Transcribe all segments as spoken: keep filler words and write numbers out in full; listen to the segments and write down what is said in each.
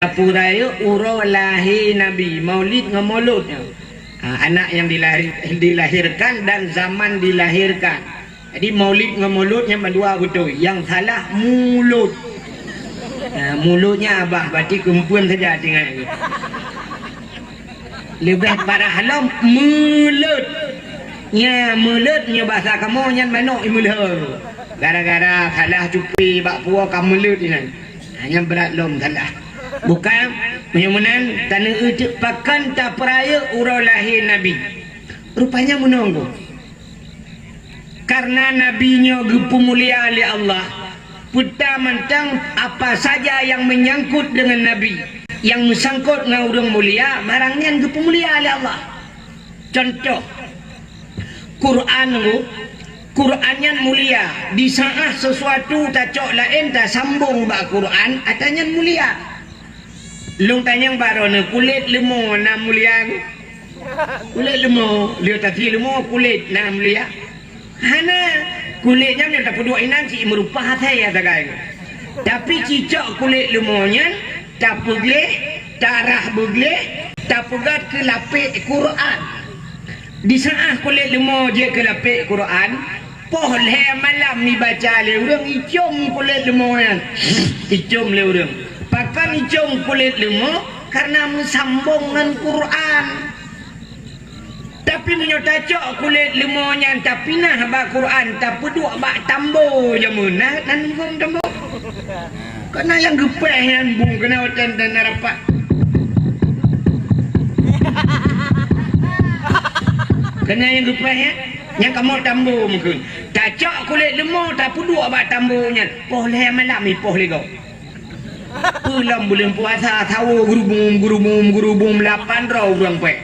Tapeureulée uroe lahé Nabi, maulid ngon mulod nyoe. Ha, anak nyang dilahir-, dilahirkan dan zaman dilahirkan. Jadi, maulid ngon mulod nyan mandua beutôi. Nyang salah mulod. Ha, mulod nyan abah, berarti keumpeuen saja tinggai. Leubeh parah lom, meulot. Nya, meulot nyoe basa kamoe nyan manok imeulhor. Gara-gara salah cupi bak puwoe ka meulot inan. Ha, nyan brat lom salah. Bukan, meunyoe meunan, taneueu teuk pakon tapeurayeuk uroe lahé Nabi. Rupanya meunoe. Karena Nabi nyoe geupeumulia lé Allah, peue ta mantong apa saja nyang meunyangkot deungon Nabi, nyang meusangkot ngon ureuëng mulia, barang nyan geupeumulia lé Allah. Contoh, Quran nyoe, Quran nyan mulia. Di saat sesuatu tacok laén tasambong bak Quran, ata nyan mulia. Lôn tanyong bak droeneuh, kulét leumo na mulia? Kulét leumo, lheueh tasie leumo, kulét na mulia? Hana. Kulét nyan meunyoe tapeuduek inan cit meurupa asai sagai. Tapi cicok kulét leumo nyan tapeugleh, tarah beugleh, tapeugét keu lapék Quran. Di saat kulét leumo jeuet keu lapék Quran, poh lhée malam ibaca lé ureuëng, icom kulét leumo nyan. Icom lé ureuëng. Pakon icom kulét leumo? Karena meusambong ngon Quran. Tapi meunyoe tacok kulét leumo nyan tapinah bak Quran, tapeuduek bak tambo jameun, na, na nungkon tambo. Keunan nyang geupéh nyan bung keunan watée na rapat. Keunan nyang geupéh nyan, nyang kamoe tambo meukeun. Tacok kulét leumo tapeuduek bak tambo nyan, poh lhée malam ipoh lé gob. Peue lom buleuen puasa, sawoe geurubum, geurubum, geurubum, lapan droe ureuëng pék.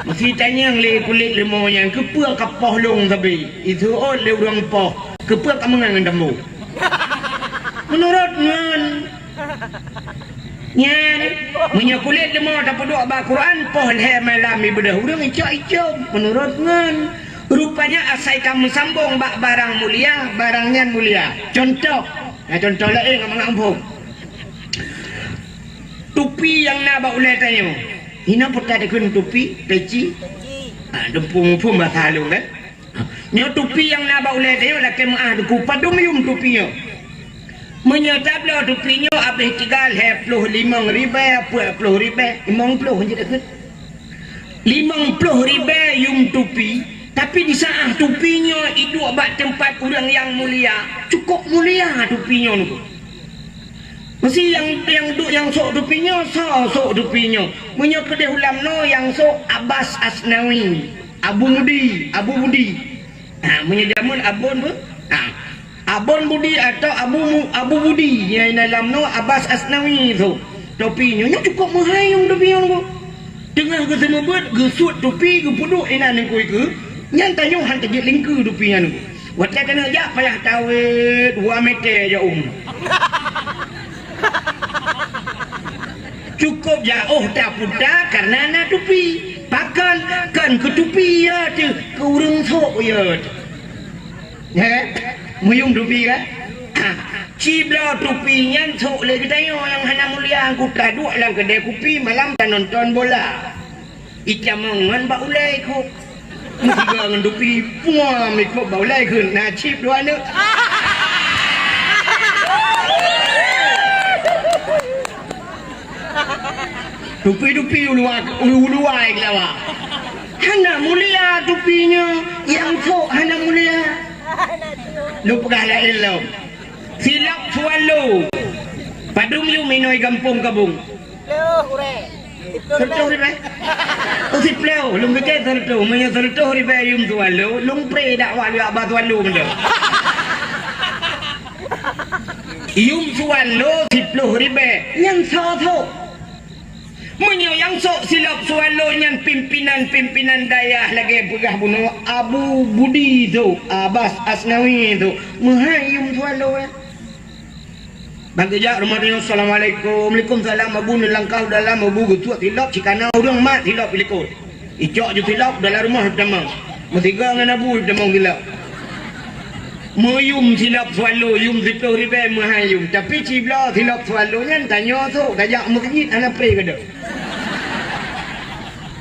Meusi tanyong lé kulét leumo nyan, keupeue ka poh lôn sabe? Iseuôt lé ureuëng poh, keupeue ka meungon ngon tambo? Meunurot ngon nyan, meunyoe kulét leumo tapeuduek bak Quran, poh lhée malam ibeudôh ureuëng icok-icok, meunurot ngon. Rupanya asai ka meusambong bak barang mulia, barang nyan mulia. Contoh, nah, contoh laén ngon mangat muphom. Tupi nyang na bak ulée tanyoe. Hinoe peugah dikheun tupi, peci. Ah, muphom-muphom basa lôn kan? Nyoe tupi nyang na bak ulée tanyoe lakée meuáh teungku, padum yum tupi nyoe. Meunyoe tabloe tupi nyoe habéh tiga lhée ploh limong ribée, peuet ploh ribée, limong ploh jeuet dikheun. Limong ploh ribée yum tupi, tapi di saat tupi nyoe iduek bak teumpat ureuëng nyang mulia, cukôp mulia tupi nyoe nungku. Meusi nyang, nyang duek nyang sôk tupi nyoe, soe sôk tupi nyoe? Meunyoe keudeh ulam noe nyang sôk Abbas Asnawi, Abu Mudi, Abu Budi. Ha, meunyoe jameun Abon beu? Ha. Abon Budi atau Abu Mu-, Abu Budi, nyang inan lam noe Abbas Asnawi tu. Topi nyoe, nyoe cukôp meuhai nyang topi nyoe nungku. Teungoh geuseumeubeuet, geusuet topi, geupeuduek inan ningkui keu, nyan tanyoe han teujeuet lingkeu topi nyan nungku. Watée keuneuk jak payah tawét, dua meter jak um. Cukôp jaoh taputa kareuna na tupi. Pakon? Kon keu tupi ya teuh, keu ureuëng sôk ya teuh. Ya kan? Meuyum tupi kan? Ah, cibloe tupi nyan sôk lé geutanyoe nyang hana mulia, kuta duek lam keudée kupi malam tanonton bola. Icamong ngon bak ulée ikôb. Meusigoe ngon tupi, puam ikôb bak ulée kheun, na cib dua aneuk. Tupi-tupi uluwa, uluwa keulawa. Hana mulia tupi nyoe, nyang sôk hana mulia. Lôn peugah laén lom. Silop swallow. Padum yum inoe gampông kabông? Sireutoh ribée. Oh, siploh. Lôn pike sireutoh. Meunyoe sireutoh ribée yum swallow, lôn pré dakwah lé Abah Swallow meunan. Yum swallow siploh ribée. Nyan soe sôk? Meunyoe nyang sôk silop swallow nyan pimpinan-pimpinan dayah lagée peugah bunoe Abu Budi tu, Abbas Asnawi tu, meuhai yum swallow, eh. Ban geujak rumoh tanyoe, "Assalamualaikum." "Waalaikumsalam, Abu." Neulangkah u dalam, Abu geutuek silop, cikana ureuëng mat silop ilikot. Icok ju silop dalam rumoh itamong. Meusigoe ngon Abu itamong silop. Meuyum silop swallow, yum siplôh ribèe meuhai yum. Tapi cibloe silop swallow nyan tanyoe sôk tajak meuseujid hana pré keudeh.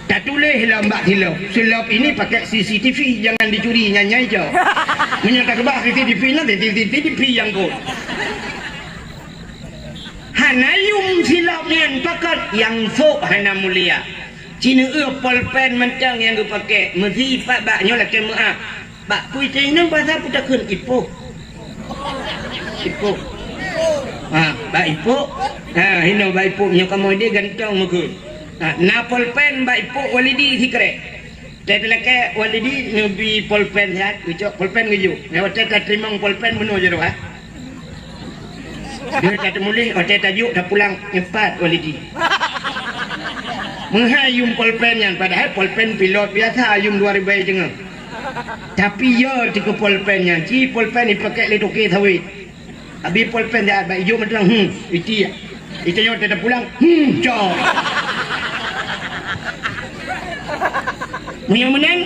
Tatuléh lom bak silop, "Silop ini pakai C C T V, jangan dicuri," nyan nyang icok. Meunyoe takeubah C C T V nyan, C C T V nyang kot. Hana yum silop nyan pakat, nyang sôk hana mulia. Ci neueu polpen mantong nyang geupakè, meusipat bak nyoe lakèe meu'ah. Bak peue teuinong basa peue takheun ipok. Ipok. Ha, bak ipok. Ha, hinoe bak ipok nyoe kamoe deh gantong meukeue. Ha, na polpen bak ipok Walidi sikrek. Teuh teulakèe Walidi neubi polpen siat, geucok polpen geujok. Nyoe watèe tateurimong polpen meunoe jaroe, ha. Deuh tateumuléh, watèe tajok tapulang nyoe pat Walidi. Meuhai yum polpen nyan, padahai polpen pilot biasa yum dua ribèe teungoh. Tapi yo teuh keu polpen nyan, ci polpen ipakè lé toke sawét. Abi polpen dak bak ijok mantong, hmm, iti ya. Ita nyoe teuh tapulang, hmm, cok. Meunyoe meunan,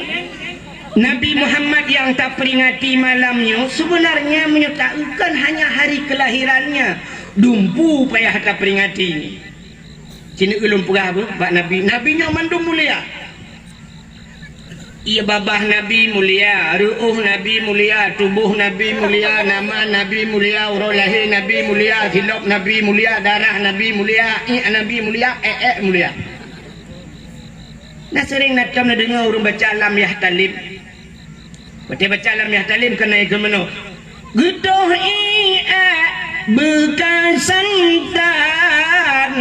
Nabi Muhammad nyang taperingati malam nyoe, sebenarnya meunyoe taeu kon hanya hari kelahirannya, dumpeue payah taperingati. Ci neueu lôn peugah beuh bak Nabi. Nabi nyoe mandum mulia. Ié babah Nabi mulia, reuôh Nabi mulia, tuboh Nabi mulia, nama Nabi mulia, uroe lahé Nabi mulia, silop Nabi mulia, darah Nabi mulia, iék Nabi mulia, ék-ék mulia. Na seuréng na tom neudeungoe ureuëng baca Lam Yahtalim. Watèe baca Lam Yahtalim keunan kheun meunoe, "Geutoh iék beukasan tan,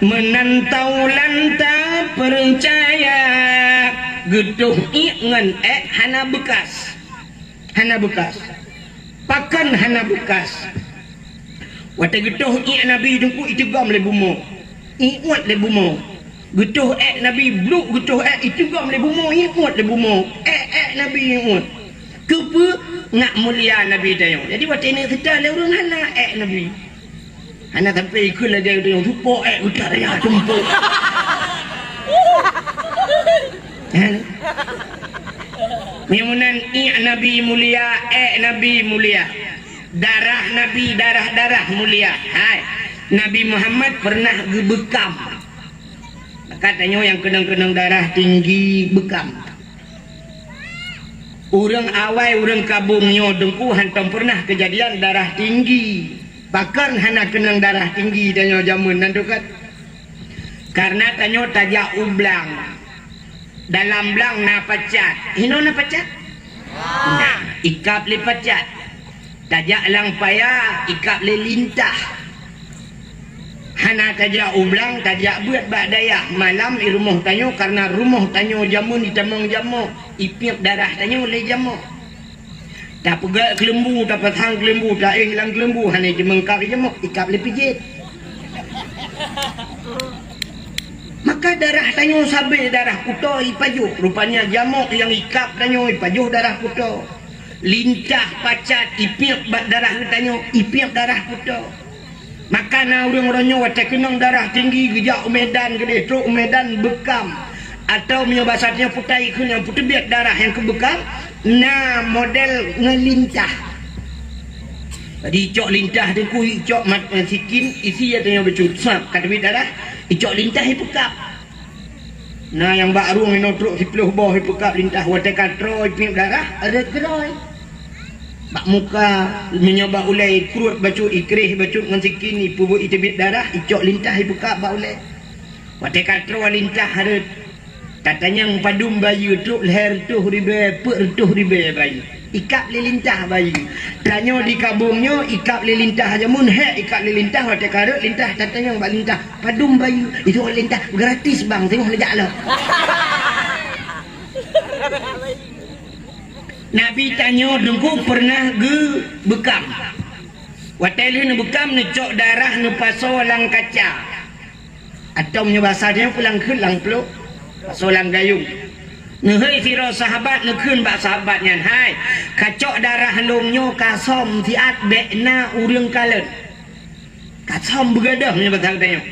meunan taulan tapeucaya." Geutoh iék ngon ék hana beukas. Hana beukas. Pakon hana beukas? Watèe geutoh iék Nabi teungku, iteugom lé bumoe, iuet lé bumoe. Geutoh ék Nabi, bluek geutoh ék, iteugom lé bumoe, iuet lé bumoe. Ék-ék Nabi iuet. Keupeue? Ngat mulia Nabi tanyoe. Jadi watèe ineuk seutôt lé ureuëng hana ék Nabi. Hana sampai ikheun lagèe tanyoe, tupok ék geutak raya tumpok. Kan? Meunyoe meunan iék Nabi mulia, ék Nabi mulia. Darah Nabi, darah-darah mulia. Hai, Nabi Muhammad pernah geubeukam. Maka tanyoe nyang keunong-keunong darah tinggi beukam. Ureuëng awai, ureuëng kabong nyoe teungku hántom pernah keujadian darah tinggi. Pakon hana keunong darah tinggi tanyoe jameun nan teukat? Karena tanyoe tajak u blang. Dalam blang na pacat. Hinoe na pacat? Na, ikab lé pacat. Tajak lam paya, ikab lé lintah. Hana tajak u blang, tajak beuet bak dayah. Malam i rumoh tanyoe, karena rumoh tanyoe jameun itamong jamok, ipiep darah tanyoe lé jamok. Tapeugèt keuleumbu, tapasang keuleumbu, taéh lam keuleumbu, hana jimeungkab lé jamok, ikab lé pijet. Maka darah tanyoe sabé darah kuto ipajoh. Rupanya jamok nyang ikab tanyoe ipajoh darah kuto. Lintah pacat ipiep bak darah geutanyoe, ipiep darah kuto. Maka na ureuëng uroe nyoe watèe keunong darah tinggi geujak u Medan, geudeh trok u Medan beukam. Atawa meunyoe basa tanyoe putai kheun nyang peuteubiet darah nyang keubeukam, na model ngon lintah. Jadi icok lintah teungku, icok mat ngon sikin, isi ya tanyoe bacut, sab ka teubiet darah, icok lintah ipeukab. Na nyang bak rueng inoe trok siplôh boh ipeukab lintah, watèe ka troe ipiep darah, rhot keudroe. Bak muka, meunyoe bak ulèe ikruet bacut, ikréh bacut ngon sikin, ipeubuet iteubiet darah, icok lintah ipeukab bak ulèe. Watèe ka troe lintah rhot, tatanyong padum bayeue, trok lhèe reutôh ribèe, peuet reutôh ribèe bayeue. Ikab lé lintah bayeue. Tanyoe di kabong nyoe ikab lé lintah jameun, hék ikab lé lintah, watèe ka rhot lintah tatanyong bak lintah, padum bayeue. Itu lintah gratis bang, singoh neujak lom. Nabi tanyoe teungku pernah geubeukam. Watèe lheueh neubeukam neucok darah neupasoe lam kaca. Atau meunyoe basa tanyoe pulang kheun lam plôk, pasoe lam gayông. Neuhôi sidroe sahabat neukheun bak sahabat nyan, "Hai, kacok darah lôn nyoe kasôm siat bèk na ureuëng kalon." Kasôm beugadôh meunyoe basa geutanyoe.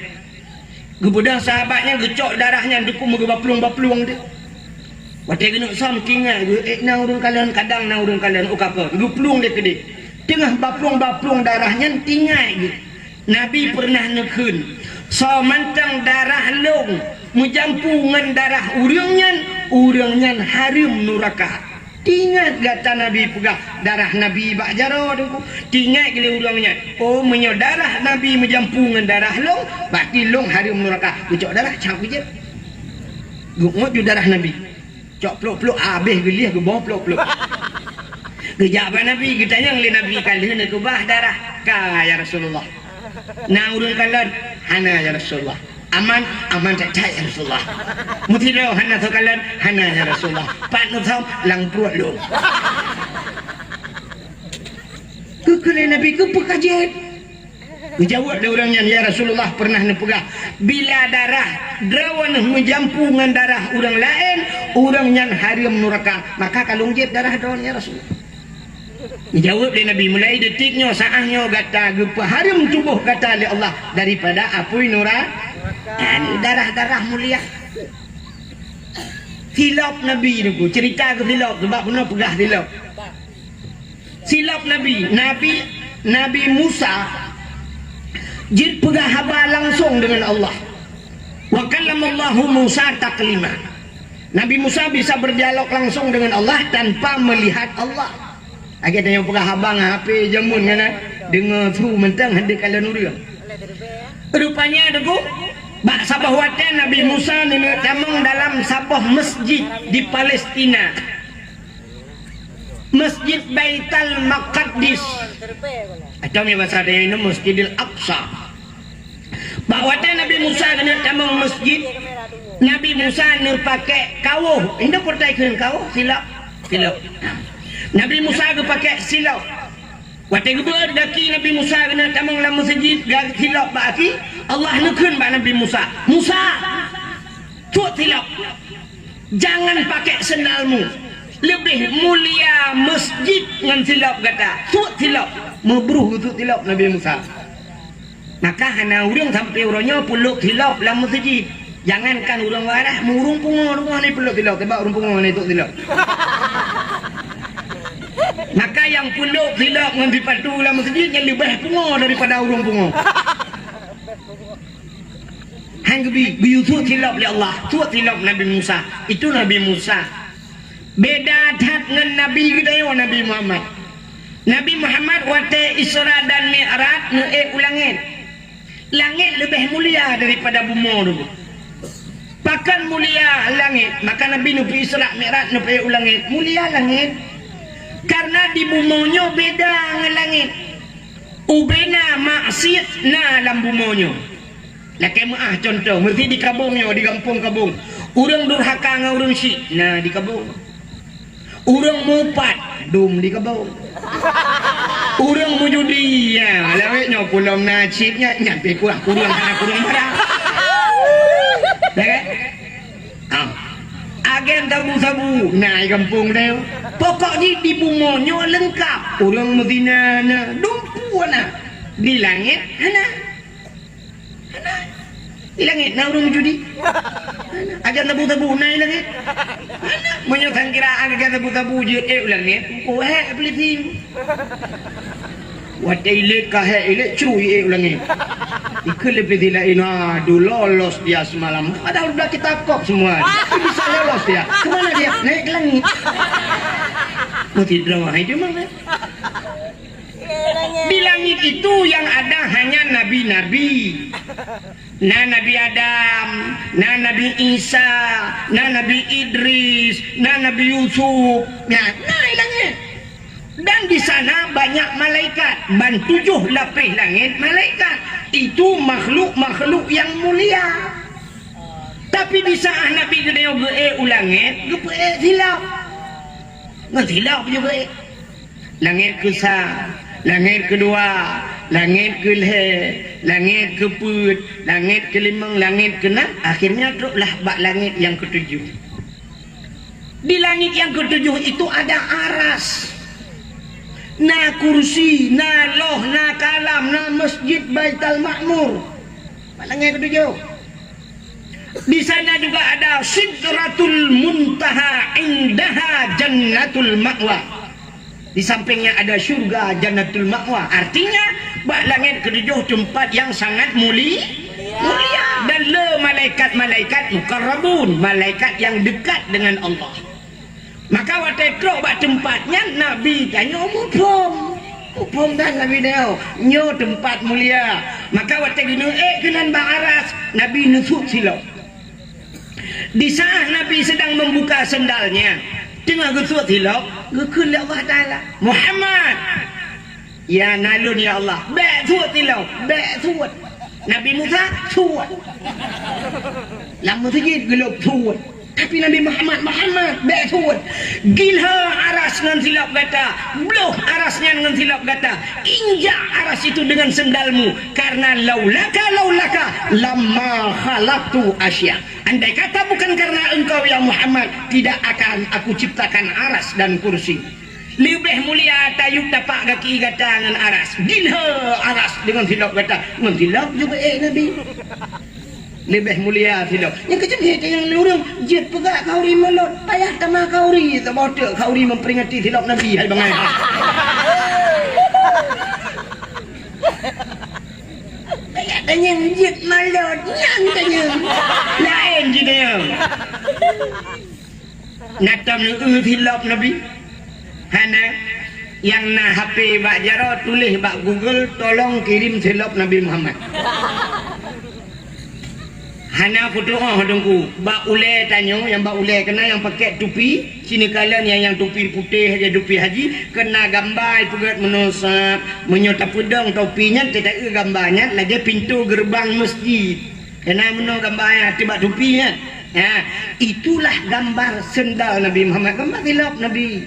Geubeudôh sahabat nyan geucok darah nyan teungku meugeubaplueng-baplueng teuh. Watée geuneuk som, tingai geuh, ék na ureuëng kalon, kadang na ureuëng kalon, u kapeue, geuplueng lé keudeh. Teungoh baplueng-baplueng darah nyan, tingai geuh. Nabi peureunah neukheun, "Soe mantong darah lôn meujampu ngon darah ureuëng nyan, ureuëng nyan hareuem nuraka." Tingat gata Nabi peugah, darah Nabi bak jaroe teungku. Tingat lé ureuëng nyan, "Oh, meunyoe darah Nabi meujampu ngon darah lôn, berarti lôn hareuem nuraka." Geucok darah, cak geujép. Geungot ju darah Nabi. Cok plok-plok, habéh geulieh, geuboh plok-plok. Geujak bak Nabi, geutanyong lé Nabi, "Ka lheueh neukeubah darah?" "Ka, ya Rasulullah." "Na ureuëng kalon?" "Hana, ya Rasulullah." "Aman?" "Aman that-that, ya Rasulullah." "Meusidroe hana soe kalon?" "Hana, ya Rasulullah." "Pat neusom?" "Lam pruet lôn." Geukheun lé Nabi, "Keupeue ka jép?" Geujaweueb lé ureuëng nyan, "Ya Rasulullah, peureunah neupeugah, bila darah droeneuh meujampu ngon darah ureuëng laén, ureuëng nyan hareuem nuraka, maka ka lôn jép darah droeneuh, ya Rasulullah." Geujaweueb lé Nabi, "Mulai detik nyoe, saát nyoe gata geupeuhareuem tuboh gata lé Allah daripada apui nura-, yani darah-darah mulia." Silop Nabi teungku, ceurita keu silop, sabab bunoe peugah silop. Silop Nabi, Nabi, Nabi Musa jeuet peugah haba langsong deungon Allah. "Wa kallamallahu Musa taklima." Nabi Musa bisa berdialog langsung dengan Allah tanpa melihat Allah. Lagée tanyoe peugah haba ngon H P jameun nyan, deungoe su mantong, hana kalon ureuëng. Rupanya teungku, bak saboh watée Nabi Musa neuneuk tamong dalam saboh masjid di Palestina. Masjid Baitul Maqdis. Atau meunyoe basa tanyoe nyoe, Masjidil Aqsa. Bak watée Nabi Musa geuneuk tamong masjid, Nabi Musa neupaké kawoh. Indak peuretai kheun kawoh, silop. Silop. Nabi Musa geupaké silop. Watée geubeuet gaki Nabi Musa geuneuk tamong lam masjid, ga-, silop bak gaki, Allah neukheun bak Nabi Musa, "Musa, tuek silop." "Jangan pakai sendalmu. Leubeh mulia masjid ngon silop gata. Tuek silop." Meubruh geutuek silop Nabi Musa. Maka hana ureuëng sampoe uroe nyoe peulop silop lam masjid. Jangankan ureuëng waras, ureuëng pungo, ureuëng pungo ni peulop silop, sabab ureuëng pungo ni tuek silop. Maka nyang peulop silop ngon sipatu lam masjid nyan leubeh pungo daripada ureuëng pungo. Han geubi, geuyue tuek silop lé Allah, tuek silop Nabi Musa. Itu Nabi Musa. Beda that ngon Nabi geutanyoe, Nabi Muhammad. Nabi Muhammad watée Isra dan Mi'raj neuék u langét. Langét leubeh mulia daripada bumoe dulu. Pakon mulia langét? Maka Nabi neupeu Isra Mi'raj, neupeuék u langét. Mulia langét. Karena di bumoe nyoe beda ngon langét. Ubena maksiet na lam bumoe nyoe. Lakée meuáh cuntoh, meuseuti di Kabueng nyoe, di gampông Kabueng. Ureuëng durhaka ngon ureuëng syik na di Kabueng. Ureuëng mupat dum di Kabueng. Ureuëng meujudi, ya, lawét nyoe pulom na cit nyan, nyan pih kuah kureueng hana kureueng barang. Ya kan? Ah. Agen sabu-sabu na di gampông nyoe. Pokok jih di bumoe nyoe leungkap. Ureuëng meuzina na, dumpeue na. Di langét hana. Di langét na ureuëng meujudi. Agen sabu-sabu na di langét. Meunyoe sang kiraan agen sabu-sabu jeuet ék u langét, oh, hék polisi. Watée ilét ka hék, ilét cui ék u langét. Ikheun lé polisi laén, "Aduh, lolos dia semalam. Padahal udah kita kop semua. Tapi bisa lolos dia. Kemana dia? Naik ke langit." Meusidroe hai cuma. Di langit itu yang ada hanya nabi-nabi. Na Nabi Adam, na Nabi Isa, na Nabi Idris, na Nabi Yusuf. Na, na di langét. Dan di sana banyak malaikat. Ban tujoh lapéh langét malaikat. Itu makhluk-makhluk yang mulia. Tapi di saat Nabi geutanyoe geuék u langét, geupeuék silop. Ngon silop juga ék. Langét keusa, langét keudua, langét keulhée, langét keupeuet, langét keulimong, langét keunam, akhirnya troklah bak langét nyang keutujoh. Di langét nyang keutujoh itu ada aras, na kursi, na loh, na kalam, na Masjid Baitul Ma'mur. Bak langét keutujoh. Di sana juga ada Sidratul Muntaha, indaha Jannatul Ma'wa. Di sampingnya ada syurga Jannatul Ma'wa. Artinya, bak langét ketujoh tempat yang sangat muli-, mulia. Dan le malaikat-malaikat mukarrabun, malaikat yang dekat dengan Allah. Maka watée trok bak teumpat nyan, Nabi tanyoe muphom. Muphom that Nabi tanyoe, nyoe teumpat mulia. Maka watée geuneuk ék keunan bak aras, Nabi neusuet silop. Di saat Nabi sedang membuka sendalnya, teungoh geusuet silop, geukheun lé Allah Taala, "Muhammad!" "Ya, na lôn, ya Allah." "Bék suet silop, bék suet." Nabi Musa suet. Lam meuseujid geulop suet. Tapi Nabi Muhammad, "Muhammad, bék suet." "Gilho aras ngon silop gata, bloh aras nyan ngon silop gata, injak aras itu dengan sendalmu, karena laulaka, laulaka, lamma khalaqtu asya." Andai kata bukan karena engkau, ya Muhammad, tidak akan aku ciptakan aras dan kursi. Leubeh mulia tayue tapak gaki gata ngon aras. Gilho aras deungon silop gata. Ngon silop juga ék Nabi. Leubeh mulia silop. Nyang keuceumé tanyong lé ureuëng, jeuet peugah khauri mulod, payah tamah khauri, saboh teuk khauri memperingati silop Nabi, hai bangai. Payah tanyong jeuet mulod, nyang tanyong. Laén jitanyong. Na tom neueu silop Nabi? Hana. Nyang na H P bak jaroe, tuléh bak Google, "Tolong kirim silop Nabi Muhammad." Hana putôh teungku. Bak ulée tanyoe, nyang bak ulée keunan nyang pakai tupi, sinoe kalon nyang, nyang tupi putéh, tupi haji, keunan gamba ipeugét meunoe sab. Meunyoe tapeudong topi nyan, teuta-eu gamba nyan lagée pintoe geureubang meuseujid. Keunan meunoe gamba nyan ateueh bak tupi nyan. Ha, itulah gambar sendal Nabi Muhammad, gambar silop Nabi.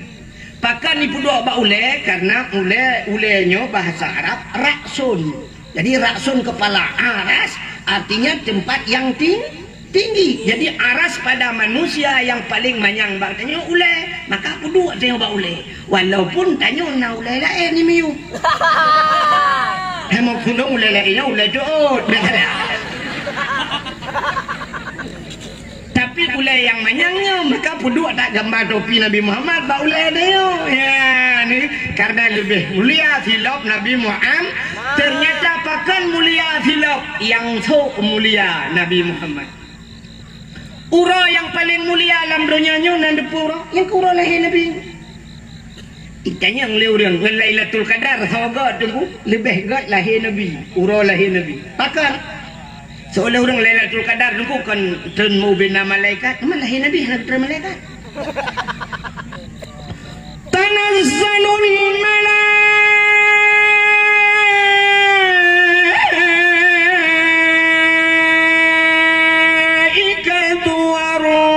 Pakon jipeuduek bak ulée? Karena ulée, ulée nyoe bahasa Arab raksun. Jadi raksun kepala, aras artinya tempat yang ting-, tinggi. Jadi aras pada manusia yang paling manyang bak tanyoe ulée. Maka peuduek tanyoe bak ulée. Walaupun tanyoe na ulée laén di miyueb. Hai meukeunong ulée laén nyan ulée jeuet. Tapi ulée nyang manyang nyoe, maka peuduek that gamba topi Nabi Muhammad bak ulée tanyoe. Ya, ni karena leubeh mulia silop Nabi Muhammad. Ternyata pakon mulia silop, nyang sôk mulia Nabi Muhammad. Uroe nyang paleng mulia lam donya nyoe na dipeue uroe? Nyang keuh uroe lahé Nabi. Itanyong lé ureuëng ngon Lailatul Qadar, soe göt teungku? Leubeh göt lahé Nabi, uroe lahé Nabi. Pakon? Seolah ureuëng Lailatul Qadar teungku kon treun ubena malaikat, teuma lahé Nabi hana treun malaikat. Tanazzalul malaikatu waruh.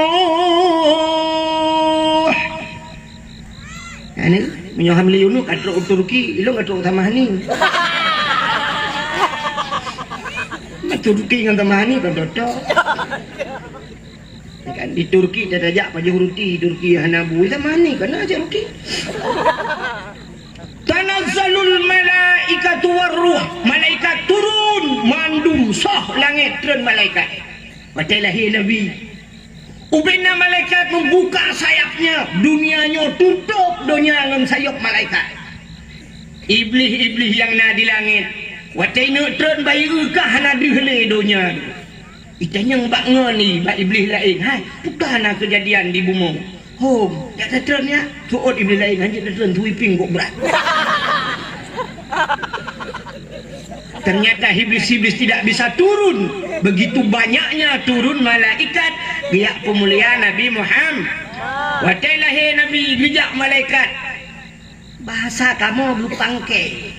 Anu, meunyoe hamli unu ka trok u Turki, ilong ka trok u Tamahani. Turki ngon Tamahani ka dotok. Kan di Turki tajak pajoh ruti, Turki hana bu, zaman ni kena aja ruti. Tanazzalul malaikatu warruh, malaikat turun, mandum soh langét treun malaikat. Watée lahé Nabi, ubena malaikat membuka sayapnya, dunia nyoe tutup donya ngon sayop malaikat. Iblih-iblih nyang na di langét, watée neuk treun bayeue ka hana deuh lé donya. Itanyong bak ngon ni, bak iblih laén, "Hai, peue ka na keujadian di bumoe?" "Hom, jak tatreun nyak." Seuôt iblih laén, "Hanjeuet tatreun, sweeping kok brat." Ternyata iblis-iblis tidak bisa turun. Begitu banyaknya turun malaikat geujak peumulia Nabi Muhammad. Watée lahé Nabi geujak malaikat. Bahasa kamoe geupangke.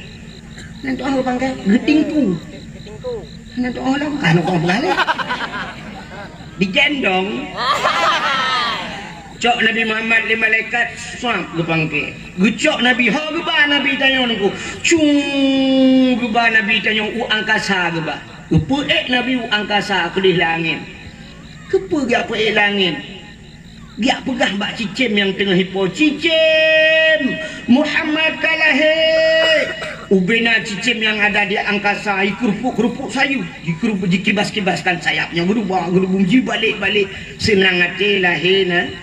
Nan tu'oh geupangke, geutingku. Nan tu'oh lom, ka nan tu'oh peugah lé. Digendong. Cok Nabi Muhammad lé malaikat, swab geupangke. Geucok Nabi, ho geuba Nabi tanyoe nungku. Cung geuba Nabi tanyoe u angkasa geuba. Geupeuék Nabi u angkasa keudeh langét. Keupeue geupeuék langét? Geujak peugah bak cicém nyang teungoh ipo, "Cicém, Muhammad ka lahé!" Ubena cicém nyang ada di angkasa, jikurupuk-kurupuk sayeup, jikurupuk, jikibas-kibaskan sayapnya, geurubah-geurubung, jibalek-balek, seunang até lahé na.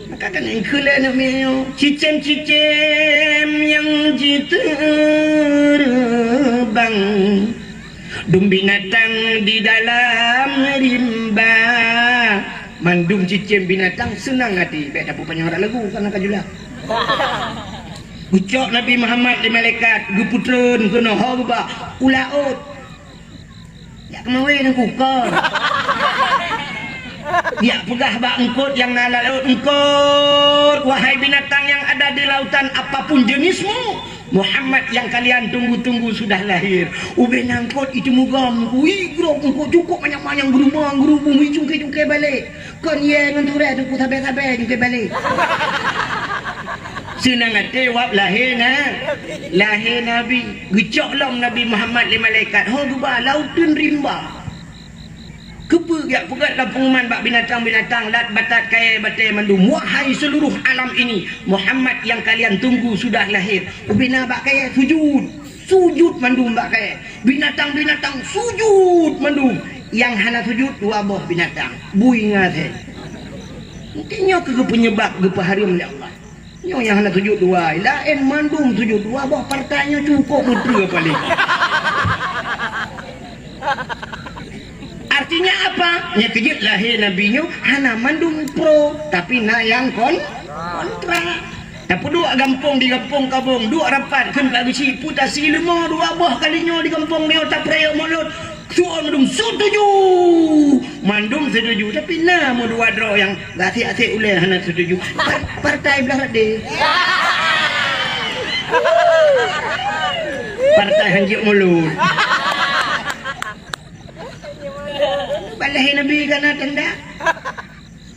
Maka kan engkeu lé aneuk miet nyoe, cicém-cicém nyang jiteureumbang, dum binatang di dalam rimba. Mandum cicém binatang seunang até, bèk tapeupanjang rot lagu, kana ka jula. Geucok Nabi Muhammad lé malaikat, geupeutreun keunoe, ho geuba u laôt. Jak keumawe Teungku, kon. Jak peugah bak eungkôt nyang na lam laôt, "Eungkôt, wahai binatang yang ada di lautan, apapun jenismu, Muhammad yang kalian tunggu-tunggu sudah lahir." Ubena eungkôt itu mugom, ui, grob eungkôt cukôp manyang-manyang, geurubah-geurubung, ui, cungké-cungké balek. Kon yé ngon turée Teungku, sabé-sabé jeuet keu balek. Seunang até wab lahé na, lahé Nabi. Geucok lom Nabi Muhammad lé malaikat, ho geuba lam uteuen rimba. Keupeue jak peugét lam peunguman bak binatang-binatang, lat, batat, kayèe, batèe mandum, "Wahai seluruh alam ini, Muhammad yang kalian tunggu sudah lahir." Ubena bak kayèe sujud. Sujud mandum bak kayèe. Binatang-binatang sujud mandum. Nyang hana sujud dua boh binatang. Bui ngon asèe. Mungken nyoe keuh peunyeubab geupeuhareuem lé Allah. Nyoe nyang hana sujud dua, laén mandum sujud. Dua boh partai nyoe cukôp meuteue paléng. Artinya apa? Nyang keujeuet lahé Nabi nyoe hana mandum pro, tapi na nyang kon-, kontra. Tapeuduek gampông di gampông Kabong, duek rapat kheun ka geuchik, peue tasi leumo dua boh kali nyoe di gampông nyoe tapeurayeuk mulod. Suon dum setuju. Mandum setuju, tapi na meudua droe nyang gasek-gasek ulèe hana setuju. Par-, partai blah rot deh. Partai hanjeuet mulod. Bak lahé Nabi ka na tanda.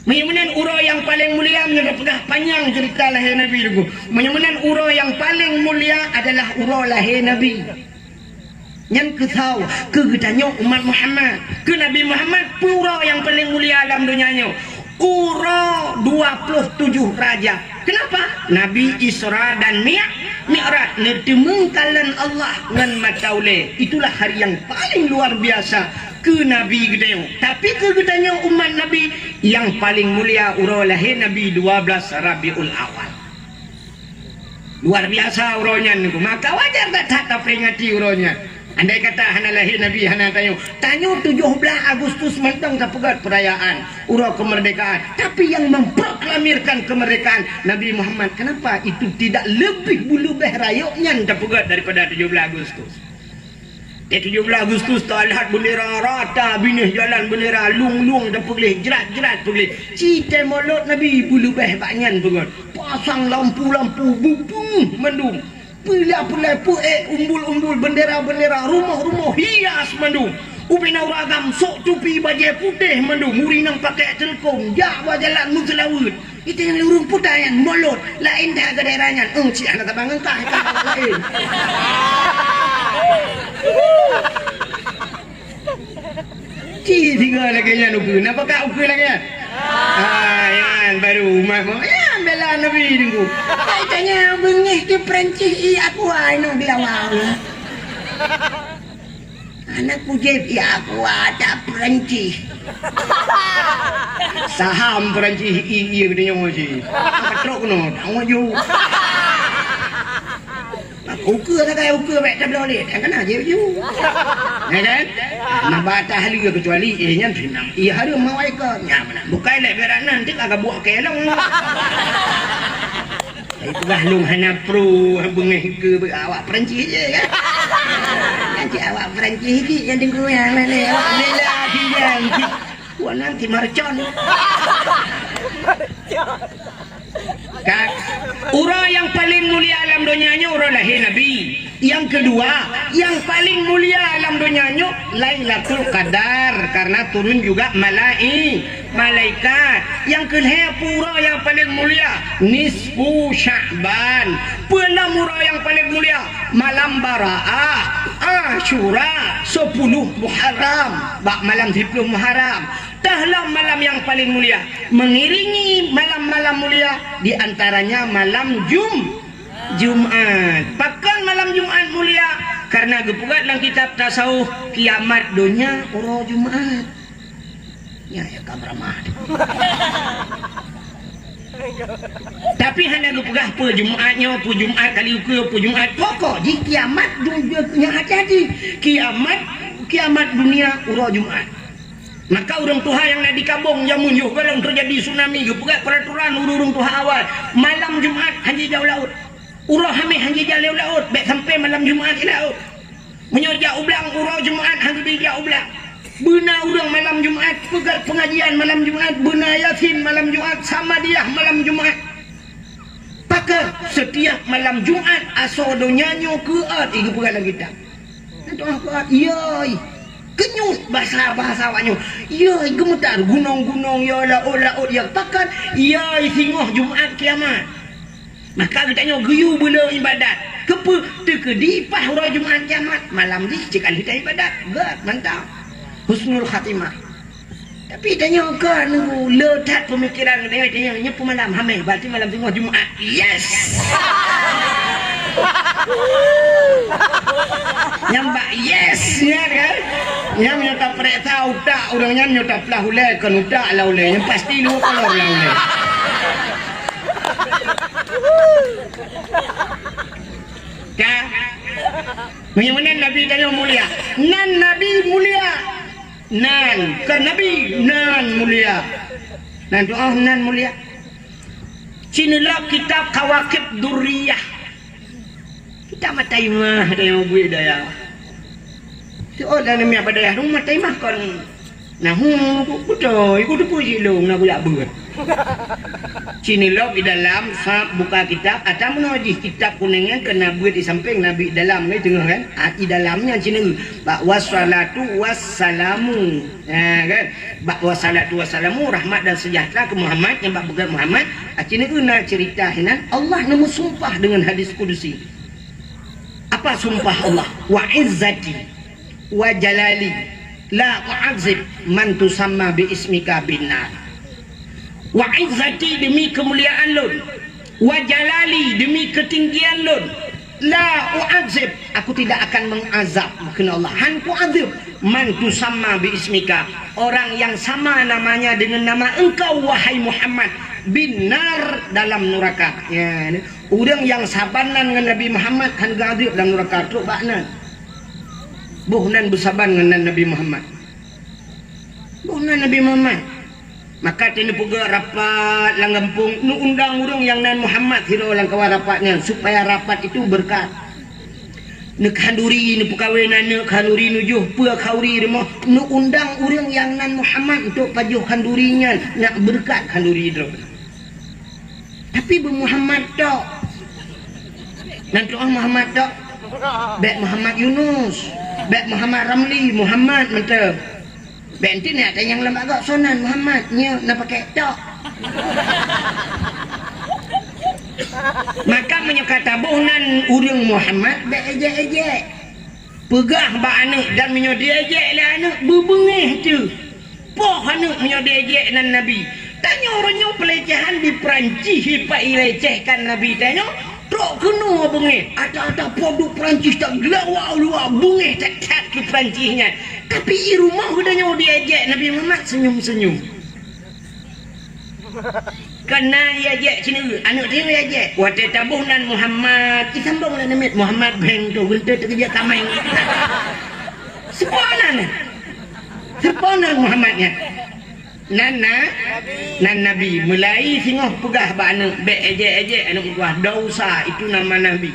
Meunyoe meunan uroe nyang paleng mulia, meunyoe tapeugah panyang ceurita lahé Nabi Teungku. Meunyoe meunan uroe nyang paleng mulia adalah uroe lahé Nabi. Nyan keuh sawa keu geutanyoe umat Muhammad, keu Nabi Muhammad, peue uroe nyang paleng mulia lam donya nyoe? Uroe dua ploh tujoh Rajab. Keunapa? Nabi Isra dan Mi-, Mi'raj, neuteumeung kalon Allah ngon mata ulèe. Itulah hari nyang paleng luar biasa keu Nabi geutanyoe. Tapi keu geutanyoe umat Nabi, nyang paleng mulia uroe lahé Nabi dua belas Rabiul Awal. Luar biasa uroe nyan Teungku. Maka wajar that-that taperingati uroe nyan. Andai kata hana lahé Nabi, hana tanyoe. Tanyoe tujoh blaih Agustus mantong tapeugét peurayaan uroe keumeurdekaan. Tapi nyang memproklamirkan keumeurdekaan Nabi Muhammad, kenapa itu tidak lebih beuleubeh rayeuk nyan tapeugét daripada tujoh blaih Agustus? Di tujoh blaih Agustus, talhat beundera rata, binéh jalan beundera, lueng-lueng tapeugleh, jrat-jrat peugleh. Ci tée mulod Nabi beuleubeh bak nyan beungon. Pasang lampu-lampu, bubung mandum. Peula-peula peuék, umbul-umbul, beundera-beundera, rumoh-rumoh hias mandum. Ubena ureueng agam, sok tupi bajée putéh mandum, ureueng inong pakék teuleukom, jak bak jalan meuseulaweuet. Itu nyang ureueng puta nyan, mulod, laén that keu daerah nyan. Eng, cit hana saban ngon kah, kah laén. Ci singoh lagée nyan ukeue. Napa ka ukeue lagée nyan? Ah, nyan baru umat mu. Nyan bela Nabi Teungku. Kai tanya beungéh ke Perancis i aku ai nang di awal. Aneuk kujép, ya aku ada Perancis. Saham Perancis i, i, i, kata nyoe sih. Apa trok kena? Tak mau ju. Ukeue sagai ukeue bèk tabloe lé, nyang kana jép ju. Ya kan? Nah, bak tahli kecuali, eh, nyan seunang. Iya hareuem mawai ke. Nyan meunan. Bukai lé berat nan, tik agak buah kelong. Tapi peugah lôn hana pro, beungéh ke be-, awak Perancis je, kan? Kan cit awak Perancis cit nyang deungoe nyang laén, awak bela kiban cit. Wan nan ti marcon. Kan? Uroe nyang paleng mulia lam donya nyoe uroe lahé Nabi. Nyang keudua, nyang paleng mulia lam donya nyoe Lailatul Qadar, karena turun juga malai-, malaikat. Nyang keulhèe, peue uroe nyang paleng mulia? Nisfu Sya'ban. Peue nam uroe nyang paleng mulia? Malam Baraah, Asyura, sepuluh Muharram. Bak malam siploh Muharram. Teuh lom malam nyang paleng mulia. Mengiringi malam-malam mulia, di antaranya malam Jum-, Jumat. Pakon malam Malam Jumat mulia, karena geupeugah lam kitab tasawuf, kiamat donya uroe Jumat. Nyan nyang ka meuramah. Tapi hana geupeugah peue Jumat nyoe, peue Jumat kali ukeue, peue Jumat. Pokok jih kiamat du-, nyoe hati-hati. Kiamat, kiamat dunia uroe Jumat. Maka ureuëng tuha nyang na di Kabueng jameun yoh, galak teujadi tsunami, geupeugah peraturan ureuëng tuha awai, malam Jumat hana jijak u laôt. Uroe Hamèh hana jijak lé u laôt, bèk sampoe malam Jumat i laôt. Meunyoe jak u blang, uroe Jumat hana jijak u blang. Beuna ureuëng malam Jumat, peugét pengajian malam Jumat, beuna Yasin malam Jumat, Samadiyah malam Jumat. Pakon setiap malam Jumat asoe donya nyoe keuôt, i geupeugah lam kitab. Nyan doa keuôt, yoi. Keunyut bahasa-bahasa awak nyoe. Yoi, geumeutar gunong-gunong, ya laôt-laôt, ya pakon, yoi, singoh Jumat kiamat. Maka geutanyoe geuyue beu le iébadat. Keupeue? Teukeudi paih uroe Jumat kiamat, malam jih cit ka lheueh ta iébadat. Gét, mantap. Husnul khatimah. Tapi tanyoe ka nunggu le that peumikiran geutanyoe, tanyoe nyoe peumalam Hamèh, berarti malam singoh Jumat. Yes! Nyang bak yes nyan kan? Nyang meunyoe tapareksa utak ureuëng nyan, nyoe taplah ulèe, kon utak lah ulèe. Nyang pasti luweue kolor lah ulèe. Ka? Meunyoe meunan Nabi tanyoe mulia. Nan Nabi mulia. Nan, kon Nabi, nan mulia. Nan doa nan mulia. Ci neulok kitab Kawakib Durriyah. Kitab Mataimah, tanyoe buet daya. Siot lam namiet bak dayah rumoh Mataimah kon. Nah, hu, ku, beutôi, ku teupeue jih lôn na buyak beuet. Ci neulok di dalam sab buka kitab, ata meunoe jih kitab kunéng nyan keu na beuet di sampéng, na beuet di dalam, kan, teungoh, kan? Ah, di dalam nyan ci neulok. Bak wassalatu wassalamu. Ha, kan? Bak wassalatu wassalamu, rahmat dan sejahtera keu Muhammad, nyang bak peugét Muhammad, ah, ci neulok na ceurita hinan, Allah neumeusumpah deungon hadis kudusi. Apa sumpah Allah? "Wa izzati wa jalali la u'adzib man tusamma bi ismika bin nar." Wa izzati, demi keumuliaan lôn, wa jalali, demi keutinggian lôn, la u'adzib, aku tidak akan mengazab, kheun Allah, han kuazab, man tusamma bi ismika, orang yang sama namanya dengan nama engkau, wahai Muhammad, bin nar, dalam neraka. Ya, ureuëng nyang saban nan ngon Nabi Muhammad han geuazab dalam neraka, trok bak nan. Boh nan beusaban ngon nan Nabi Muhammad. Boh nan Nabi Muhammad. Maka teuneuk peugah rapat lam gampông, neuundang ureuëng nyang nan Muhammad sidroe lam kawan rapat nyan, supaya rapat itu berkat. Neukhanduri, neupeukawen aneuk khanduri, neujoh peue khanduri rumoh, neuundang ureuëng nyang nan Muhammad untuk pajoh khanduri nyan, nak beureukat khanduri droe. Tapi beu Muhammad tok. Nan tu'oh Muhammad tok. Bèk Muhammad Yunus, bèk Muhammad Ramli, Muhammad mantong. Bèk enti na tanyong lam bak gob, soe nan Muhammad, nyoe na pakèk tok. Maka meunyoe ka taboh nan ureuëng Muhammad, bèk ejek-ejek. Peugah bak aneuk, dan meunyoe diejek lé aneuk, beubeungéh teuh. Poh aneuk meunyoe diejek nan Nabi. Tanyoe uroe nyoe peulecehan di Peurancih, ipat ilecehkan Nabi tanyoe, trok keunoe beungéh. Ata-ata poh duek Peurancih, tageulawa u luwa, beungéh that-that keu Peurancih nyan. Tapi i rumoh geutanyoe diejek Nabi Muhammad, senyum-senyum. Kana iejek sineuk, aneuk tanyoe iejek. Watèe taboh nan Muhammad, isambong lé namiet Muhammad beng tu, geunteuk teukeujak tameng. Seupôt nan. Seupôt nan Muhammad nyan. Nan na, nan Nabi. Mulai singoh peugah bak aneuk, bèk ejek-ejek aneuk meutuah. Dosa, itu nama Nabi.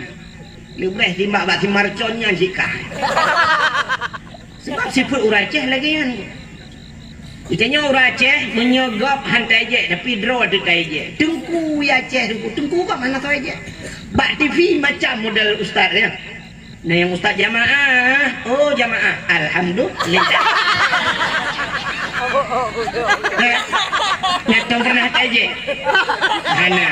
Leubeh timbak bak si Marcon nyan sikah. Sebab sifeuet ureueng Aceh lagèe nyan. Geutanyoe ureueng Aceh, meunyoe gob han taejek, tapi droe teuh taejek. Teungku ya Aceh, teungku. Teungku gob hana soe ejek. Bak T V macam model ustaz, ya. Na nyang ustaz jamaah. Oh, jamaah. Alhamdulillah. Eh, nyang pernah taejek? Hana.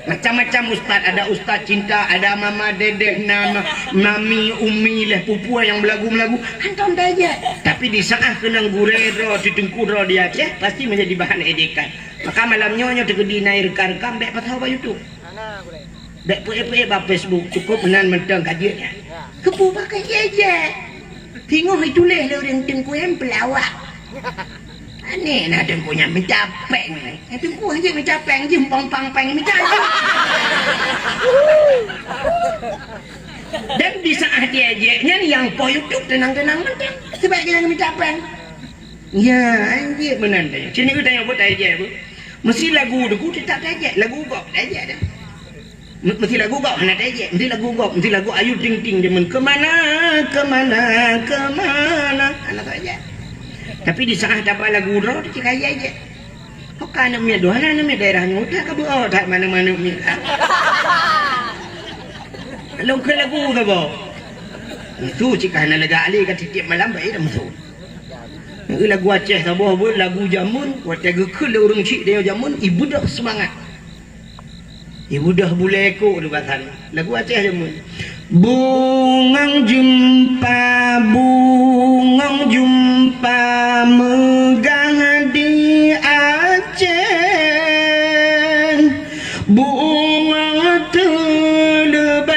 Macam-macam ustaz, ada ustaz cinta, ada mama dedeh, nama mami, umi, leh pupua nyang belagu-belagu, hantom taejek. Tapi di saat keunong gurèe droe, si teungku droe di Aceh, pasti menjadi bahan ejekan. Maka malam nyoe, nyoe teukeudi na reuka-reuka, bèk pasoe bak YouTube. Bèk peuék-peuék bak Facebook, cukup meunan mantong ka jeuet nyan. Keupeue pakai jèk-jèk? Singoh jituléh lé ureueng Teungku nyan peulawak. Aneh na Teungku nyan mita péng. Eh, Teungku hanjeuet mita péng, jeuem pang-pang péng mita. Dan di saat jèk-jèk nyan nyang poh YouTube teunang-teunang mantong. Sabab nyang mita péng. Ya, anjing meunan tanya. Sini kita yang buat aja bu. Mesti lagu tu kita tak aja, lagu kok aja dah. Mesti lagu kok hana aja, mesti lagu kok, mesti lagu Ayu Ting Ting jameun kemana, kemana, kemana. Hana tak aja. Tapi di saat dapat lagu roh tu cik aja aja. Kok kan aneuk miet doh, hana aneuk miet daerah nyoe tak ka beuo tak mana-mana miet. Lagu ke lagu ke bo. Itu cik hana lega ali ka tiep malam baik dah musuh. Lagu Aceh saboh buet lagu jameun, watèe geukheun lé ureueng chik dia jameun, ibeudôh seumangat. Ibeudôh bulèe kok di basa nyan. Lagu Aceh jameun. Bungong jeumpa, bungong jeumpa meugah di Aceh. Bungong teuleubèh,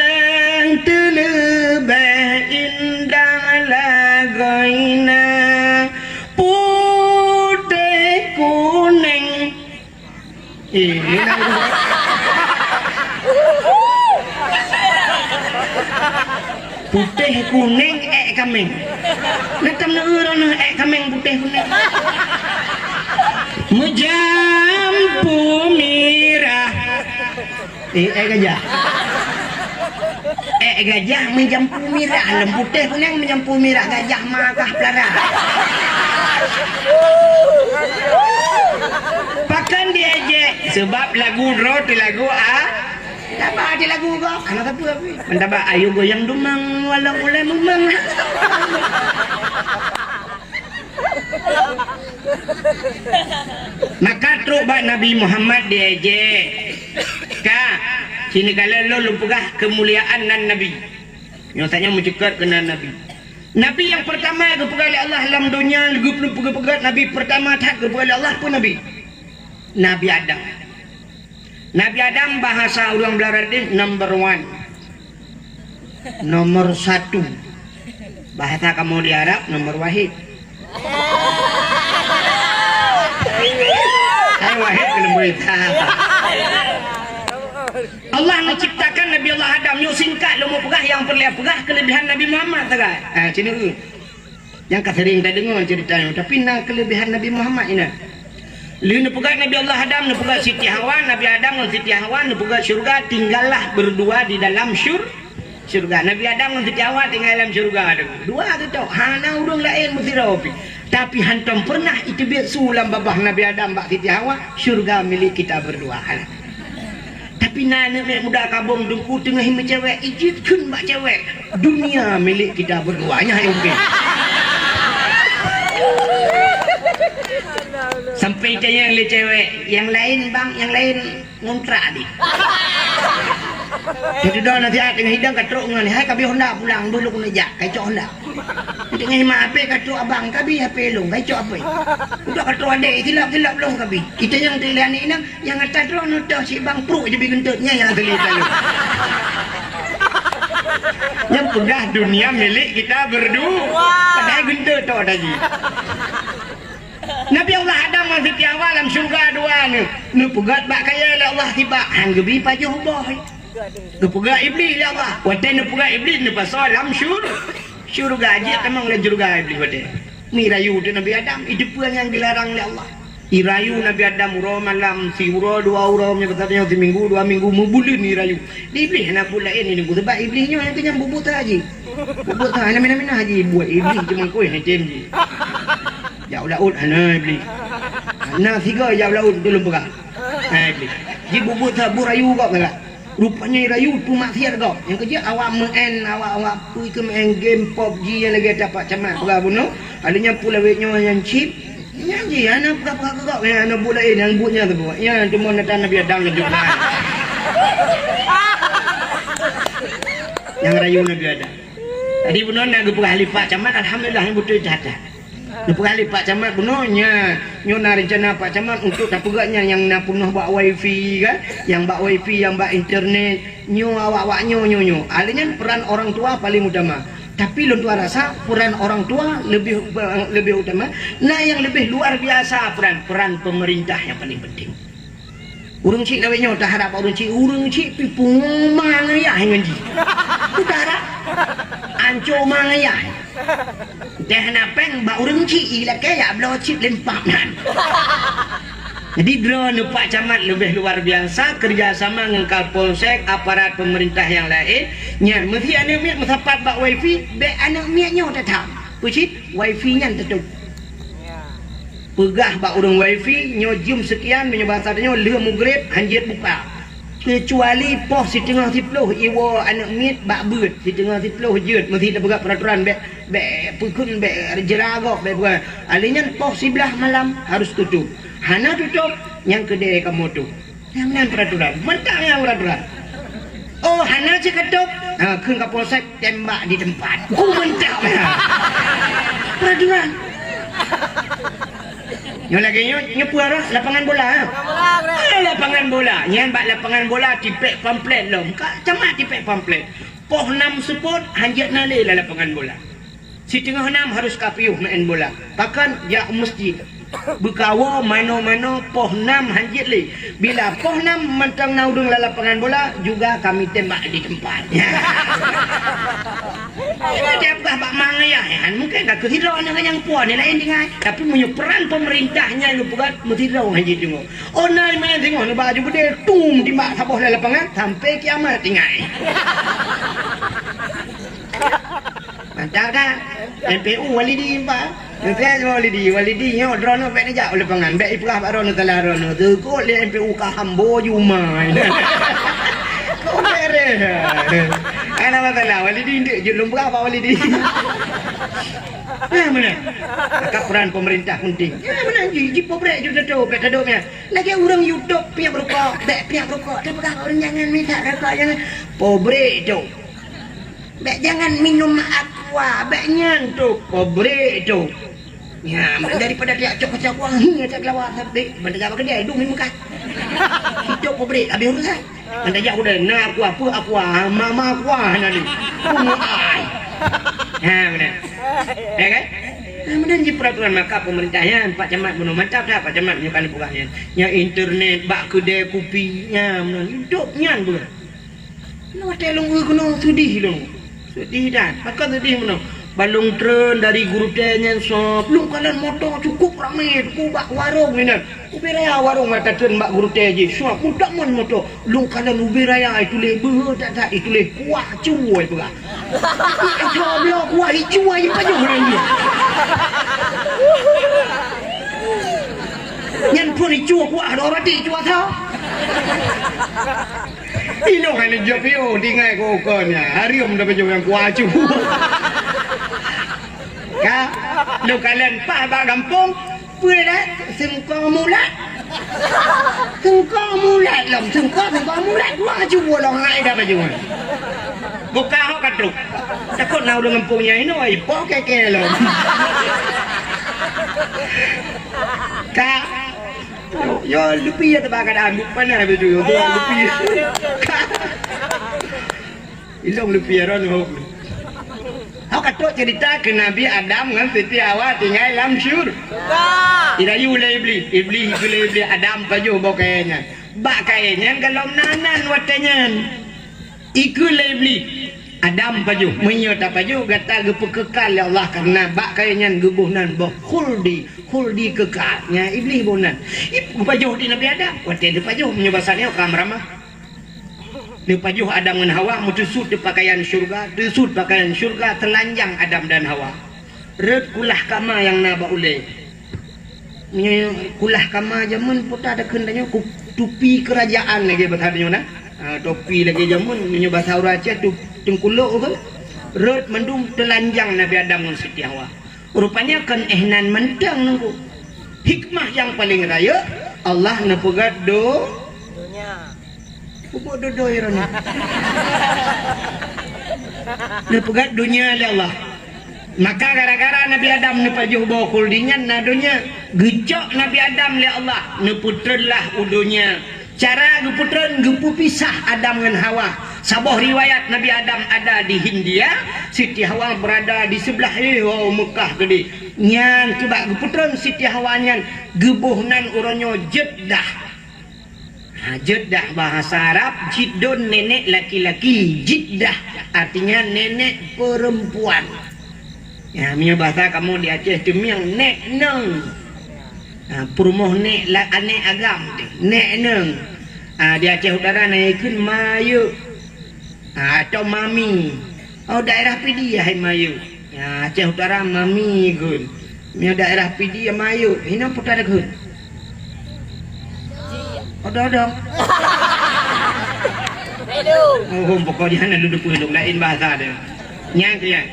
teuleubèh indah lagoina. Putéh kunèng. Eh, putéh kunèng èk kaméng. Neutém neueu droeneuh èk kaméng putéh kunèng. Meujampu mirah. Eh, èk gajah. Èk gajah meujampu mirah, lom putéh kunèng meujampu mirah, gajah ma kah peulara. Pakon diejek? Seubab lagu droe teuh lagu a-, taba di lagu gob. Hana sapeue pih. Mantaba ayo goyang dumang walau ulèe mumang. Maka trok bak Nabi Muhammad diejek. Ka, sini kala lôn lôn peugah keumuliaan nan Nabi. Nyoe saja meuceukat keunan Nabi. Nabi nyang peurtama geupeugah lé Allah lam donya, geupeugah Nabi peurtama that geupeugah lé Allah peue Nabi? Nabi Adam. Nabi Adam bahasa ureueng Blarade number one. Nomor satu. Bahasa kamoe di Arab nomor wahid. Hai wahid keuneuk beurita. Allah menciptakan Nabi Allah Adam. Nyoe singkat lôn peugah nyang peureulèe peugah keuleubehan Nabi Muhammad sagai. Ah, sini. Nyang ka sering tadeungoe ceurita nyoe, tapi na keuleubehan Nabi Muhammad inan. Lheueh neupeugah Nabi Allah Adam, neupeugah Siti Hawa, Nabi Adam ngon Siti Hawa neupeugah syeuruga, tinggallah berdua di dalam syur-, syeuruga. Nabi Adam ngon Siti Hawa tinggai lam syeuruga tu. Dua tu tok, hana ureueng laén meusidroe pih. Tapi hantom pernah iteubiet su lam babah Nabi Adam bak Siti Hawa, syeuruga milék kita berdua. Hana. Tapi na aneuk miet muda kabong Teungku teungoh meucewek, ijeuet kheun bak cewek, "Dunia milik kita berdua." Nyan hai mungken. Sampai tanyong lé cewek, "Nyang laén bang, nyang laén ngontrak di?" Jadi dah nasihat teungoh hidang ka trok ngon, "Hai ka bri Honda pulang, dulu keuneuk jak, ka icok Honda." Untuk ngai mak apé ka trok abang, ka bri apé lôn, ka icok apé. Untuk ka trok adék, silap-silap lôn ka bri. Itanyong teuk lé aneuk inong, nyang ata droeneuh toh si bang pruek jibi geuntot, nyan nyang asli talo. Nyang peugah dunia milik kita berdua. Padahai geuntot toh tadi. Nabi Allah Adam ngon Siti Hawa lam syeuruga dua nyoe. Neupeugöt bak kayèe lé Allah sibak, han geubri pajoh boh. Geupeugöt Iblih lé Allah. Watèe neupeugöt Iblih neupasoe lam syur-, syeuruga, jeuet tamong lam syeuruga Iblih watèe. Meurayu teuk Nabi Adam, iteupeue nyang geularang lé Allah. Irayu Nabi Adam uroe malam, siuroe dua uroe, meunyoe bahasa tanyoe siminggu dua minggu, meubuleuen irayu. Di Iblih hana buet laén nyoe, sabab Iblih nyoe nyang keunong bubuet sa haji. Bubuet sa, hana mina-mina haji buet Iblih, cuma koi hana tem jih. Jak u laôt hana Iblih. Hana sigoe jak u laôt, beutôi lôn peugah. Ha, Iblih. Jibubuet sa bu rayu kok galak. Rupanya rayu tu maksiat gob. Nyang keujeuet awak meu'en, awak, awak peue keu meu'en game PUBG nyang lagèe tapak camat peugah bunoe. Ada nyang pulawet nyoe nyang chip. Nyan jih, hana peugah-peugah keu gob, nyang hana buet laén, nyang buet nyan teubuet. Nyan teuma natan Nabi Adam laju na. Nyang rayu Nabi Adam. Tadi bunoe na geupeugah lipat camat, alhamdulillah, nyang beutôi that-that. Neupeugah lé Pak Camat bunoe, nya, nyoe na reuncana Pak Camat untuk tapeugah nyan nyang na peunoh bak wifi kan, nyang bak wifi, nyang bak internet, nyoe awak-awak nyoe, nyoe, nyoe. Alèh nyan peran orang tua paling utama. Tapi lôn tuan rasa peran orang tua lebih, lebih utama. Na nyang lebih luar biasa peran, peran pemerintah nyang paling penting. Ureueng chik lawét nyoe taharap bak ureueng chik, ureueng chik pih pungo ma ngon yah ngon jih. Taharap anco ma ngon yah. Teuh na péng bak ureueng chik ilakée yak bloe chip lempap nan. Jadi droeneuh Pak Camat leubeh luar biasa kerjasama ngon Kapolsek, aparat pemerintah nyang laén. Nyan meusi aneuk miet meusapat bak wifi, bék aneuk miet nyoe tatap. Peucit wifi nyan teutup. Peugah bak ureueng wifi, nyoe jeuem seukian, meunyoe basa tanyoe lheueh mugreb hanjeuet buka. Keucuali poh siteungoh siploh iwoe aneuk miet bak beuet, siteungoh siploh jeuet, meusi tapeugah peraturan bék, bék peukheun, bék jeura gob, bék peugah. Alèh nyan poh siblaih malam harus tutup. Hana tutup, nyang keudè kamoe tup. Nyang nan peraturan. Mantap nyang peraturan. Oh, hana cit katôb. Ha, kheun Kapolsek tembak di tempat. Oh, mantap nyang. Peraturan. Nyoe lagèe nyoe, nyoe peue arah lapangan bola, ha? Ah, lapangan bola. Nyan bak lapangan bola tipék pamflet lom. Ka, Camat tipék pamflet. Poh nam seupôt, hanjeuet na lé lam lapangan bola. Siteungoh nam harus ka piôh meu'en bola. Pakon? Jak u meuseujid. Beukawoe manoe-manoe poh nam hanjeuet lé. Bila poh nam mantong na ureueng lam lapangan bola, juga kami tembak di tempat. Tiep-tiep bak mangat nyan, mungken ka keuh sidroe nyan nyang puan nyang laén tinggai. Tapi meunyoe peran pemerintah nyan geupeugah meusidroe hanjeuet deungoe. Oh, na meu'en singoh neuba aju beudé, tum timbak saboh lam lapangan, sampai kiamat tinggai. Mantap dah. M P U Walidi, Pak. Mantap Walidi. Walidi nyoe droeneuh bék neujak u lapangan. Bék ipeugah bak droeneuh salah droeneuh. Teukot lé M P U ka hambo jumai. Kok beres. Hana masalah. Walidi ndeuk jeuet lôn peugah bak Walidi. Nah, meunan. Maka peran pemerintah penting. Ya, meunan ji, ji pobrek ju teutob, bék teudob nyan. Lagèe ureueng YouTube piep rukok, bék piep rukok. Teupeugah ureueng jangan mita rukok, jangan. Pobrek tu. Bék jangan minum aqua, bék nyan tu, pobrek tu. Ya, daripada tiak cok kacau aqua, hi, tak kelawa sabé, ban tajak bak keudè, dum meukat. Itu pobrek, habis urusan. Ban tajak keudè, na aqua, peue aqua, mama aqua, na ni. Peue ai. Ha, beuna. Ya kan? Ha, beuna ji peraturan maka pemerintah nyan, Pak Camat bunoe mantap dah, Pak Camat nyoe kali buka nyan. Nya internet, bak keudè kupi, nya, beuna. Hidup nyan bukan. Watèe lôn eu keunoe seudeh lôn. Seudeh that. Pakon seudeh meunoe? Ban lôn treun dari Geurutèe nyan sop, lôn kalon moto cukup ramé, teungku bak warong inan. Ubé raya warong mata treun bak Geurutèe jih, sop, mutak mon moto. Lôn kalon ubé raya ituléh beuhe that-that, ituléh kuah cuwoe peugah. Ico bloe kuah icuwoe pajoh nyan jih. Nyan phon icuwoe kuah, dua roti icuwoe tho. Inong hana jaweueb piôh, tinggai keu ukeue nyan. Hareuem dah pajoh nyang kuacu. Ka, lôn kalon paih bak gampông, peue dah? Seungko mulat. Seungko mulat lom, seungko, seungko mulat. Kuacu buah lôn hai dah pajoh. Buka hok ka trok. Takot na ureueng gampông nyan inoe, ipoh kèe-kèe lom. Ka, Yo, lupi ya teuba keadaan, bukan ada baju, yo, tu lupi. Ilong lupi ya, Ron, ho. Ho, ka trok cerita ke Nabi Adam ngon Siti Hawa tinggai lam syur-, Irayu lé Iblih, Iblih itu lé Iblih, Adam pajoh boh kayèe nyan. Bak kayèe nyan galom nan-nan watèe nyan. Ikeue lé Iblih, Adam pajoh, meunyoe tapajoh gata geupeukeukai lé Allah, kareuna bak kayèe nyan geuboh nan boh khuldi, khuldi keukai. Nyan Iblih boh nan. Ib-, geupajoh di Nabi Adam, watèe neupajoh, meunyoe basa nyoe ka meuramah. Neupajoh Adam ngon Hawa, meuteusut di pakaian syeuruga, teusut pakaian syeuruga, teulanjang Adam dan Hawa. Rhot kulah kama nyang na bak ulèe. Meunyoe kulah kama jameun peue ta takheun tanyoe, ku-, tupi keurajaan lagèe basa tanyoe na. Ha, tupi lagèe jameun, meunyoe basa ureueng Aceh tu teungkulok kan. Rhot mandum teulanjang Nabi Adam ngon Siti Hawa. Rupanya kon éh nan mantong nunggu. Hikmah nyang paleng rayeuk, Allah neupeugöt do-, Pupuk dodoi roh nyoe. Neupeugöt donya lé Allah. Maka gara-gara Nabi Adam neupajoh boh khuldi nyan na donya, geucok Nabi Adam lé Allah, neupeutreun lah u donya. Cara geupeutreun, geupeupisah Adam ngon Hawa. Saboh riwayat Nabi Adam ada di Hindia, Siti Hawa beurada di seublah, eh, oh, Meukah keudeh. Nyan keubah geupeutreun Siti Hawa nyan, geuboh nan uroe nyoe Jeddah. Ha, Jeddah bahasa Arab, Jiddun nenek laki-laki, Jiddah artinya nenek perempuan. Ya, meunyoe bahasa kamoe di Aceh Teumieng, nek neng. Ha, peurumoh nek la-, aneuk agam teuh, nek neng. Ha, di Aceh Utara na ikheun mayuk. Ha, atau mami. Oh, daerah Pidie hai mayuk. Ya, Aceh Utara mami kheun. Meunyoe daerah Pidie mayuk, hinoe putar kheun. Odong-odong. Oh, pokok jih hana lôn teupeu lôn laén bahasa dia. Nyan keu nyan.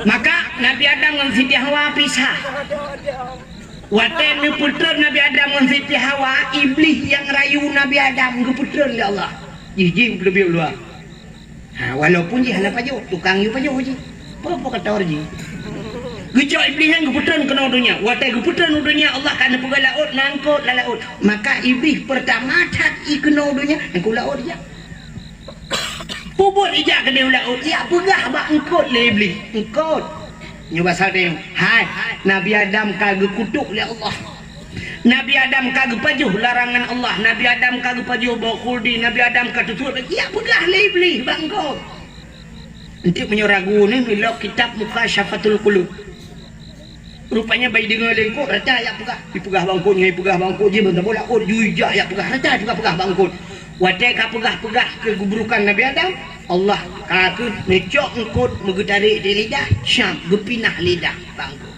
Maka Nabi Adam ngon Siti Hawa pisah. Watée neupeutreun Nabi Adam ngon Siti Hawa, Iblih nyang rayu Nabi Adam geupeutreun lé Allah. Jih, jih leubeh u luwa. Ha, walaupun jih hana pajoh, tukang yue pajoh jih. Peue-peue kator jih. Geucok Iblih nyan geupeutreun keunoe donya. Watée geupeutreun u donya, Allah ka neupeugah laôt, na eungkôt lam laôt. Maka Iblih peurtama that i keunoe donya, eungkôt laôt ijak. Peubuet ijak keudeh u laôt, ijak peugah bak eungkôt lé Iblih. Eungkôt. Nyoe basa teuh, hai, Nabi Adam ka geukutok lé Allah. Nabi Adam ka geupajoh larangan Allah, Nabi Adam ka geupajoh boh khuldi, Nabi Adam ka teusuet, ijak peugah lé Iblih bak eungkôt. Enteuk meunyoe ragu nyoe, ilok kitab Mukasyafatul Qulub. Rupanya bai deungoe lé eungkôt, rata ijak peugah. Ipeugah bak eungkôt, nyan ipeugah bak eungkôt, jih ban saboh laôt, jih ijak ijak peugah, rata juga peugah bak eungkôt. Watée ka peugah-peugah keu keburukan Nabi Adam, Allah ka keuh neucok eungkôt meugeutarek di lidah, syam, geupinah lidah bak eungkôt.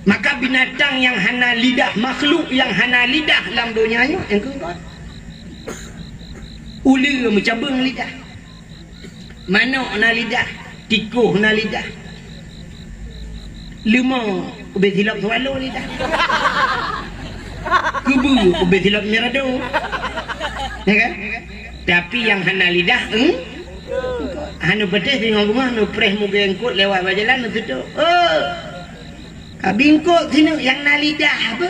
Maka binatang nyang hana lidah, makhluk nyang hana lidah lam donya nyoe, nyang keungkot. Uleue meucabeueng lidah. Manok na lidah, tikoh na lidah. Leumô ubé silop swallow lidah. Keubeue ubé silop nyerado. Ya kan? Tapi nyang hana lidah, hmm? Hana peudeh singoh beungoh neupreh mugée eungkôt lewat bak jalan neuseudok. Oh. Ka bingkot sineuk nyang na lidah apa?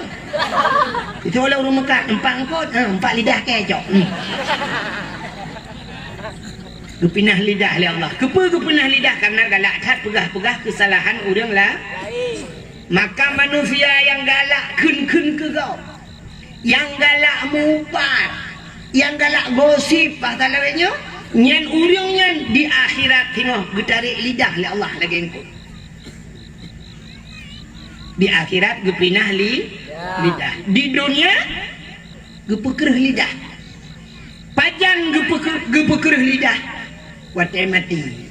Itu oleh ureueng Mekah, empat eungkot, ha, empat lidah kecok. Hmm. Geupinah lidah lé Allah. Keupeue geupinah lidah? Karena galak that peugah-peugah keusalahan ureueng la-, maka manusia nyang galak kheun-kheun keu gob. Nyang galak mupat, nyang galak gosip, bahasa lawét nyoe, nyan ureueng nyan di akhirat singoh geutarek lidah lé Allah lagée eungkôt. Di akhirat geupinah li-, lidah. Di dunia geupeukreuh lidah. Pajan geupeukreuh, geupeukreuh lidah? Watée maté.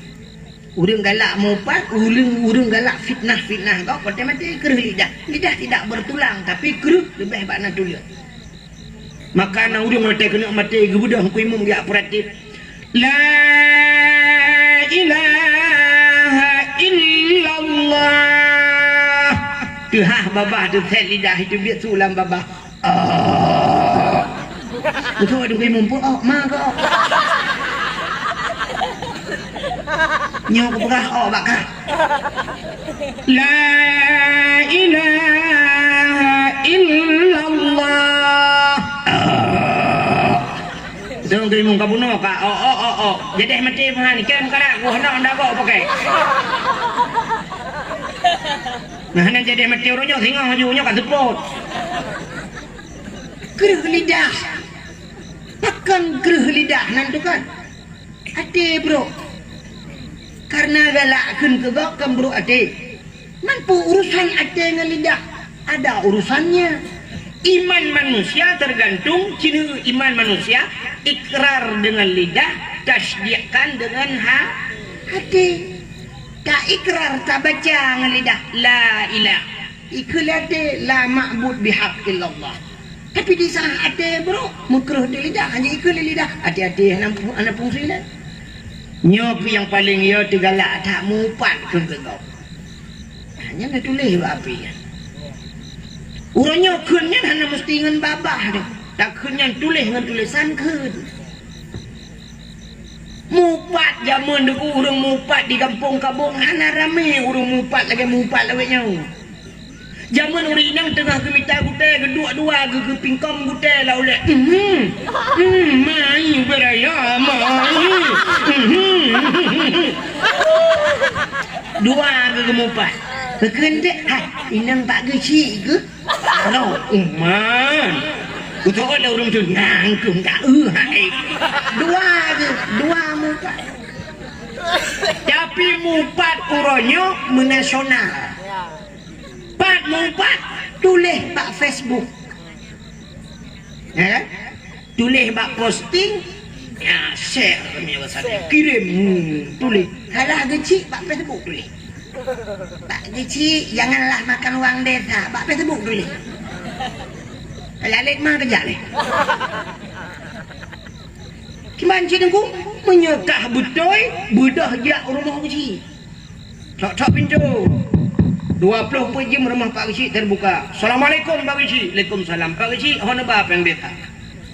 Ureueng galak mupat, ureueng, ureueng galak fitnah-fitnah gob, watée maté kreuh lidah. Lidah tidak bertulang, tapi kreuh leubeh bak na tuleueng. Maka na ureueng watée keuneuk maté geubeudôh Teungku Imum geujak peuratéb, "La ilaha illallah." Teuhah babah teuset lidah, itu biet su lam babah. Oh. Beutôi dong mumpuk, oh, ma kau. Nyoe kupeugah, oh, bak kah. La ilaha illallah. Oh. Dong teurimong ka bunoe ka, oh, oh, oh, oh. Jadeh maté meuhan, ikan karak, gua hendak anda gok pakai. Nah, hana jadeh maté uroe nyoe, singoh laju nyoe ka seupôt. Kreueh lidah. Pakon kreueh lidah nan teuh kan? Até brok. Karena galak kheun keu gob kan brok até. Man peue urusan até ngon lidah? Ada urusannya. Iman manusia tergantung, ciri iman manusia, ikrar dengan lidah, tasdikkan dengan ha-, hati. Ta ikrar, tabaca ngon lidah, la ilah. Ikheun lé até, la ma'bud bihaq illallah. Tapi di saat até brok, meukreueh di lidah, hanya ikheun lé lidah, até-até hana, hana fungsi lé. Nyoe pih nyang paleng yo teugalak that mupat kheun keu gob. Nyan na tuléh bak api nyan. Uroe nyoe kheun nyan hana meusti ngon babah teuh. Takheun nyan tuléh ngon tulésan kheun. Mupat jameun deuh ureuëng mupat di gampông Kabong hana ramé ureuëng mupat lagée mupat lawét nyoe. Jameun ureuëng inong teungoh geumita gutée geuduek dua geuh geupingkom gutée lam ulée. Mhm. Hmm, mai beuraya, mai. Mhm. Dua geuh geumupat. Geukheun dek, hai, inong Pak Geuchik geuh. Aroh, uman. Beutôi lé ureuëng tu nangkeueng ka, eh, hai. Dua geuh, dua mupat. Tapi mupat uroe nyoe meunasional. Pat mupat tuléh bak Facebook. Ya kan? Tuléh bak posting, ya, share kami WhatsApp. Kirém, hmm, tuléh. Salah Geuchik bak Facebook tuléh. Pak Geuchik, janganlah makan wang desa. Bak Facebook tuléh. Kayak lek mang kejak leh. Kiban cit Teungku, meunyoe kah beutôi, beudôh jak u rumoh Geuchik. Tok-tok pintoe. Dua ploh peuet jeuem rumoh Pak Geuchik teubuka. "Assalamualaikum, Pak Geuchik." "Waalaikumsalam." "Pak Geuchik, ho neuba péng desa."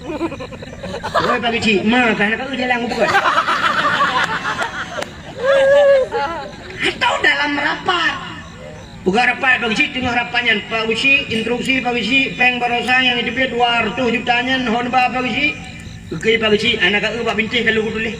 "Oi, Pak Geuchik, ma kah na ka eu jalan bukon." Atau dalam rapat. Peugah rapat Pak Geuchik, teungoh rapat nyan, "Pak Geuchik, instruksi Pak Geuchik, péng baroesa nyang jiteubiet dua reutôh juta nyan ho neuba Pak Geuchik." "Oke, Pak Geuchik, hana ka eu bak bintéh ka lôn tuléh."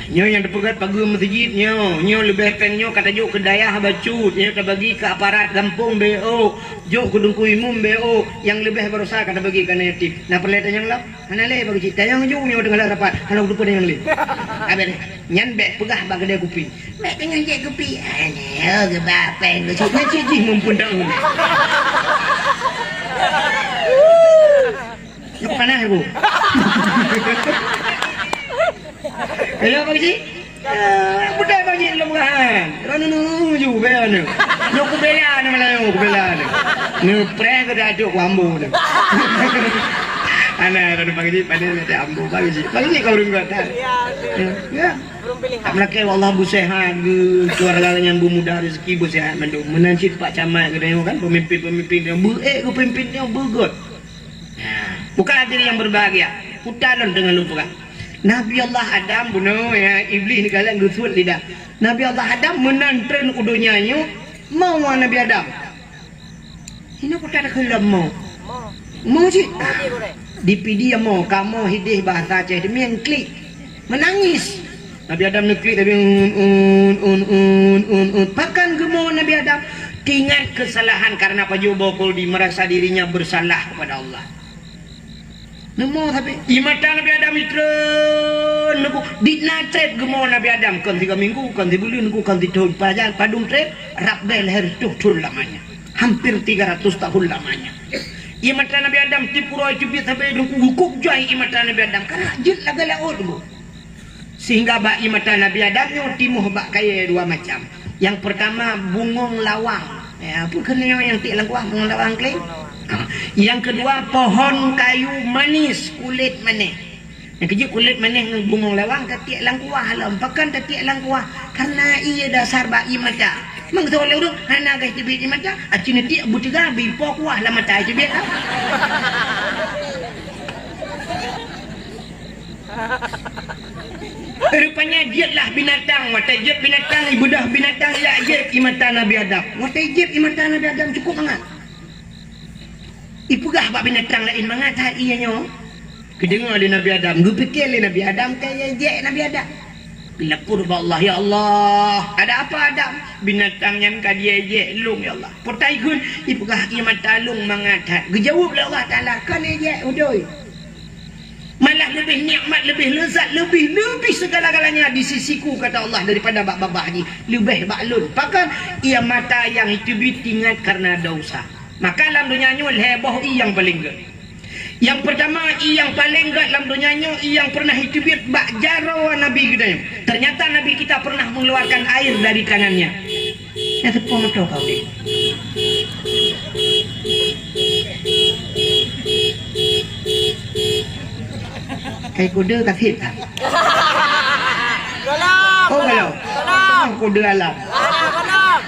Nyoe nyang teupeugét pageue meuseujid nyoe, nyoe leubeh péng nyoe ka tajok keu dayah bacut, nyoe tabagi keu aparat gampông B O, jok keu Teungku Imum B O, nyang leubeh baroesa ka tabagi keu aneuk yatim. Na peureulée tanyong lom? Hana lé, Pak Geuchik. Tanyong ju nyoe teungoh lam rapat, hana kuteupeu tanyong lé. Abéh lé, nyan bék peugah bak keudè kupi. Bék teungoh jép kupi. Aneuk geuba péng Geuchik, nyan cit jih mumpun taun. Nyoe panas aku. Kaya apa sih? Eh, budak banyak lom kan. Ranu nu ju bela ni. Nyoe kubela ni malah nyoe kubela ni. Ni preh ke dah duk wambo ni. Ana ranu pagi ni pada ni ambo pagi sih. Pagi sih kau urang kata. Ya. Tak melakèe Allah bu sehat ke, keluarga yang bu muda rezeki bu sehat mandum. Meunan cit Pak Camat ke dia kan, pemimpin-pemimpin dia bu eh ke pemimpin dia bu good. Nah, bukan hadirin yang berbahagia. Putar lom dengan lupa. Nabi Allah Adam bunoe ya, Iblis ni galak geusut lidah. Nabi Allah Adam meunan treun u donya nyoe, mau Nabi Adam. Hino kota dah keulam mau. Mau cit. Di P D mau, kamoe hideh bahasa Aceh demikian klik. Menangis. Nabi Adam neuklik tapi un, un, un, un, un, un. Pakon geumo Nabi Adam? Teuingat kesalahan karena pajoh boh koldi merasa dirinya bersalah kepada Allah. Neumo tapi i mata Nabi Adam itreun neuku dit na treb geumo Nabi Adam kon tiga minggu, kon tibuleuen, kon tithon pajan padum treb rab beh leher tuh thon lamanya. Hampir tiga ratus tahun lamanya. I mata Nabi Adam tipu roh teubiet sampai dengku hukuk jai i mata Nabi Adam karena jeuet lagèe laôt bu. Sehingga bak i mata Nabi Adam nyoe timoh bak kayèe dua macam. Yang pertama bungong lawang. Ya, apa kena yang tiek lam kuah bungong lawang kling? Ha. Yang kedua pohon kayu manis kulit manis. Yang kejut kulit manis ngon bungong lawang tatiek lam kuah lom. Pakon tatiek lam kuah? Karena ia dasar bak i mata. Mangsa lé ureueng hana gah teubiet i mata, aci neutiek beuteuga bipo kuah lam mata teubiet. Rupanya jeuetlah binatang, watèe jeuet binatang, ibeudôh binatang yak jeuet i mata Nabi Adam. Watèe jeuet i mata Nabi Adam cukup mangat. Ipeugah bak binatang laén mangat that ié nyoe. Geudeungoe lé Nabi Adam, geupike lé Nabi Adam ka ié jek Nabi Adam. Geulapor bak Allah, "Ya Allah, ada apa Adam?" "Binatang nyan ka dié jek lôn ya Allah." "Peue takheun?" "Ipeugah ié mata lôn mangat that." Geujaweueb lé Allah Taala, "Kon ié jek udoi." Malah leubeh nikmat, leubeh lezat, leubeh, leubeh segala-galanya di sisiku, kata Allah, daripada bak babah jih. Leubeh bak lôn. Pakon? Ia mata nyang teubiet teuingat karena dosa. Maka lam donya nyoe lhèe boh ié nyang paleng gèt. Nyang peurtama, ié nyang paleng gèt lam donya nyoe, ié nyang pernah teubiet bak jaroe Nabi geutanyoe. Ternyata Nabi kita pernah mengeluarkan air dari tangannya. Nyang teupeue meutoe ka udép. Kai kode ka sép ka? Golom. Oh, golom. Golom. Kode alam. Golom, golom.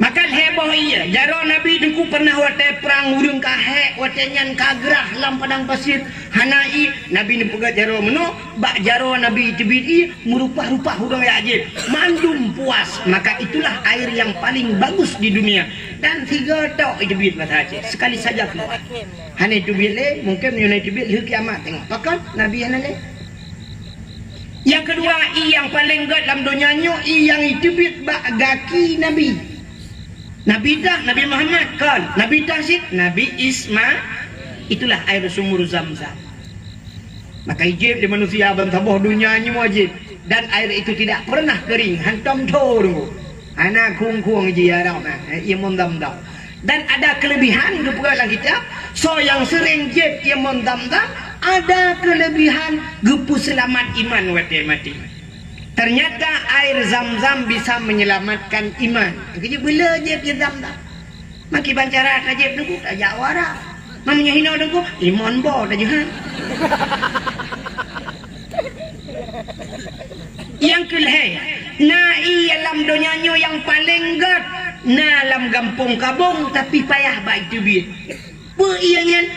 Maka lhèe boh ié, jaroe Nabi Teungku pernah watèe prang ureueng ka hék, watèe nyan ka grah lam padang pasir, hana ié, Nabi neupeugöt jaroe meunoe, bak jaroe Nabi teubiet ié, meurupah-rupah ureueng jak jieb, mandum puas, maka itulah air yang paling bagus di dunia. Dan sigoe tok teubiet masa Aceh, sekali saja keluar. Hana teubiet lé, mungken meunyoe na teubiet lheueh kiamat teungoh. Pakon? Nabi hana lé. Nyang keudua, ié nyang paleng gèt lam donya nyoe, ié nyang teubiet bak gaki Nabi. Nabi tah, Nabi Muhammad, kon. Nabi tah cit, Nabi Isma-, itulah air sumur Zam-Zam. Maka jieb lé manusia ban saboh donya nyoe jieb, dan air itu tidak pernah kering, hantom tho deungon. Hana khueng-khueng jih ya Rabbana, ié mon Zam-Zam. Dan ada kelebihan geupeugah lam kitab, soe nyang sering jieb ié mon Zam-Zam, ada kelebihan geupeuseulamat iman watèe maté. Ternyata air Zam-Zam bisa menyelamatkan iman. Keujeuet beuleu jieb ié Zam-Zam. Makiban cara tajép Teungku, tajak u Arab. Meunyoe hinoe Teungku, imon bo tajeuhan. Nyang keulhèe, na ié lam donya nyoe nyang paleng gèt, na lam gampông Kabong, tapi payah bak teubiet. Peue ié nyan?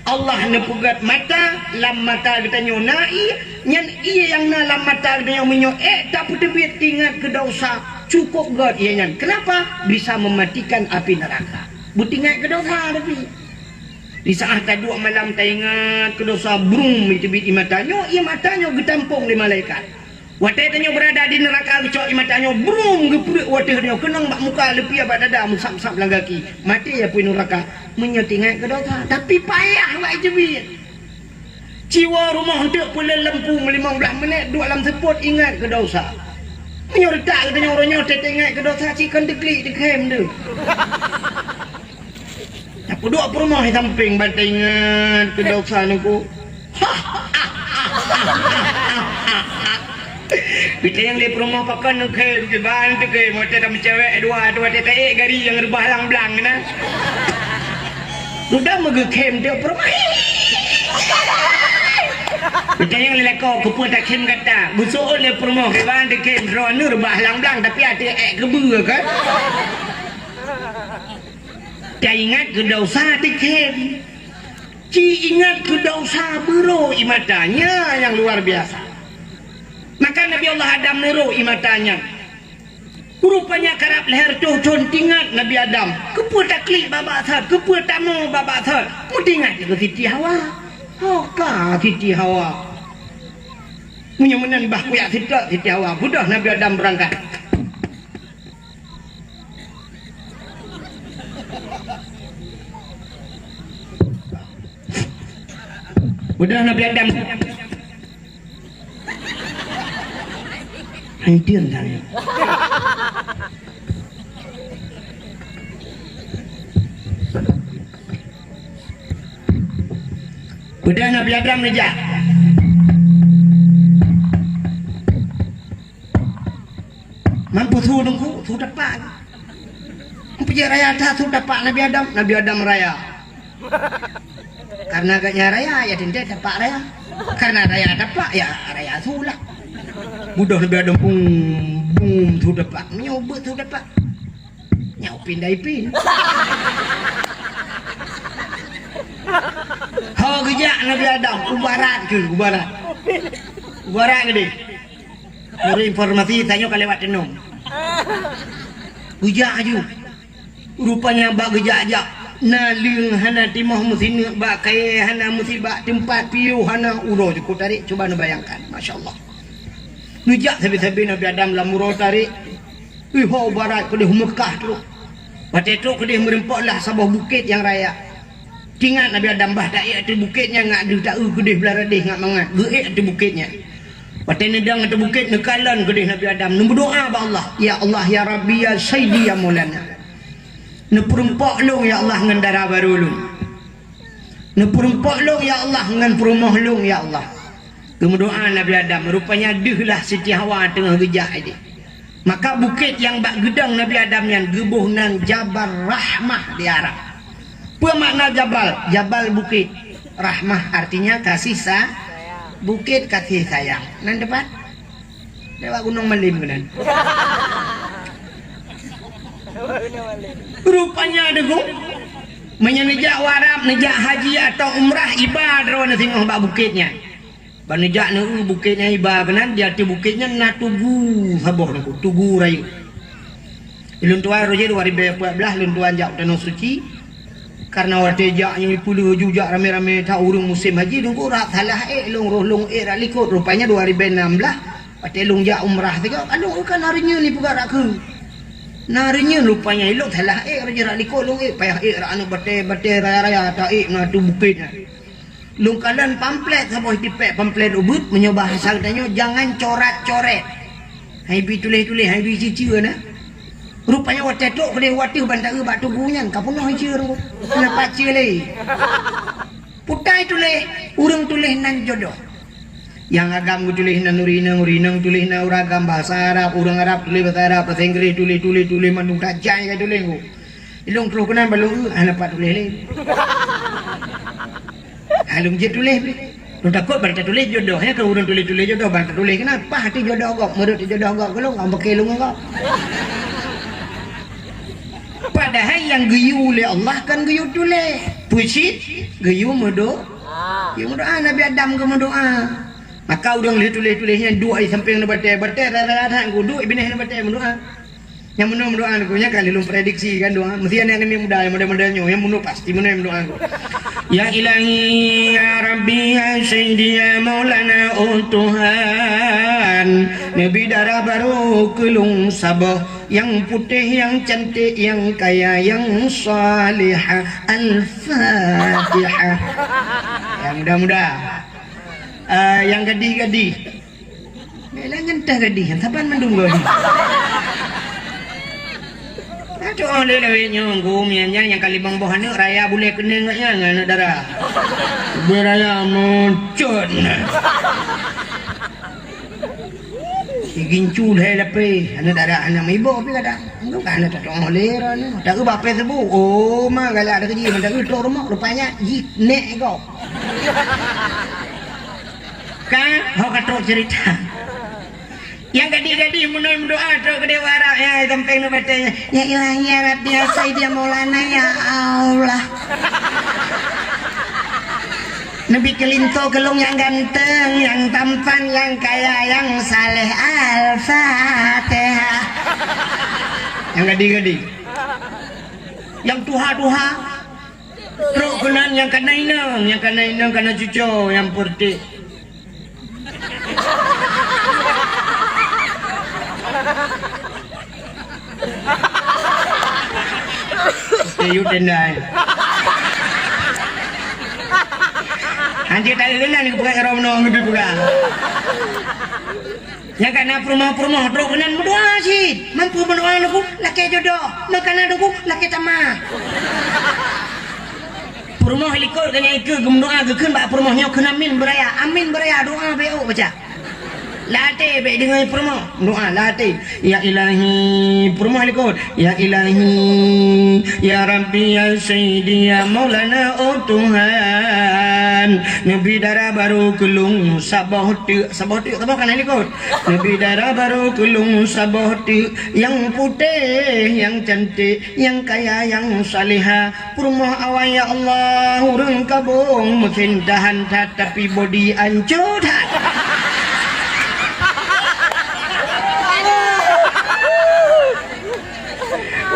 Allah neupeugèt mata, lam mata geutanyoe na ié, nyan ié nyang na lam mata geutanyoe meunyoe ék tapeuteubiet teuingat keu desya, cukôp gèt ié nyan. Kenapa? Bisa mematikan api neraka. Beuteuingat keu desya tapi. Di saat taduek malam taingat keu desya, brum, teubiet ié mata nyoe, ié mata nyoe geutampông lé malaikat. Watèe tanyoe beurada di neuraka, geucok ié mata nyoe, brum, geupeureuek u ateueh tanyoe, keunong bak muka, leupie bak dada, meusab-sab lam gaki. Maté apui neuraka, meunyoe teuingat keu desya. Tapi payah bak teubiet. Ci woe rumoh eunteuk peuleueh lampu limong blaih minèt, duek lam seupôt ingat keu desya. Meunyoe reutak geutanyoe uroe nyoe teuingat keu desya, ci kon teuklik teukhém deuh. Tapeuduek peurumoh di sampéng ban taingat keu desya Teungku. Geutanyong lé peurumoh, pakon neukhém, kiban teukhém, watèe tameucewek dua, watèe taék gari nyang reubah lang-blang na. Dudoe meugeukhém teuk peurumoh. Geutanyong lé lakoe, keupeue takhém gata? Geuseuôt lé peurumoh, kiban teukhém, droeneuh reubah lang-blang, tapi até ék keubeue kan? Taingat keu desya teukhém. Ci ingat keu desya beurô ié mata, nyan nyang luar biasa. Maka Nabi Allah Adam neurô ié mata nyan. Rupanya karab lhèe reutôh thôn teuingat Nabi Adam. Keupeue taklik babah that, keupeue tamoe babah that. Meuteuingat keu Siti Hawa. Ho ka Siti Hawa. Meunyoe meunan bah kujak seutôt Siti Hawa. Beudôh Nabi Adam beurangkat. Udah Nabi Adam. Hancur dah. Udah Nabi Adam ni jak. Mampu su Teungku, su tapak. Peujeuet raya that su tapak Nabi Adam, Nabi Adam raya. Karena gobnyan raya, ya teuntèe tapak raya. Karena raya tapak, ya raya su lah. Beudôh Nabi Adam, bum, bum, su tapak. Meunyoe beuet su tapak. Nyoe pin dai pin. Ho geujak Nabi Adam, u barat keuh, u barat. U barat keudéh. Ureueng informasi tanyoe ka lewat teunong. Geujak aju. Rupanya bak geujak-jak, naleueng hana timoh meusineuk, bak kayèe hana meusibat, teumpat piôh hana, uroe jukôp tarek. Cuba neubayangkan, masya Allah. Neujak sabe-sabe Nabi Adam lam uroe tarek. Iho barat keudéh Meukah trok. Watèe trok keudéh meureumpok lah saboh bukét nyang raya. Teuingat Nabi Adam bah taék ateueh bukét nyan ngat deuh taeu keudéh blah radéh ngat mangat, geuék ateueh bukét nyan. Watèe neudong ateueh bukét, neukalon keudéh Nabi Adam, neumeudoa bak Allah, "Ya Allah, ya Rabbi, ya Sayyidi, ya Maulana. Neupeureumpok lôn, ya Allah, ngon dara barô lôn. Neupeureumpok lôn, ya Allah, ngon peurumoh lôn, ya Allah." Geumeudoa Nabi Adam, rupanya deuh lah Siti Hawa teungoh geujak idéh. Maka bukét nyang bak geudong Nabi Adam nyan geuboh nan Jabal Rahmah di Arab. Peue makna jabal? Jabal bukét. Rahmah artinya kasih sa-, bukét kasih sayang. Nan teumpat? Lewat Gunong Malim keunan. Rupanya deungon, meunyoe neujak u Arab, neujak haji atau umrah, iba droeneuh singoh bak bukét nyan. Ban neujak neu-eu bukét nyan iba keunan, di ateueh bukét nyan na tugu saboh nangku, tugu rayeuk. Lôn tuan roh jih dua ribèe peuet blah, lôn tuan jak u Tanoh Suci. Karena watèe jak nyoe peuleueh ju jak ramé-ramé that ureueng musém haji, nunggu rab salah ék lôn roh lôn ék rab likot. Rupanya dua ribèe nam blah, watèe lôn jak umrah sigoe, ka lôn ék ka na reunyeun ipeugah rab keu. Na reunyeun rupanya ilôn salah ék roh jih rab likot lôn ék, payah ék rab aneuk batèe-batèe raya-raya, ta ék na ateueh bukét nyan. Lôn kalon pamflet saboh tipék, pamflet ubit, meunyoe bahasa geutanyoe, jangan corat-coret. Hai bi tuléh-tuléh, hai bi ciceu na. Rupanya watèe trok keudéh u ateueh ban ta-eu bak tugu nyan, ka peunoh ciceu nangku. Hana pat ciceu lé. Peue ta tuléh, ureueng tuléh nan jodoh. Nyang agam geutuléh nan ureueng inong, ureueng inong tuléh nan ureueng agam, bahasa Arab, ureueng Arab tuléh bahasa Arab, bahasa Inggréh tuléh, tuléh, tuléh mandum tajai ka tuléh nangku. Ilôn troh keunan ban lôn eu, hana pat tuléh lé. Ha, lôn jeuet tuléh pih. Lôn takot ban tatuléh jodoh, ya, keu ureueng tuléh-tuléh jodoh, ban tatuléh keunan, paih teuh jodoh gob, meureuet teuh jodoh gob keu lôn, ka meuke lôn ngon gob. Padahai nyang geuyue lé Allah kon geuyue tuléh. Peue cit? Geuyue meudo-, geuyue meudoa. Nabi Adam geumeudoa. Maka ureueng lheueh tuléh-tuléh nyan duek di sampéng ngon batèe, batèe rara that, duek binéh ngon batèe meudoa. Nyang meunoe meudoa nangku, nyan ka lheueh lôn prediksi kan doa. Meusti aneuk-aneuk muda nyang model-model nyoe, nyang meunoe pasti meunoe meudoa nangku. Ya Ilahi, ya Rabbi, ya Sayyidi, ya Maulana, oh Tuhan, neubi dara barô keu lôn saboh, nyang putéh, nyang cantik, nyang kaya, nyang salihah. Al-Fatihah. Nyang muda-muda. Ah, nyang gadih-gadih. Meulah nyan teuh gadih, saban mandum gadih. Aduh, lé lawét nyoe, gum nyan, nyan nyang ka limong boh aneuk raya bulèe keuneung nyan, aneuk dara. Bulèe raya meucot. Igincu lhèe lapéh, aneuk dara hana meuiboh pih kadang. Nyoe ka hana tatu'oh lé droeneuh. Ta-eu bak Facebook, oh, ma galak ada keujih, ma ta-eu trok rumoh, rupanya jih nèk gob. Ka, ho ka trok cerita. Nyang gadih-gadih meunoe meudoa trok keudéh u Arab, ya, sampéng ngon batèe nyan. Ya Ilahi, ya Rabbi, ya Sayyidi, ya Maulana, ya Allah. Neubi keu linto keu lôn nyang ganteng, nyang tampan, nyang kaya, nyang saleh. Al-Fatihah. Nyang gadih-gadih. Nyang tuha-tuha. Trok keunan nyang kana inong, nyang kana inong kana cuco nyang peureuteh. Teu yue tendai. Hanjeuet taeu keunan geupeugah droeneuh geupeugah. Nyang kana peurumoh-peurumoh trok keunan meudoa cit. Mampu meudoa lôn ku lakèe jodoh, meukanan lôn ku lakèe tamah. Peurumoh likot geuh nyan ikeue geumeudoa geukheun bak peurumoh nyoe kheun amin beuraya. Amin beuraya doa bèk ôk baca. Lam até bèk deungoe peurumoh. Doa lam até. Ya Ilahi, peurumoh likot. Ya Ilahi, ya Rabbi, ya Sayyidi, ya Maulana, oh Tuhan, neubi dara barô keu lôn saboh teuk, saboh teuk, saboh kana likot. Neubi dara barô keu lôn saboh teuk, nyang putéh, nyang cantik, nyang kaya, nyang salihah. Peurumoh awai, ya Allah, ureueng kabong meusin tahan that, tapi bodi ancô that.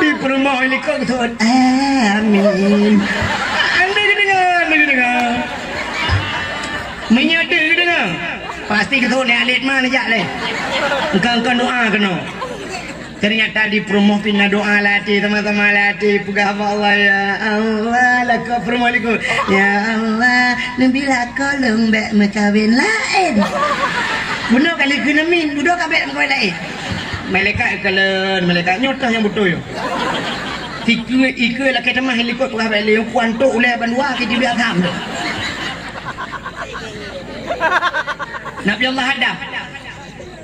Di peurumoh likot thon. Amin. Anda kedengar, anda kedengar. Meunyoe teudeungoe, pasti keuthôn lé alet ma neujak lé. Engka-engka doa keunoe. Ternyata di peurumoh pih na doa lam até, sama-sama lam até peugah bak Allah, "Ya Allah, lakoe peurumoh likot. Ya Allah, neubi lakoe lôn bèk meukawen laén." Bunoe ka lheueh kheun amin, bunoe ka bèk meukawen laén. Malaikat kalon, malaikat nyoe teuh nyang beutôi. Tikeue, ikeue lakèe tamah likot peugah bak lé, kuantok ulèe bandua keu jibiak tham. Nabi Allah Adam.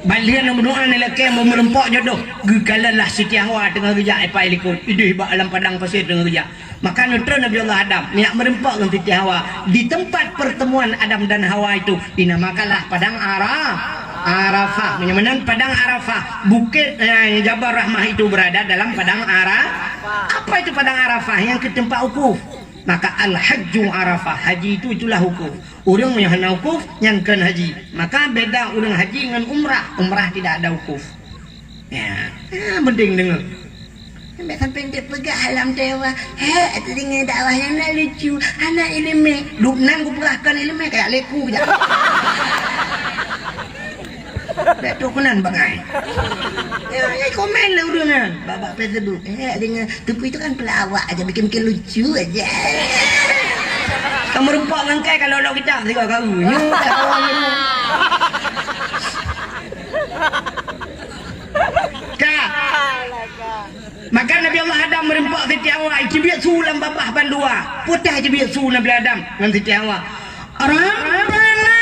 Ban lheueh nyan meudoa neulakèe meureumpok jodoh, geukalon lah Siti Hawa teungoh geujak ipai likot, idéh bak lam padang pasé teungoh geujak. Maka neutron Nabi Allah Adam, neujak meureumpok ngon Siti Hawa. Di tempat pertemuan Adam dan Hawa itu dinamakanlah Padang Ara-, Arafah. Meunyoe meunan Padang Arafah, bukét, eh, Jabal Rahmah itu berada dalam Padang Ara-, apa itu Padang Arafah? Nyang keuh teumpat wukuf. Maka al-hajju Arafah, haji itu itulah wukuf. Ureuëng nyang hana wukuf, nyan kon haji. Maka beda ureuëng haji ngon umrah. Umrah tidak ada wukuf. Ya, ya, penting deungoe. Sampai-sampai dia peugah lam tewa, "Hek, teungoh dakwah nyang na lucu, hana ileumèe." Duek nan kupeugah kon ileumèe, kayak leku jak. Bèk trok keunan bangai. Ya, ya, komen lah ureuëng nyan. Bak, bak Facebook. "Hek, teungoh teupeu itu kan pelawak aja, bikin-bikin lucu aja." Kamu rempok ngon kai kalau lok kita tiga kali. Nyu tak kawan nyu. Ka. Maka Nabi Allah Adam meureumpok Siti Hawa, icibiet su lam babah bandua. Peue teuh icibiet su Nabi Adam ngon Siti Hawa. Rabbana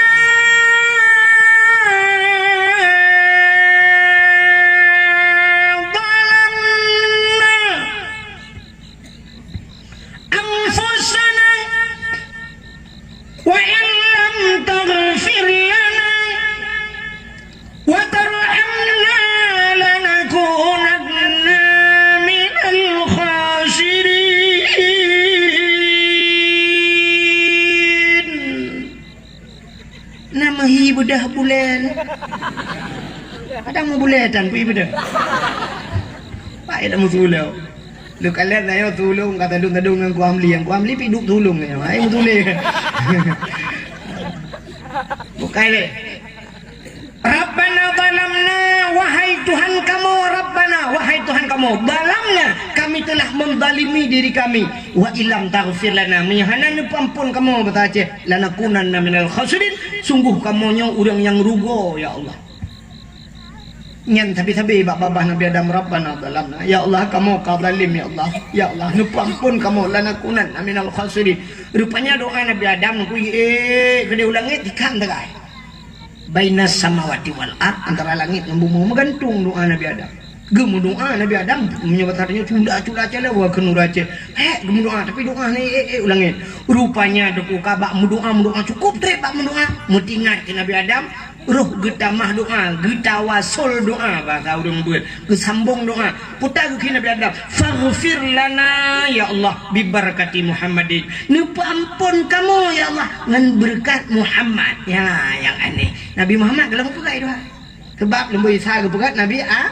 zalamna anfusana wa in lam taghfir lana wa tarhamna lanakunanna minal khasirin. Na meuhi beudah bulan. Kadang meubulan tan pih beudah. Baik dah meusulo. Leukalon ayo tulông ka tadong-tadong ngon Ku Hamli. Ku Hamli pih duek tulông nyoe. Hai meutuléh. Bukai lé. Rabbana zalamna, wahai Tuhan kamoe, Rabbana, wahai Tuhan kamoe, zalamna, kami telah menzalimi diri kami, wa illam taghfir lana, meunyoe hana neupeuampon kamoe basa Aceh, lanakunanna minal khasirin, sungguh kamoe nyoe ureuëng nyang rugoe, ya Allah. Nyan sabe-sabe bak babah Nabi Adam, Rabbana zalamna, ya Allah, kamoe ka zalim, ya Allah, ya Allah, neupeuampon kamoe, lanakunanna minal khasirin. Rupanya doa Nabi Adam ku, eh, keudeh u langét, tikam tegai. Bainas samawati wal ard, antara langét ngon bumoe, meugantung doa Nabi Adam. Geumeudoa Nabi Adam, meunyoe basa tanyoe cula-cula calawa keu nuraka. Hek geumeudoa, tapi doa ni, eh, eh, u langét. Rupanya teuka bak meudoa, meudoa cukup trép bak meudoa. Meutingat keu Nabi Adam, roh geutamah doa, geutawasol doa, basa ureuëng beuet, geusambong doa. Peue teuh geukheun Nabi Adam, "Faghfir lana, ya Allah, bibarakati Muhammadin." Neupeuampon kamoe, ya Allah, ngon beureukat Muhammad. Ya, nyang aneh. Nabi Muhammad golom peugah doa. Sebab leumboi Isa geupeugah Nabi A-,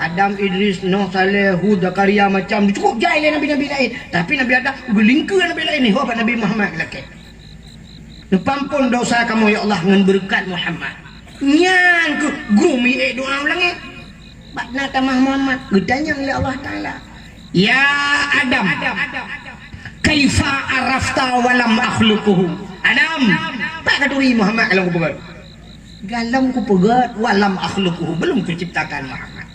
Adam, Idris, Nuh, Saleh, Hud, Zakaria, macam cukup jai lé nabi-nabi laén. Tapi Nabi Adam geulingkeue nabi laén, nyoe bak Nabi Muhammad lakée. Neupeuampon dosa kamoe, ya Allah, ngon beureukat Muhammad. Nyan keuh geumiék doa u langét. Bak na tamah Muhammad, geutanyong lé Allah Taala, "Ya Adam, kaifa arafta wa lam akhluquhu?" Adam, pat ka turi Muhammad golom kupeugét? Golom kupeugét, wa lam akhluquhu, belum kuciptakan Muhammad.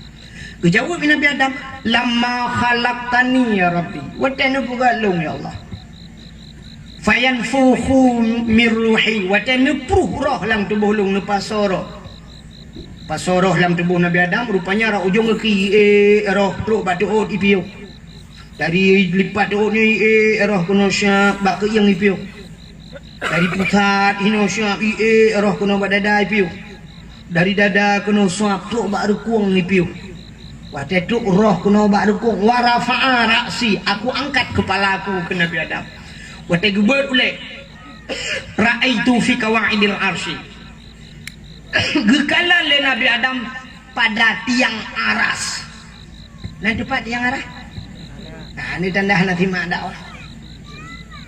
Geujaweueb Nabi Adam, "Lamma khalaqtani ya Rabbi." Watée neupeugét lôn, ya Allah. "Fayanfukhu mir ruhi," watée neupruh roh lam tuboh lôn, neupasoe roh. Pasoe roh lam tuboh Nabi Adam, rupanya rot ujong gaki, eh, roh trok bak teuôt ipiôh. Dari lipat teuôt nyoe, eh, roh keunoe siab bak keuieng ipiôh. Dari pusat inoe siab, eh, roh keunoe bak dada ipiôh. Dari dada keunoe siab trok bak reukueng ipiôh. Watée trok roh keunoe bak reukueng, wa rafa'a ra'si, aku angkat kepala aku keu Nabi Adam. Watée geubeuet ulée, ra'aitu fi qawaidil arsy. Geukalon lé Nabi Adam pada tiang aras. Na teupat tiang aras? Nah, ni tanda hana simak dakwah.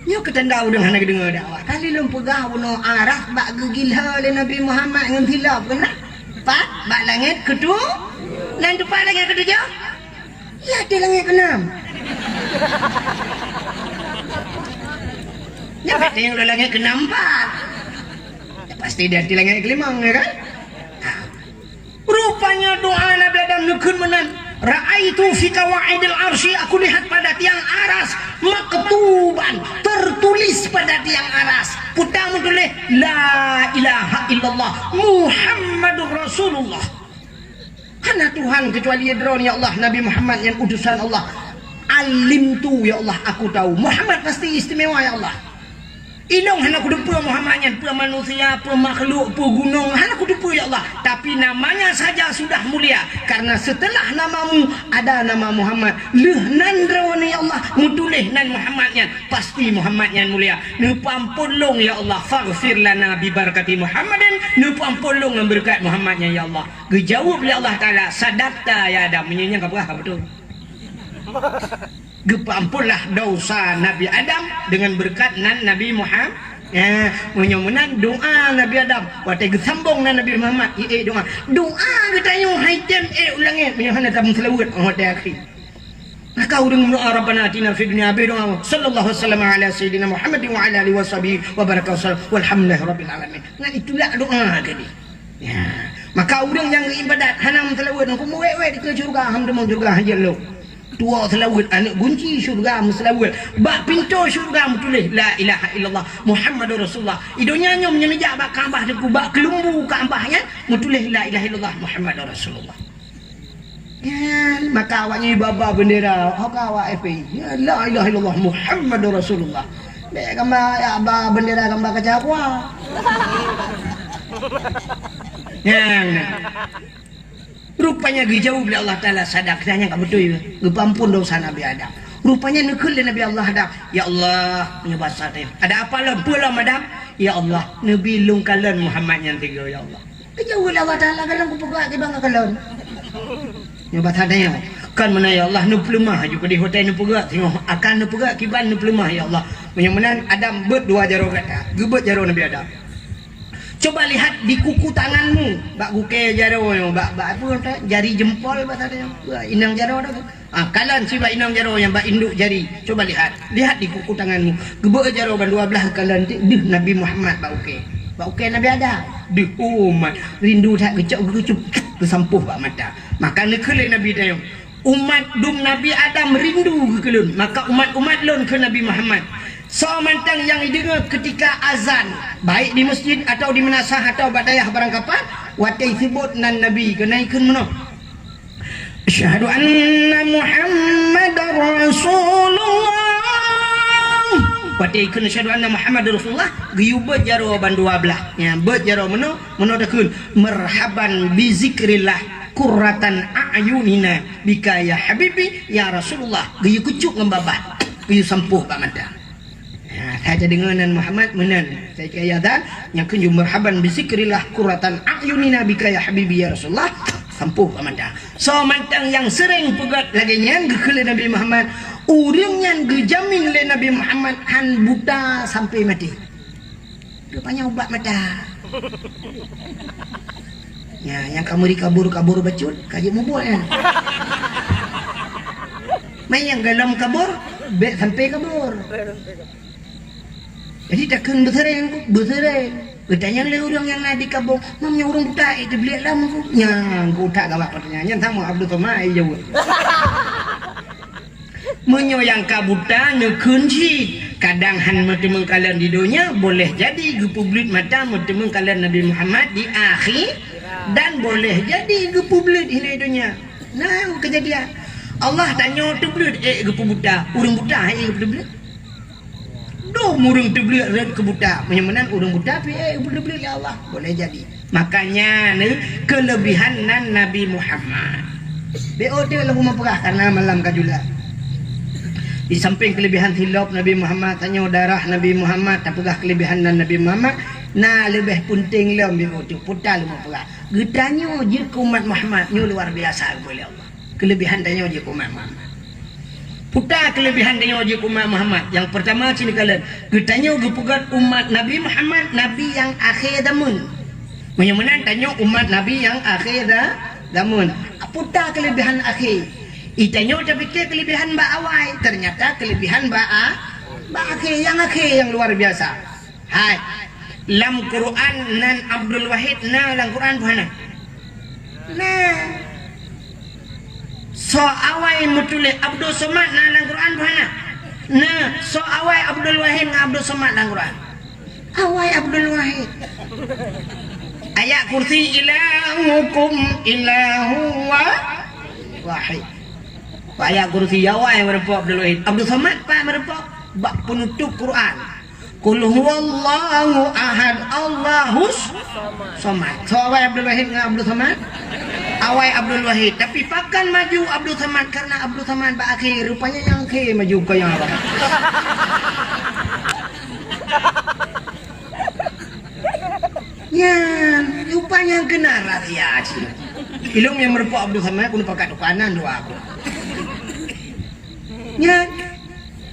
Nyoe keu tanda ureuëng hana geudeungoe dakwah. Kali lôn peugah bunoe aras bak geugila lé Nabi Muhammad ngon silop keunan. Pat bak langét keutu-, na teupat langét keutujoh? Ya, di langét keenam. Ya, berarti nyang di langét keenam pat. Ya, pasti di, di langét kelimong, ya kan? Nah. Rupanya doa Nabi Adam neukheun meunan, "Ra'aitu fi qawaidil arsy," aku lihat pada tiang aras, "maktuban," tertulis pada tiang aras. Peue teuh meutuléh, "La ilaha illallah, Muhammadur Rasulullah." Hana Tuhan kecuali Droeneuh, ya Allah, Nabi Muhammad nyan utusan Allah. Alimtu, ya Allah, aku tahu. Muhammad pasti istimewa, ya Allah. Ilôn hana kuteupeue Muhammad nyan, peue manusia, peue makhluk, peue gunong, hana kuteupeue, ya Allah. Tapi namanya saja sudah mulia, karena setelah namamu ada nama Muhammad. Lheueh nan droeneuh, ya Allah, meutuléh nan Muhammad nyan, pasti Muhammad nyan mulia. Neupeuamphon lôn, ya Allah, faghfir lana bi barakati Muhammadin, neupeuamphon lôn ngon beureukat Muhammad nyan, ya Allah. Geujaweueb lé Allah Taala, "Sadaqta ya Adam." Meunyoe nyan ka peugah, ka beutôi. Geupeuamphonlah dosa Nabi Adam dengan beureukat nan Nabi Muhammad. Ya, meunyoe meunan doa Nabi Adam, watée geusambong nan Nabi Muhammad, i, eh, doa. Doa geutanyoe hai tem, eh, u langét, meunyoe hana tameuseulaweuet, oh, watée akhé. Maka ureuëng meudoa, "Rabbana atina fid dunya," habéh doa, "Sallallahu wasallam ala sayyidina Muhammadin wa ala alihi wa sahbihi wa baraka wasallam, walhamdulillahi rabbil alamin." Nyan itulak doa tadi. Ya. Maka ureuëng nyang geuibadat hana meuseulaweuet, huköm wék-wék dikeue syeuruga, ham teumong syeuruga, hanjeuet lom. Tuwoe seulaweuet, aneuëk gunci syeuruga meuseulaweuet. Bak pintoe syeuruga meutuléh, "La ilaha illallah Muhammadur Rasulullah." I donya nyoe meunyoe neujak bak Ka'bah teungku, bak keulumbu Ka'bah nyan meutuléh, "La ilaha illallah Muhammadur Rasulullah." Nyan, maka awaknyan ba-ba bendera, ho ka awak F P I. Ya, "La ilaha illallah Muhammadur Rasulullah." Bèk gamba, ya, ba bendera gamba kaca aqua. Nyan. Rupanya geujaweueb lé Allah Taala, "Sadaqta," nyan ka beutôi. Geupeuamphon dosa Nabi Adam. Rupanya neukheun lé Nabi Allah Adam, "Ya Allah," meunyoe basa teuh, "Ada apa lom? Peue lom Adam?" "Ya Allah, neubi lôn kalon Muhammad nyan tiga, ya Allah." Geujaweueb lé Allah Taala, "Kalon kupeugah kiban kakalon." Nyoe basa tanyoe, "Kon meunan ya Allah, neupeuleumah ju keudeh watée neupeugah, singoh akan neupeugah kiban neupeuleumah ya Allah." Meunyoe meunan Adam beuet dua jaroe gata, geubeuet jaroe Nabi Adam. Coba lihat di kuku tanganmu, bak gukée jaroe nyoe, bak, bak apa kata, jari jempol basa tanyoe, bak inong jaroe tu. Ah, kalon sibak inong jaroe nyang bak induk jari. Coba lihat. Lihat di kuku tanganmu. Geubeuet jaroe ban dua blaih kalon ti deuh Nabi Muhammad bak ukée. Bak ukée Nabi Adam. Deuh umat. Rindu that geucok geucup geusampôh bak mata. Maka neukheun lé Nabi tanyoe, "Umat dum Nabi Adam rindu geukeulon. Maka umat-umat lôn keu Nabi Muhammad." Soe mantong nyang ideungoe keutika azan, baik di masjid atau di meunasah atau bak dayah barangkapat, watée iseubot nan Nabi keunan ikheun meunoe, "Asyhadu anna Muhammadar Rasulullah." Watée ikheun, "Asyhadu anna Muhammadar Rasulullah," geuyue beuet jaroe ban dua blaih. Nyan, beuet jaroe meunoe, meunoe takheun, "Marhaban bi zikrillah qurratan a'yunina bika ya habibi ya Rasulullah." Geuyue keucup ngon babah, geuyue sampôh bak mata. Ha, saja deungoe nan Muhammad meunan. Saya kaya azan, nyang kheun, "Marhaban bi zikrillah qurratan a'yunina bika ya habibi ya Rasulullah." Sampôh bak mata. Soe mantong nyang seuréng peugah lagée nyan geukheun lé Nabi Muhammad, ureuëng nyan geujamin lé Nabi Muhammad han buta sampai maté. Rupanya ubat mata. Ya, nyang ka meuri kabur-kabur bacut, ka jeuet mubuet nyan. Manyang golom kabur, bèk sampai kabur. Jadi takheun beuseuréng, beuseuréng. Geutanyong lé ureuëng nyang na di kampung, "Mam, nyoe ureuëng buta, eh, teubliek lam ku?" Nyang ku utak gawak peutanyaan nyan sama Abdul Somad, eh, jaweueb. Meunyoe nyang ka buta neukheun cit, kadang han meuteumeung kalon di donya, boleh jadi geupeubleuet mata meuteumeung kalon Nabi Muhammad di akhé, dan boleh jadi geupeubleuet hinoe donya. Nah, keujadian. Allah tanyoe teubleuet, eh, geupeubuta. Ureuëng buta, eh, geupeubleuet. Dum ureuëng teubleuet rot keu buta. Meunyoe meunan ureuëng buta pih, eh, geupeubleuet lé Allah. Boleh jadi. Makanya ni kelebihan nan Nabi Muhammad. B O T lom meupeulah karena malam ka jula. Di samping kelebihan silop Nabi Muhammad, tanyoe darah Nabi Muhammad, tapeugah kelebihan nan Nabi Muhammad, na leubeh peunteng lom B O T, puta lom meupeulah. Geutanyoe jeuet keu umat Muhammad, nyoe luar biasa geubri lé Allah. Kelebihan tanyoe jeuet keu umat Muhammad. Puta kelebihan tanyoe jeuet keu umat Muhammad. Nyang pertama, sini kalon, geutanyoe geupeugah umat Nabi Muhammad, Nabi nyang akhé zaman. Meunyoe meunan tanyoe umat Nabi nyang akhé za-, zaman. Puta kelebihan akhé. Itanyoe tapike kelebihan bak awai, ternyata kelebihan bak a-, bak akhé. Nyang akhé nyang luar biasa. Hai. Lam Quran nan Abdul Wahid na lam Quran peue hana? Na. Soe awai meutuléh Abdul Somad na lam Quran peue hana? Na. Soe awai Abdul Wahid ngon Abdul Somad lam Quran? Awai Abdul Wahid. Ayat kursi ilahukum ilahu wa-, wahid. Ayat kursi awai meureumpok Abdul Wahid. Abdul Somad pat meureumpok bak penutup Quran. Qul huwallahu ahad, Allahus somad. Soe awai Abdul Wahid ngon Abdul Somad? Awai Abdul Wahid. Tapi pakon maju Abdul Somad? Karena Abdul Somad bak akhé, rupanya nyang akhé maju keu nyang awai. Nyan, rupanya keunan rahsia cit. Ilôn nyang meurumpok Abdul Somad, keuneuk pakat tukanan dua aku. Nyan,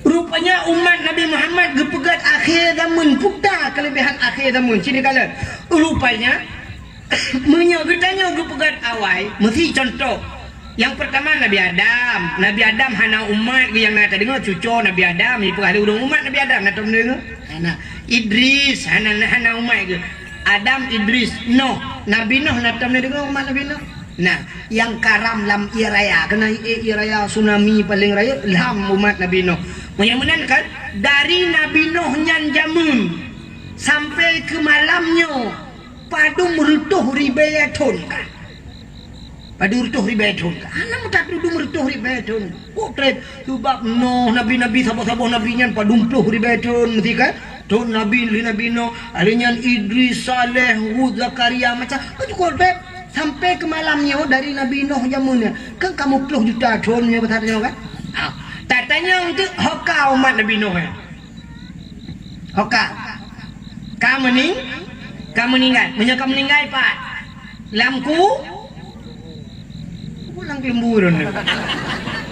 rupanya umat Nabi Muhammad geupeugét akhé zaman, peue keulebihan akhé zaman. Sini kala, rupanya, meunyoe geutanyoe geupeugét awai, meusi contoh. Nyang peurtama Nabi Adam. Nabi Adam hana umat geuh nyang na tadeungoe, cucoe Nabi Adam, jipeugah lé ureuëng umat Nabi Adam, na tom deungoe? Hana. Idris hana, hana umat geuh. Adam, Idris, Noh. Nabi Noh na tom deungoe umat Nabi Noh? Nah, nyang karam lam ié raya, keunan ié, ié raya tsunami paleng rayeuk lam umat Nabi Noh. Meunyoe meunan kan, dari Nabi Noh nyan jameun sampai keu malam nyoe, padum reutôh ribée thon ka. Padum reutôh ribée thon ka. Hana meutatudum reutôh ribée thon. Kok treb, sabab Noh, nabi-nabi, saboh-saboh nabi nyan padum ploh ribée thon meusi kan? Thon Nabi, lé Nabi Noh, lheueh nyan Idris, Saleh, Hud, Zakaria, macam, kan cukup treb. Sampai keu malam nyoe dari Nabi Noh jameun nyan, kan kamoe ploh juta thon nyoe, beutatanyong kan? Ah, tatanyong teuk, ho ka umat Nabi Noh nyan? Ho ka? Ka meuning-, ka meuninggai. Meunyoe ka meuninggai, pat? Lam ku-, ku lam keumbu ron.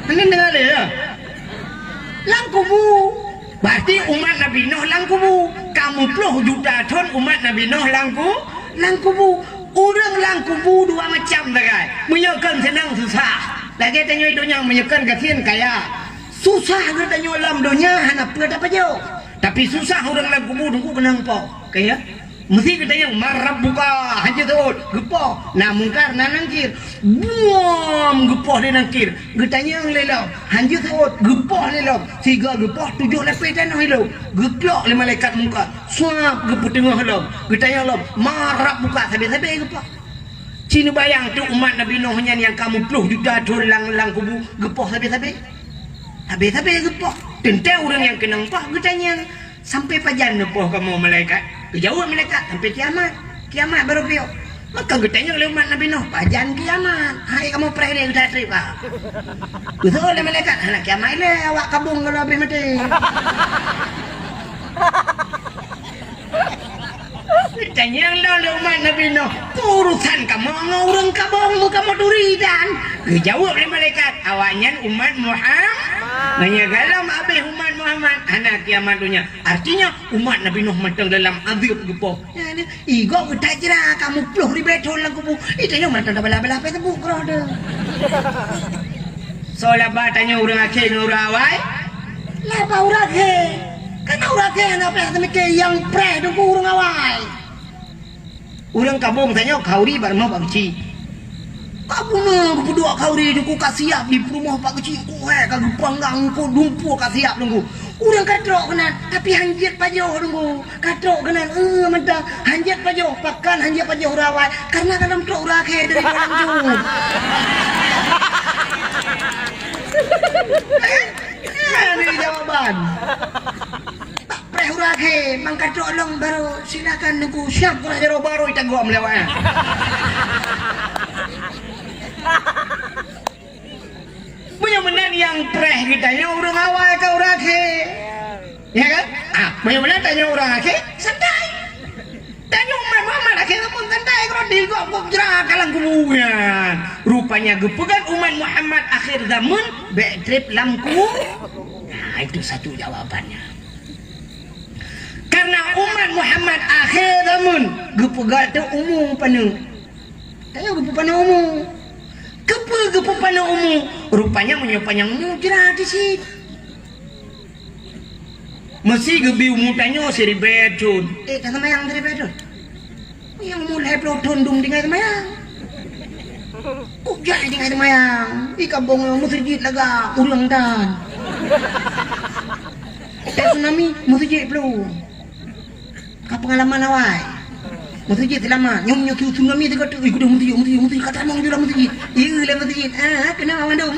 Hana deungoe lé, ya? Lam kubu. Berarti umat Nabi Noh lam kubu. Kamoe ploh juta thon umat Nabi Noh lam ku-, lam kubu. Ureuëng lam kubu dua macam sagai. Meunyoe kon seunang susah. Lagée tanyoe donya meunyoe kon gasien kaya. Susah geutanyoe lam donya hana peue tapajoh. Tapi susah ureuëng lam kubu teungku keunong po. Kaya? Meusi geutanyong, "Man rabbuka?" Hanjeuet seuôt, geupoh. Na Mungkar, na Nangkir. Buam, geupoh lé Nangkir. Geutanyong lé lom. Hanjeuet seuôt, geupoh lé lom. Sigoe geupoh, tujoh lapéh tanoh ilom. Geuklok lé malaikat Mungkar. Suab, geupeuteungoh lom. Geutanyong lom, "Man rabbuka?" Sabe-sabe geupoh. Ci neubayang teuk umat Nabi Noh nyan nyang ka meuploh juta thon lam, lam kubu, geupoh sabe-sabe. Sabe-sabe geupoh. Teuntée ureuëng nyang keunong poh geutanyong, "Sampai pajan neupoh kamoe malaikat?" Geujaweueb malaikat, "Sampai kiamat. Kiamat barô piôh." Maka geutanyong lé umat Nabi Noh, "Pajan kiamat? Hai kamoe preh deh geuda treb, ah." Geuseuôt lé malaikat, "Hana kiamat ilée, awak kabong ka lheueh habéh maté." Tanyong lom lé umat Nabi Noh, "Urusan kamoe ngon ureuëng kabong, meu kamoe turi tan?" Geujaweueb lé malaikat, "Awaknyan umat Muhammad." Meunyoe gohlom habéh umat Muhammad, hana kiamat donya. Artinya, umat Nabi Noh mantong dalam azeueb geupoh. Nyan, igoe geutajra kamoe ploh ribée thon lam kubu. Itanyong mantong tabalah-balah Facebook keudroe teuh. Soe laba tanyong ureuëng akhé ngon ureuëng awai? Laba ureuëng akhé. Karena ureuëng akhé hana preh teumike nyang preh teungku ureuëng awai. Ureuëng kabong tanyoe khauri bak rumoh bak keuchik. Ka beuna geupeuduek khauri teungku ka siab di peurumoh bak keuchik, kuhée ka geupanggang, eungkôt lumpur ka siab teungku. Ureuëng ka trok keunan, tapi hanjeuet pajoh teungku. Ka trok keunan, eh, mantong hanjeuet pajoh. Pakon hanjeuet pajoh ureuëng awai? Karena ka lom trok ureuëng akhé dari dalam jeuet. Eh, eh, ini jawaban. Preh ureuëng akhé, mangkatrok lom barô silakan teungku siab keunoe jaroe barô itagok meulewat. Meunyoe meunan nyang preh geutanyoe ureuëng awai ka ureuëng akhé. Ya kan? Ah, meunyoe meunan tanyoe ureuëng akhé, santai. Tanyoe umat Muhammad akhé zaman santai, keudroe digok gok jra ka lam kubu nyan. Rupanya geupeugah umat Muhammad akhir zaman bék treb lam ku-, nah, itu satu jawabannya. Karena umat Muhammad akhé zaman geupeugah teu umu paneuk. Tanyoe geupeupaneuk umu. Keupeue geupeupaneuk umu? Rupanya meunyoe panyang umu jra di sit. Meusi geubi umu tanyoe siribée thon. Eh, ka seumayang siribée thon? Nyang umu lhée ploh thon dum tinggai seumayang. Kok jai tinggai seumayang? Di kabong nyoe meuseujid lagak ureuëng tan. Teuh tsunami meuseujid ploh. Ka peungalaman awai. Meuseujid seulamat. Nyoe, nyoe kieu tsunami teuka tu. Ih, kudu meuseujid, meuseujid, meuseujid. Ka tamong ju lam meuseujid. Ih, lam meuseujid. Ah, keunoe mandum.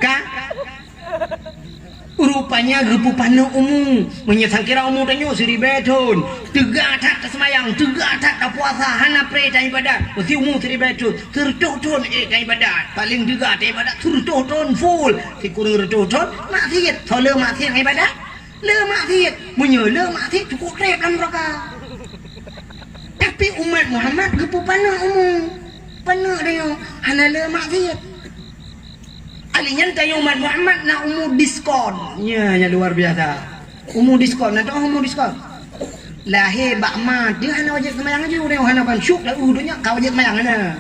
Ka? Hanya geupeupaneuk umu. Meunyoe sangkira umu tanyoe siribèe thon, teuga that taseumayang, teuga that tapuasa, hana pré taibadat. Meusé umu siribèe thon, sireutoh thon ék taibadat. Paleng teuga taibadat sireutoh thon full. Sikureueng reutoh thon maksiet. Soe le maksiet ibadat? Le maksiet. Meunyoe le maksiet, cukôp trép lam neuraka. Tapi umat Muhammad geupeupaneuk umu. Paneuk tanyoe hana le maksiet. Ali nyan tanyoe umat Muhammad na umu diskon. Nya, nya luar biasa. Umu diskon, na teuh umu diskon. Lahé bak ma, dia hana wajéb seumayang laju, dia hana ban syuk dah, uh, donya ka wajéb seumayang hana.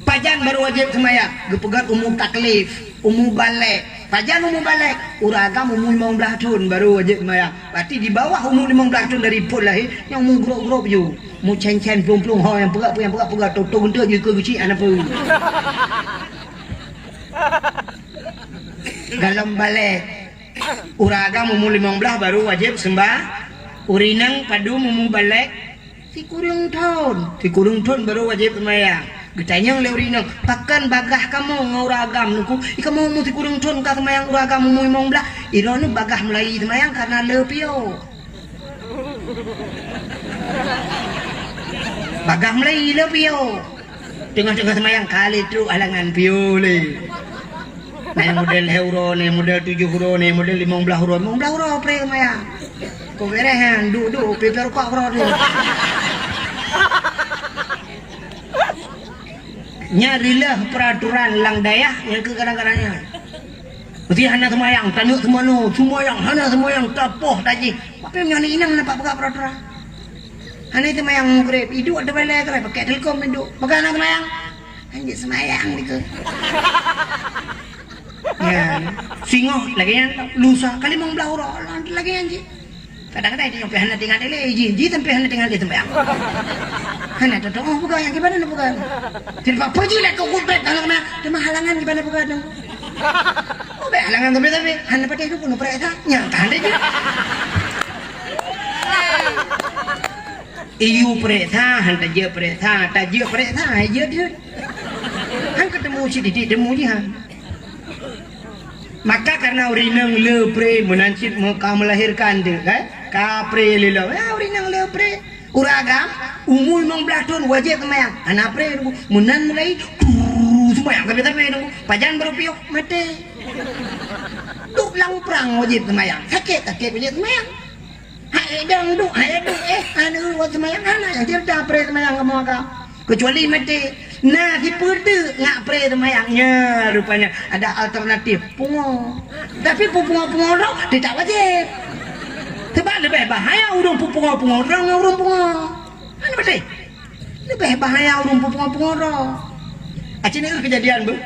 Pajan baru wajéb seumayang? Geupeugöt umu taklif, umu balek. Pajan umu balek? Ureueng agam umu limong blaih thon baru wajéb seumayang. Berarti di bawah umu limong blaih thon dari phon lahé, nyang umu grok-grok ju. Umu cen-cen, plueng-plueng, ho nyang peugah, nyang peugah, peugah, totong tu ju keu geuchik hana peue. Galom balek. Ureueng agam umu limong blaih baru wajéb seumba-, ureueng inong padum umu balek? Sikureueng thon. Sikureueng thon baru wajéb seumayang. Geutanyong lé ureueng inong, "Pakon bagaih kamoe ngon ureueng agam?" Nyan ku, "I kamoe umu sikureueng thon ka seumayang, ureueng agam umu limong blaih." Droeneuh bagaih mulai seumayang kareuna le piôh. Bagaih mulai le piôh. Teungoh-teungoh seumayang kali trok halangan piôh lé. Na nyang model lhèe uroe, na nyang model tujoh uroe, na nyang model limong blaih uroe. Limong blaih uroe pré seumayang. Kok beres nyan, duek-duek, pipéh rukok keudroe tu. Nyan rilah peuraturan lam dayah nyang keu kadang-kadang nyan. Meusé hana seumayang, taneuk seumayang, seumayang hana seumayang, tapoh tajih. Tapi meunyoe inong na pat peugah peuraturan. Hana seumayang Maghrib, iduek di balai keudroe, pakai telkom iduek. Peugah hana seumayang. Hanjeuet seumayang dikeue. Ya, singoh lagèe nyan, lusa ka limong blaih uroe, lagèe nyan cit. Kadang-kadang dia sampai hana teuingat lé, jih, jih sampai hana teuingat lé seumayang. Hana teutuoh peugah, nyang kiban hana peugah. Silpa peujih lah keu khutbah, kalau kena, teuma halangan kiban hana peugah tu. Oh, bèk halangan tapi-tapi, hana patéh tu pun peuriksa, nyang tahan deh jih. Iyue peuriksa, han tajeuet peuriksa, tajeuet peuriksa, hai jeuet, jeuet. Han keutemu sididik temu jih, han. Maka karena ureueng inong le pré meunan cit meu-, ka melahirkan tu, kan? Ka pré lé lom. Ya, ureueng inong le pré. Ureueng agam, umu limong blaih thon wajéb seumayang. Hana pré, meunan mulai, seumayang tapi-tapi tu. Pajan baru piôh, maté. Duek lam prang wajéb seumayang. Sakét, sakét wajéb seumayang. Hai dong duek, hai duek, eh, aneuk buet seumayang hana nyang cerita pré seumayang kamoe ka. Kecuali maté. Na sipeue teuk ngak pré seumayang. Nya, rupanya ada alternatif. Pungo. Tapi peupungo-pungo droe tidak wajéb. Sebab leubeh bahaya ureueng peupungo-pungo droe ngon ureueng pungo. Kan beutôi? Leubeh bahaya ureueng peupungo-pungo droe. Aci na kejadian beuh.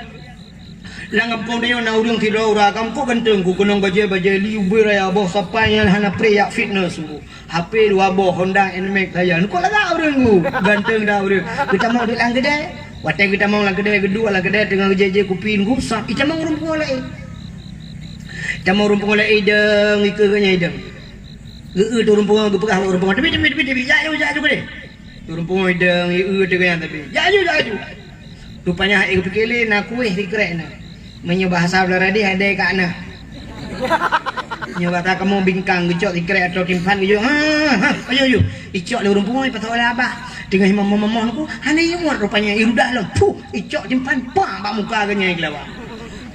Lam gampông tanyoe na ureueng sidroe ureueng agam kok ganteng ku keunong bajèe-bajèe li ubé raya boh sapai nyan hana pré jak fitness ku. H P dua boh Honda Nmax sajan. Kok lagak ureueng ku. Ganteng dah ureueng. Geutamong duek lam keudè. Watèe geutamong lam keudè, geuduek lam keudè teungoh geujép-jép kupi ku, sat itamong ureueng pungo laén. Itamong ureueng pungo laén idong, ikeue geuh nyan idong. Geu-eu teuh ureueng pungo geupeugah bak ureueng pungo, "Teubiet, teubiet, teubiet, teubiet, jak aju, jak aju keudè." Ureueng pungo idong, i-eu teuh geuh nyan tapi, "Jak aju, jak aju." Rupanya hana geupiké lé na kuéh sikrek na. Meunyoe bahasa Beuraya deh, adèe kak na. Nyoe bahasa kamoe bingkang geucok sikrek atau timphan geuyue, "Ha, ha, ayo, ayo." Icok lé ureueng pungo, ipasok lé abah. Teungoh imam-imam ku, hana ingat rupanya irudah lom. Puh, icok timphan, pang bak muka geuh nyan igelawa.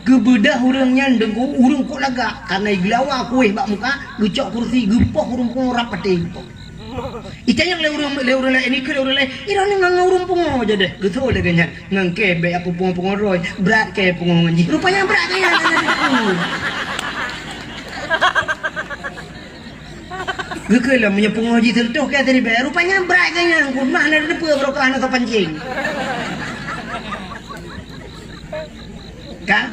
Geubeudôh ureueng nyan deungku, ureueng kok lagak. Karena igelawa kuéh bak muka, geucok kursi, geupoh ureueng pungo rab patéh geupoh. Itanyong lé ureueng, lé ureueng laén, ikheun lé ureueng laén, "Droeneuh ngon, ngon ureueng pungo jadeh." Geutho lé geuh nyan, "Ngon kèe bèk aku pungo-pungo droe, brat kèe pungo ngon jih." Rupanya brat geuh nyan hana teupeu. Geukheun lom meunyoe pungo jih seureutôh kèe siribèe, rupanya brat geuh nyan, ku mah hana teupeu barokah hana soe pancéng. Kan?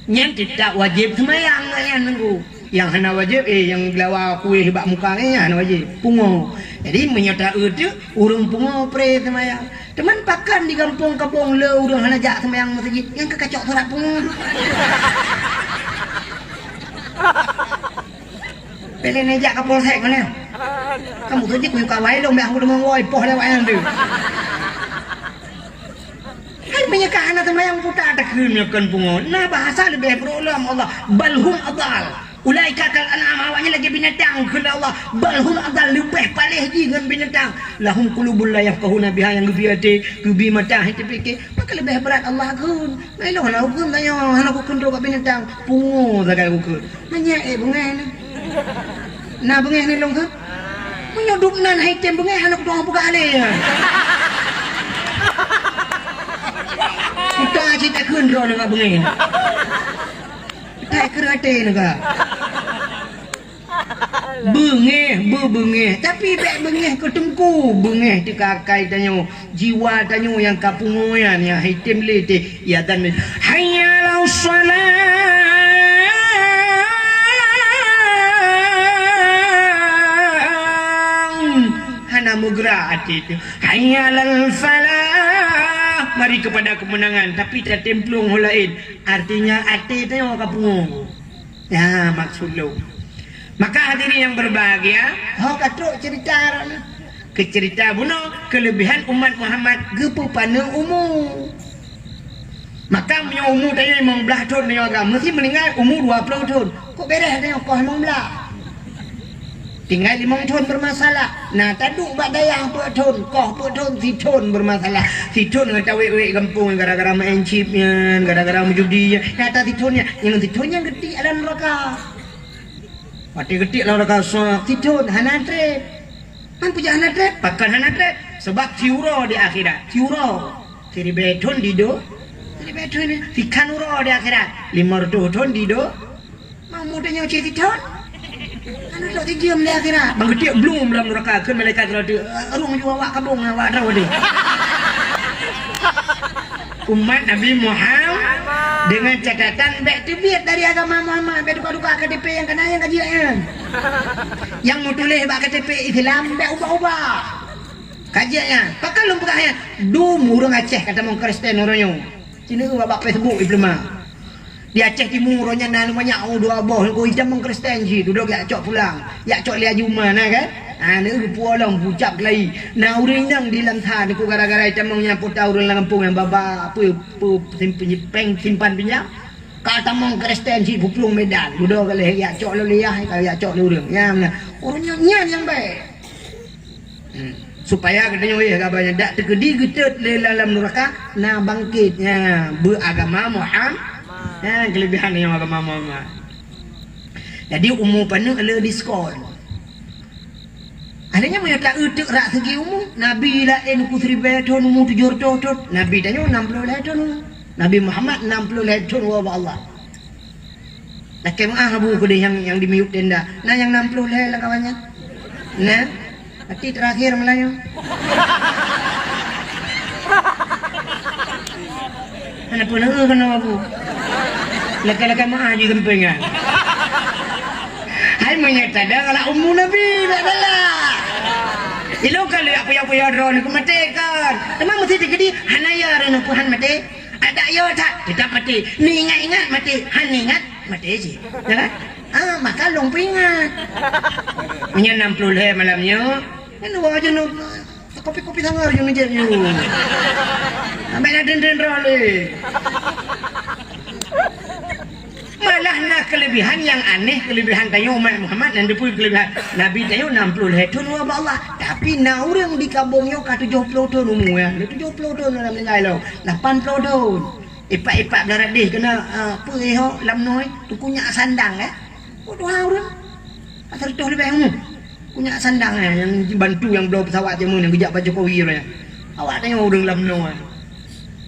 Nyan teutap wajéb seumayang nyan nunggu. Nyang hana wajéb, eh, nyang geulawa kuéh bak muka nyan hana wajéb. Pungo. Jadi, meunyoe ta-eu teuk, ureueng pungo pré seumayang. Teuma pakon di gampông kabông le ureueng hana jak seumayang meuseujid, nyang ka kacok surat pungo. Pih lé neujak Kapolsek meunan. Kamoe tu jih kuyue kawai lom, bèk hana deungoe woe, poh lé awaknyan tu. Hai Meunyoe ka hana seumayang puta takheun nyoe kon pungo. Na bahasa leubeh brok lom Allah. Bal hum adal. Ulaika kal an'am, awaknyan lagèe binatang kheun Allah. Bal hum adal, leubeh paléh jih ngon binatang. Lahum qulubun la yafqahuna biha, nyang geubri até, geubri mata, han teupike. Maka leubeh brat Allah kheun. Ngai lôn hana kukheun tanyoe, hana kukheun droe bak binatang. Pungo sagai kukheun. Nyan nyang ék beungèh nyoe. Na beungèh nyoe lôn kheun? Meunyoe dum nan hai tem beungèh hana kutu'oh peugah lé. Kuta cit takheun droeneuh ngon beungèh. Kuta keu até neuh ka. Beungèh, beubeungèh. Tapi bèk beungèh keu teungku, beungèh teuka akai tanyoe. Jiwa tanyoe nyang ka pungo nyan, nyang hai tem lé teuh. Ya dan, "Hayya 'alas shalah." Hana meugerak até teuh. "Hayya 'alal falah." Mari kepada kemenangan. Tapi tatem plueng ho laén. Artinya até tanyoe ka pungo. Ya, maksud lôn. Maka hadirin yang berbahagia, ho ka trok cerita droeneuh. Keu cerita bunoe, kelebihan umat Muhammad geupeupaneuk umu. Maka meunyoe umu tanyoe limong blaih thon tanyoe agam, meusti meuninggai umu dua ploh thon. Kok beres tanyoe koh limong blaih? Tinggai limong thon bermasalah. Na taduek bak dayah peuet thon, koh peuet thon, sithon bermasalah. Sithon ngon tawét-wét gampông gara-gara main chip nyan, gara-gara meujudi nyan. Nyata sithon nyan, nyang sithon nyan geutiek lam neuraka. Watèe geutiek lam neuraka, sithon hana trép. Man peue jak hana trép? Pakon hana trép? Sebab siuroe di akhirat. Siuroe. Siribèe thon dido. Siribèe thon ni. Sikhan uroe di akhirat. Limong reutôh thon dido. Mau muda nyoe cit thon. Anu tok tijeuem di akhirat. Bang geutiek blum lam neuraka, kheun malaikat geura tu, "Rung ju awak kabong, awak droe deh." Umat Nabi Muhammad, dengan catatan bèk teubiet dari agama Muhammad, bèk tuka-tuka K T P nyang kana nyang ka jeuet nyan. Nyang meutuléh bak K T P Islam bèk ubah-ubah. Ka jeuet nyan. Pakon lôn peugah nyan? Dum ureueng Aceh ka tamong Kristen uroe nyoe. Ci neueu bak Facebook dipeuleumak. Di Aceh Timu uroe nyan na banyak, oh, dua boh nangku itamong Kristen jih, dudoe jak cok pulang, jak cok lé Haji Uma na kan? Ha, neueu geupuwoe lom, geucap keulayi. Na ureueng inong di Lamtha nangku gara-gara itamong nyan, peue teuh ureueng lam gampông nyan babah, peue, peue, sim-, péng simpan pinjam. Ka tamong Kristen jih peuplueng Medan, dudoe ka lheueh jak cok lé yah, ka jak cok lé ureueng. Nyan na. Ureueng nyan, nyan nyang bèk. Hmm. Supaya geutanyoe éh, haba nyan dak teukeudi geutot lé lam neuraka, na bangkét, nya, beuagama Muhammad. Nya, keulebihan nyoe agama Muhammad. Jadi, umu paneuk le diskon. Akhirnya, meunyoe ta-eu teuk rak segi umu, Nabi laén ku siribèe thon, umu tujoh reutôh thon. Nabi tanyoe nam ploh lhèe thon umu. Nabi Muhammad nam ploh lhèe thon woe bak Allah. Lakèe meu'ah Abu keudeh nyang, nyang di miyueb tenda. Na nyang nam ploh lhèe lam kawan nyan? Na? Berarti terakhir Meulayu. Hana peureulèe keunoe Abu. Lakèe-lakèe meu'ah jih geumpéng nyan. Hai meunyoe tada galak umu Nabi, bèk galak. Ilôn ka lheueh puya-puya droe nyoe keu maté kan. Teuma meusti teukeudi hana ya droe nyoe peuhan maté. Adak yo that, teutap maté. Neuingat-ingat maté, han ingat, maté cit. Ya kan? Ah, maka lôn peuingat. Meunyoe nam ploh lhèe malam nyoe, kan dua jeunup, kopi-kopi sangar jeunup jép nyoe. Amai na den-den droe lé. Malah na keulebihan nyang aneh, keulebihan tanyoe umat Muhammad nyan, teupeue keulebihan. Nabi tanyoe nam ploh lhèe thon woe bak Allah, tapi na ureueng di kamoe nyoe ka tujoh ploh thon umu, ya. Tujoh ploh thon lam meuninggai lom, lapan ploh thon. Ipak-ipak blarat deh keunoe, ah, peue ho lam noe, teungku nyak sandang, ya. Peue tuha ureueng? Ka seratus leubeh umu. Teungku nyak sandang, ya, nyang bantu nyang bloe pesawat jameun nyang geujak bak Jokowi uroe nyan. Awak tanyoe ureueng lam noe.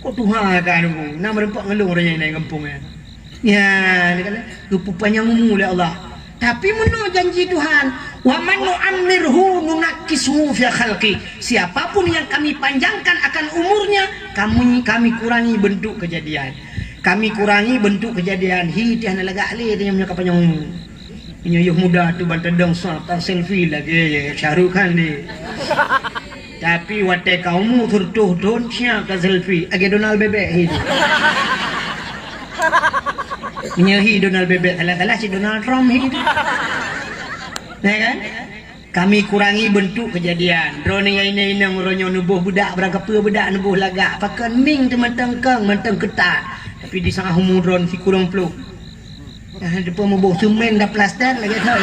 Kok tuha ka nunggu, na meureumpok ngon lôn uroe nyan inong gampông nyan. Nyan, dia kata, geupeupanjang umu lé Allah. Tapi meunoe janji Tuhan, "Wa man nu'ammirhu nunakkishu fil khalqi." Siapapun yang Kami panjangkan akan umurnya, Kami, Kami kurangi bentuk kejadian. Kami kurangi bentuk kejadian. Hi teuh hana lagak lé tanyoe meunyoe ka panyang umu. Meunyoe yôh muda tu ban teudong sa ta selfie lagèe Shah Rukh Khan deh. Tapi watèe ka umu seratus thon, siap ka selfie. Lagèe Donald Bebek hi tu. Meunyoe hi Donald Bebek, salah-salah si Donald Trump hi tu. Ya kan? Kami kurangi beuntuk keujadian. Droeneuh nyang inong-inong uroe nyoe neuboh beudak, barangkapeue beudak neuboh lagak. Pakon mieng teuh mantong kong, mantong keutat. Tapi di saát umu droeneuh sikureueng ploh. Ah, deungon muboh seumén dan plaster lagèe thôn.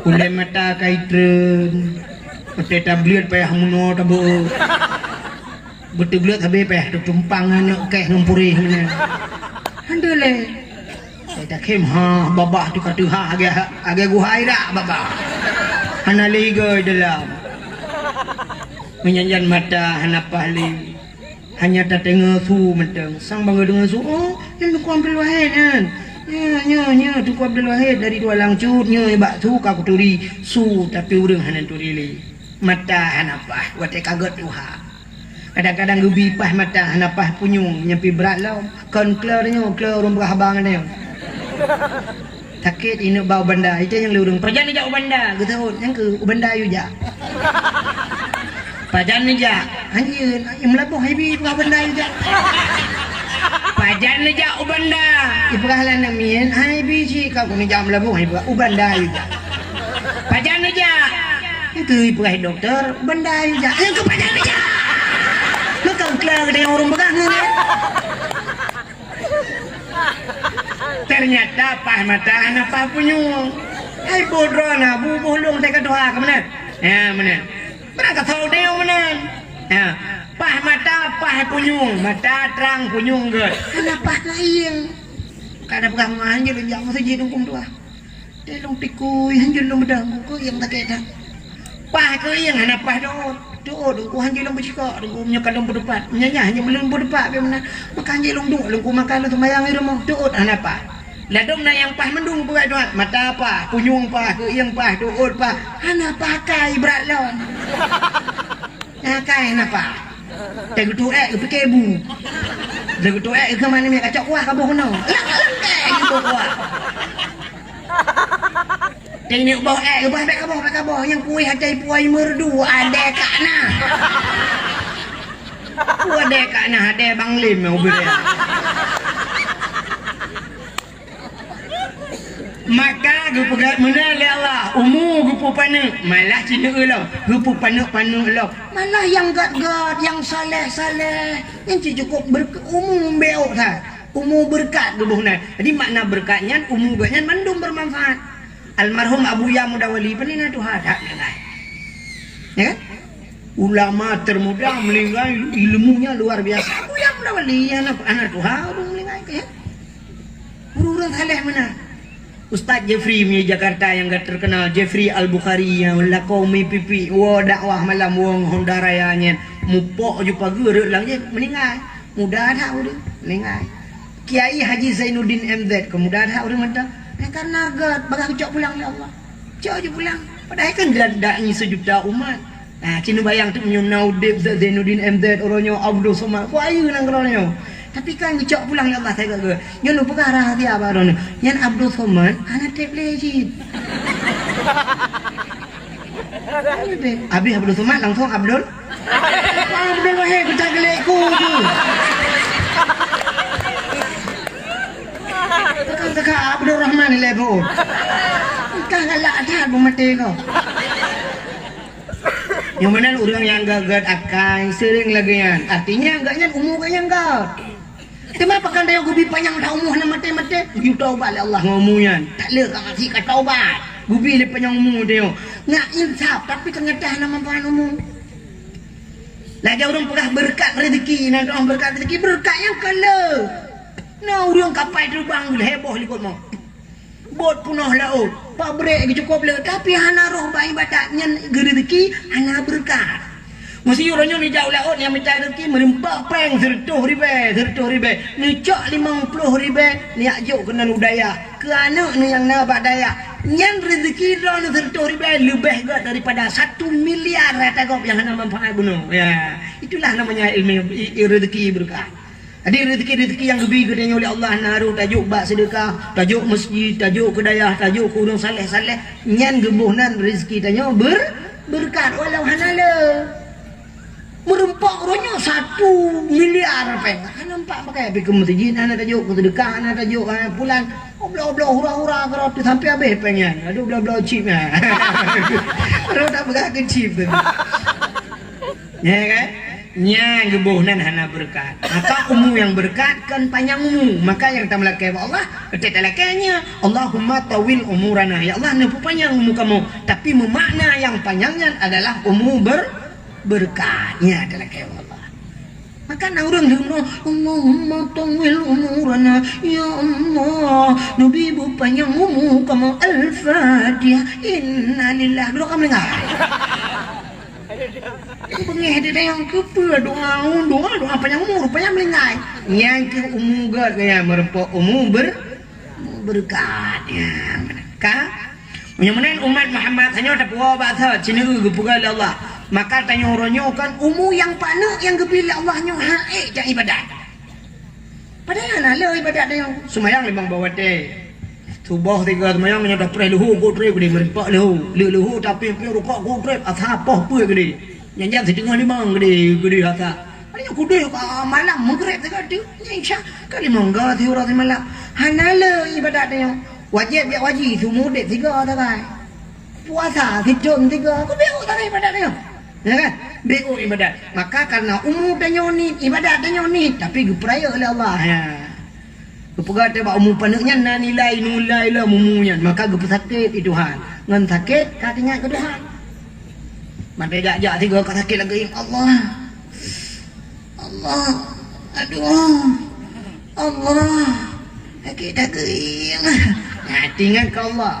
Ulèe mata ka itreun. Watèe tableuet payah meunoe tabeuet. Beuteubleuet habéh payah teutumpang aneuk kèh ngon puréh meunan. Alhamdulillah. Saya takhém ha babah tu ka teuha agak agak guhai dak babah. Hana lé igoe dalam. Meunyan-nyan mata hana paih lé. Hanya tateungoe su mantong. Sang bangai deungon su, "Oh, nyan Teungku Abdul Wahid nyan. Nyo, nyo, nyo Teungku Abdul Wahid dari Tualang Cut, nyo bak su ka kuturi su, tapi ureueng hana turi lé." Mata hana paih, watèe ka gèt tuha. Kadang-kadang geubi paih mata, hana paih punyueng, nyan pih brat lom. Kon kleur nyoe, kleur ureueng peugah haba ngon nyoe. Sakét ineuk ba u banda, itu nyang lé ureueng, "Pajan neujak u banda?" Geuseuôt, "Nyang keuh, u banda yue jak." "Pajan neujak?" "Hanjeut, i Meulaboh hai bi peugah banda yue jak." "Pajan neujak u banda?" Ipeugah lam aneuk miet, "Hai bi cit ka ku neujak Meulaboh," ipeugah, "U banda yue jak." "Pajan neujak?" "Nyang keuh," ipeugah dokto, "u banda yue jak." "Nyang keuh pajan neujak?" Meukeukeu geutanyoe ureueng peugah ngon nyan. Ternyata paih mata hana paih punyueng. Hai boh droeneuh, bu boh lôn teuka tuha ka meunan. Ya, meunan. Barang ka thôn nyoe meunan. Ya. Paih mata, paih punyueng, mata trang punyueng gèt. Hana paih keuieng. Ka na peugah meuhan jeuet lôn jak meuseujid huköm tuha. Teuh lôn tikui, hanjeuet lôn beudang, keu ieng sakét that. Paih keu ieng hana paih teuôt. Teuôt, Teungku, hanjeuet lôn beucikok, Teungku, meunyoe ka lôn beudeupat. Meunyoe nyan hanjeuet lôn beudeupat, biar meunan. Maka hanjeuet lôn duek, Teungku, maka lôn seumayang di rumoh. Teuôt hana paih. Ladôm na nyang paih mandum peugah Tuhan. Mata paih, punyueng paih, keu ieng paih, teuôt paih. Hana pakai brat lôn. Pakai hana paih. Teugeutôk ék geupike bu. Teugeutôk ék geukheun manéh miet kacok kuah kaboh keunoe. Lang-lang ék geupike kuah. Teuingat boh ék, boh, bèk kaboh, bèk kaboh. Nyang kueh até puai merdu, adé kak na. Puai adé kak na, adé Bang Lim nyang ubit. Maka geupeugèt meunan lé Allah, umu geupeupaneuk, malah ci neueu lom, geupeupaneuk-paneuk lom. Malah nyang gèt-gèt, nyang saleh-saleh, nyan ci cukôp berk-, umu beureukat that. Umu beureukat geuboh nan. Jadi makna beureukat nyan, umu geuh nyan mandum beumanfaat. Almarhum Abuya Mudawali, peue na tuha that meuninggai. Ya kan? Ulama termuda meuninggai, ilmunya luar biasa. Abuya Mudawali, aneuk, aneuk tuha, ureueng meuninggai, ya. Ureueng-ureueng saleh meunan. Ustaz Jeffrey mi Jakarta nyang ka terkenal, Jeffrey Al-Bukhari nyang lakoe mi pipi, woe dakwah malam, woe ngon Honda Raya nyan. Mupok ju pageue rot lam jih, meuninggai. Muda that ureueng, meuninggai. Kiai Haji Zainuddin M Z, keu muda that ureueng mantong. Nyan karena gèt, bagaih geucok pulang lé Allah. Cok ju pulang. Padahai kan dak, dak ngi seujuta umat. Ah, ci neubayang teuk meunyoe na udép Zainuddin M Z uroe nyoe, Abdul Somad. Peue ayeue nanggroe nyoe. Tapi kan geucok pulang lé Allah, sai gèt-gèt. Nyoe lôn peugah rahsia bak droeneuh. Nyan Abdul Somad hana trép lé cit. Habis Abdul Somad langsung Abdul. Abdul Wahid geutak geulék ku tu. Teuka-teuka Abdul Rahman lé bu. Entah galak that bu maté kau. Nyang meunan ureueng nyang gèt-gèt akai seuring lagèe nyan. Artinya gèt nyan umu gèt nyang gèt. Teuma pakon tanyoe geubi panyang that umu hana maté-maté, geuyue taubat lé Allah ngon umu nyan. Tak lé ka mati ka taubat. Geubi lé panyang umu tanyoe. Ngat insaf, tapi teunyata hana manfaat umu. Lagèe ureueng peugah beureukat rezeki, na doa beureukat rezeki, beureukat nyang ka le. Na ureueng kapai teubang heboh likot mo. Bot peunoh laôt, pabrék geucukôp le, tapi hana roh bak ibadat, nyan geureuzeki hana beureukat. Meuseu uroe nyoe neujak u laôt nyang mita reuzeki meulimpah péng sireutôh ribèe, sireutôh ribèe, neucok limong ploh ribèe, neujak jok keunan u dayah, keu aneuk neuh nyang na bak dayah. Nyan reuzeki droeneuh sireutôh ribèe leubeh gèt daripada satu miliar rata gob nyang hana manfaat bunoe. Ya, itulah namanya ilmu, i-, i-, reuzeki beureukat. Jadi, reuzeki-reuzeki nyang geubi keu tanyoe lé Allah na harôh tajok bak seudeukah, tajok meuseujid, tajok keu dayah, tajok keu ureueng saleh-saleh, nyan geuboh nan reuzeki tanyoe ber-, beureukat walau hana le. Meurumpok uroe nyoe Satu miliar péng. Hana nampak pakai, pi keu meuseujid hana tajok, keu seudeukah hana tajok, ha, pulan. Obloh-obloh, hura-hura, keu roti sampai habéh péng nyan. Aduh, bloe-bloe chip nyan. Baru tak peugah keu chip tu. Ya kan? Nyan geuboh nan hana beureukat. Maka umu nyang beureukat kan panyang umu. Maka nyang tameulakée bak Allah, keu talakée nyan, "Allahumma tawil umurana." Ya Allah, neupeupanyang umu kamoe. Tapi meumakna nyang panyang nyan adalah umu ber-, beureukat. Nyan talakée bak Allah. Maka na ureuëng leumoh, "Allahumma tawil umurana." Ya Allah, neubi beupanyang umu kamoe. Al-Fatihah. Innalillah. Duduk kamu dengar. Beungéh di dayang keupeue doa, doa, doa panyang umu, rupanya meulinggai. Nyang keu umu gét gaya meureumpok umu ber-, umu beureukat. Ya, ka? Meunyoe meunan umat Muhammad tanyoe tapuwoe bak thot, sineuk geupeugah lé Allah. Maka tanyoe uroe nyoe kan umu nyang paneuk nyang geubri lé Allah nyoe hak ék jak ibadat. Padahai hana le ibadat tanyoe. Seumayang limong boh watée. Suboh tiga seumayang nyoe tapreh leuhô, ku trép keudéh, meureumpok leuhô. Le leuhô tapi piôh rukok ku trép, asa poh peuet keudéh. Nyan jam siteungoh limong keudéh, keudéh asa. Nyoe keudéh ka malam, Maghrib tiga teuk. Nyan Isya ka limong ga siuroe simalam. Hana le ibadat tanyoe. Wajéb jak haji, seumeu udép sigo sagai. Puasa sithon sigo, ku biôh sagai ibadat tanyoe. Ya kan? Biôh ibadat. Maka karena umu tanyoe niet, ibadat tanyoe niet, tapi geupeurayeuk lé Allah. Ya. Geupeugah teuh bak umu paneuk nyan na nilai, nilai lom umu nyan, maka geupeusakét lé Tuhan. Ngon sakét ka teuingat keu Tuhan. Mantong jak-jak tiga ka sakét lagée, "Allah, Allah, aduh, Allah, sakét lagée." Nah, teuingat keu Allah.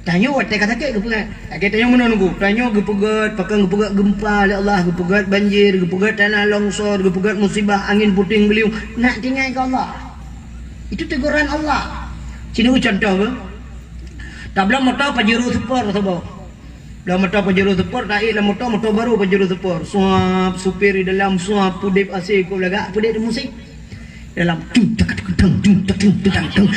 Tanyoe watée ka sakét geupeugét. Lagée tanyoe meunoe nunggu. Tanyoe geupeugét, pakon geupeugét geumpa lé Allah, geupeugét banjir, geupeugét tanah longsor, geupeugét musibah angin puting beliung. Nak tinggai keu Allah. Itu teguran Allah. Sinoe contoh ke? Tabloe moto Pajero Sport saboh. Bloe moto Pajero Sport, taék lam moto, moto baru Pajero Sport. Suap, supir di dalam, suap, pudeb A C, kok lagak, pudeb di musik. Dalam tung tak tung tang tung tak tung tang tung.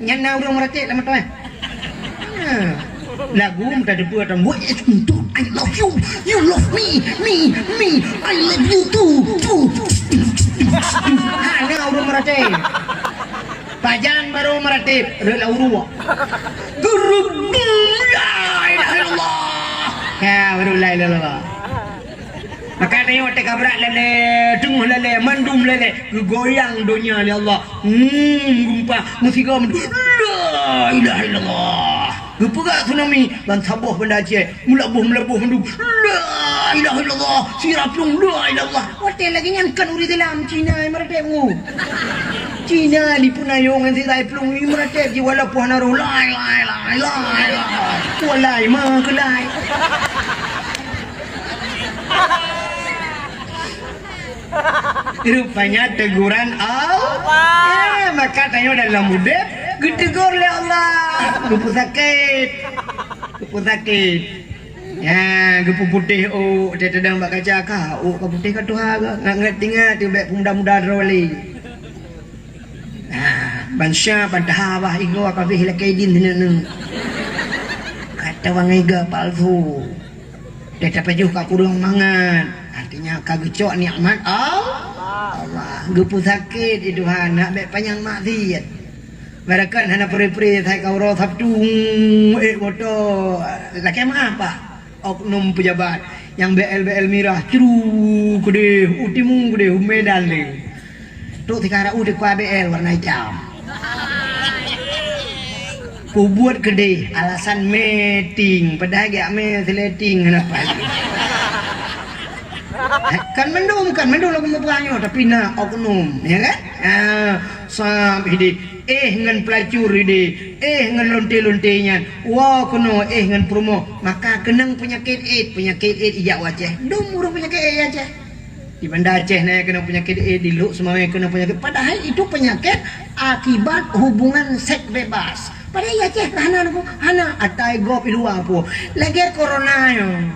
Nyan na ureuëng meuratéb lam moto, eh. Ha. Lagu meutateupeue atau what is untuk I love you, you love me, me, me, I love you too, too. Ha, na ureuëng meuratéb. Pajan baru meuratéb, rot lam uruek. Gurub, la ilaha illallah. Ya, baru la ilaha illallah. Maka tanyoe teuka brat lalée, teungoh lalée, mandum lalée, geugoyang donya lé Allah. Hmm, geumpa, meusigoe mandum. La ilaha illallah. Geupeugah tsunami, ban saboh Banda Aceh. Meulaboh-meulaboh mandum, "La ilaha illallah, sira plueng, la ilaha illallah." Watée lagée nyan kan ureuëng Islam, Cina nyang meuratéb ngu. Cina di Peunayong ngon sira plueng nyang meuratéb jiwalapoh na roh, "La ilaha illallah, la ilaha illallah." Walai, ma keulai. Rupanya teguran Allah. Ya, maka tanyoe dalam udeb geutegur lé Allah. Geupeusakét. Geupeusakét. Ya, geupeuputéh ôk, teudeunang bak kaca ka, ôk ka putéh ka tuha ka. Ngat-ngat tingat teuh bék peumuda-muda droe lé. Nah, bansa bantaha bah igoe ka beh lakée idin sinan. Kata bang igoe palsu. Teuh tapajoh ka kureueng mangat, artinya ka geucok nikmat Al-, Allah. Geupeusakét lé Tuhan, nak bék panyang maksiat. Barakan hana pre-pre sai ka uroe Sabtu, ék moto, lakée meu'ah, Pak. Oknum pejabat nyang B L B L mirah, cru keudeh, u timu keudeh, u Medan lé. Trok sikara u dikua B L warna itam. Kubuet keudeh alasan meeting, padahai geujak mé seuleting hana paih. Kan mandum, kan mandum lagu meupeugah nyoe, tapi na oknum, ya kan? Ha, sab hideh, éh ngon peulacur hideh, éh ngon lonte-lonte nyan. Woe keunoe éh ngon peurumoh, maka keunong peunyakét éh, peunyakét éh ijak u Aceh. Dum ureuëng peunyakét éh Aceh. Di Banda Aceh na keunong peunyakét éh, di Lhokseumawe keunong peunyakét. Padahai itu peunyakét akibat hubungan seks bebas. Padahai Aceh hana, hana, atai gob i luwa po. Lagée corona nyoe,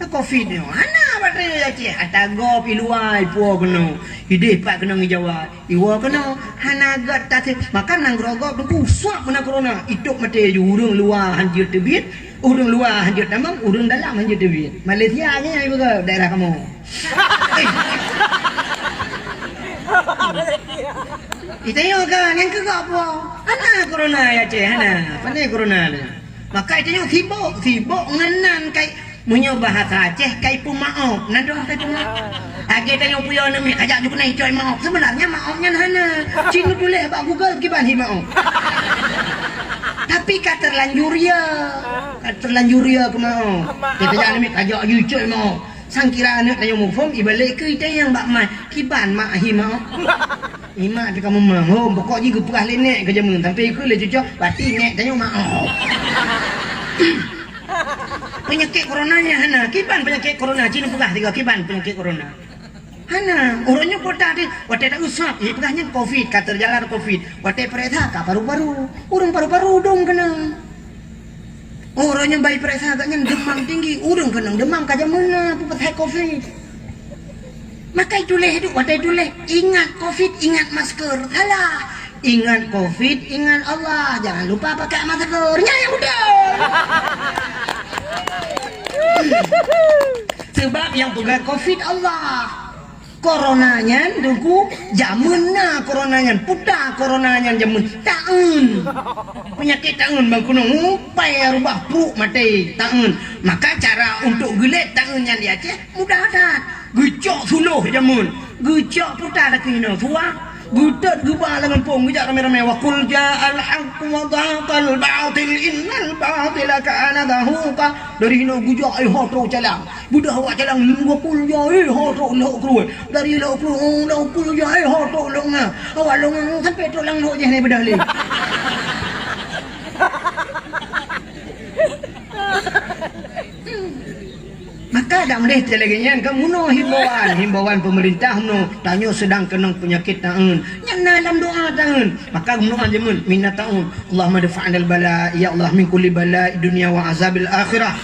covid nyoe. Hana Pat nyoe ya Aceh, ata gob i luwa ipuwoe keunoe. Ideh pat keunoe i Jawa, iwoe keunoe. Hana gét taseb. Maka nanggroe gob teungku suab meunan corona. Itôb maté ju ureuëng luwa han jeuet teubiet, ureuëng luwa han jeuet tamong, ureuëng dalam han jeuet teubiet. Malaysia nyan ibu daerah kamoe. Itanyoe ka nyang keu gob po. Hana corona ya Aceh, hana. Pane corona lé. Maka itanyoe sibok, sibok ngon nan kai. Meunyoe bahasa Aceh kai peumaob, na dong kai peumaob. Lagèe tanyoe puyoe aneuk miet kajak ju keunai icok maob. Sebenarnya maob nyan hana. Cit neutuléh bak Google kiban hi maob. Tapi ka terlanjur ya. Ka terlanjur ya keu maob. Kita jak aneuk miet kajak ju icok maob. Sangkira aneuk tanyoe muphom ibalek keu itanyong bak mai kiban mak hi maob. Imak teuka meumang, hom, pokok jih geupeugah lé nèk keu jameun, sampai ikheun lé cucoe, pasti nèk tanyoe maoh. Peunyakét corona nyan hana, kiban peunyakét corona, ci neupeugah tiga kiban peunyakét corona. Hana, uroe nyoe kota teuh, watèe tausap, ipeugah nyan covid, ka teujalan covid, watèe peuriksa ka paru-paru, ureueng paru-paru dong keunong. Uroe nyoe bak ipeuriksa geuh nyan deumam tinggi, ureueng keunong deumam ka jameun na peue pasai covid. Maka ituléh duek, watèe ituléh, ingat covid, ingat masker. Salah. Ingat covid, ingat Allah. Jangan lupa pakai masker. Nyan nyang beutôi. Sebab nyang peugah covid Allah. Corona nyan, Teungku, jameun na corona nyan, peue ta corona nyan jameun taeun. Peunyakét taeun bang keunong, upai rubah pruek maté taeun. Maka cara untuk geulét taeun nyan di Aceh mudah that. Geucok suloh jameun, geucok peue ta lakèe inoe suah, geutot geuba lam gampông, geujak ramé-ramé, "Wa qul ja'al haqq wa zahaqal batil innal batila kana zahuqa." Dari inoe geujak, eh, ho trok calang. Beudôh awak calang, "Wa qul ya, eh, ho trok lhok keureueh." Dari lhok keureueh, oh, lhok keureueh ya, eh, ho trok lhok nga. Awak lhok nga sampai trok lam lhok jih ni beudôh lé. Maka dak meudeh lagèe nyan ka meunoe himbauan, himbauan pemerintah meunoe, tanyoe sedang keunong peunyakét taeun. Nyan na lam doa taeun. Maka meunoe jameun minat taeun. Allahumma dfa'nal bala, ya Allah, min kulli bala dunya wa azabil akhirah.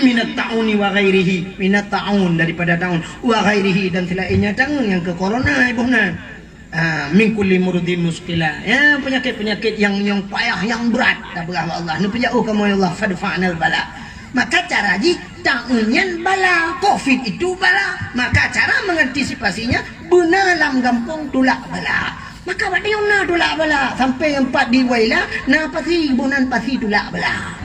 Minat tauni wa ghairihi. Minat taun daripada taun. Wa ghairihi dan selainnya taun nyang keu corona iboh na. Ah, min kulli muridin muskila. Ya, penyakit-penyakit yang, yang payah, yang berat. Tapeugah bak Allah. Neupeujaoh kamoe ya Allah, fadfa'nal bala. Maka cara jih taun nyan bala, covid itu bala. Maka cara mengantisipasinya beuna lam gampông tulak bala. Maka bak tanyoe na tulak bala, sampai nyang pat di Waila na pasi, boh nan pasi tulak bala.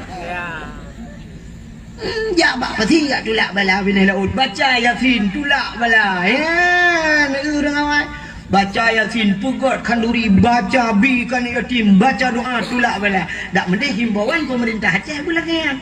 Hmm, jak bak pasi jak tulak bala binéh laôt, baca Yasin tulak bala. Ya, ureueng awai. Baca Yasin, peugöt khanduri, baca bi keu aneuk yatim, baca doa tulak bala. Dak meudeh himbauan pemerintah Aceh beulagèe nyan.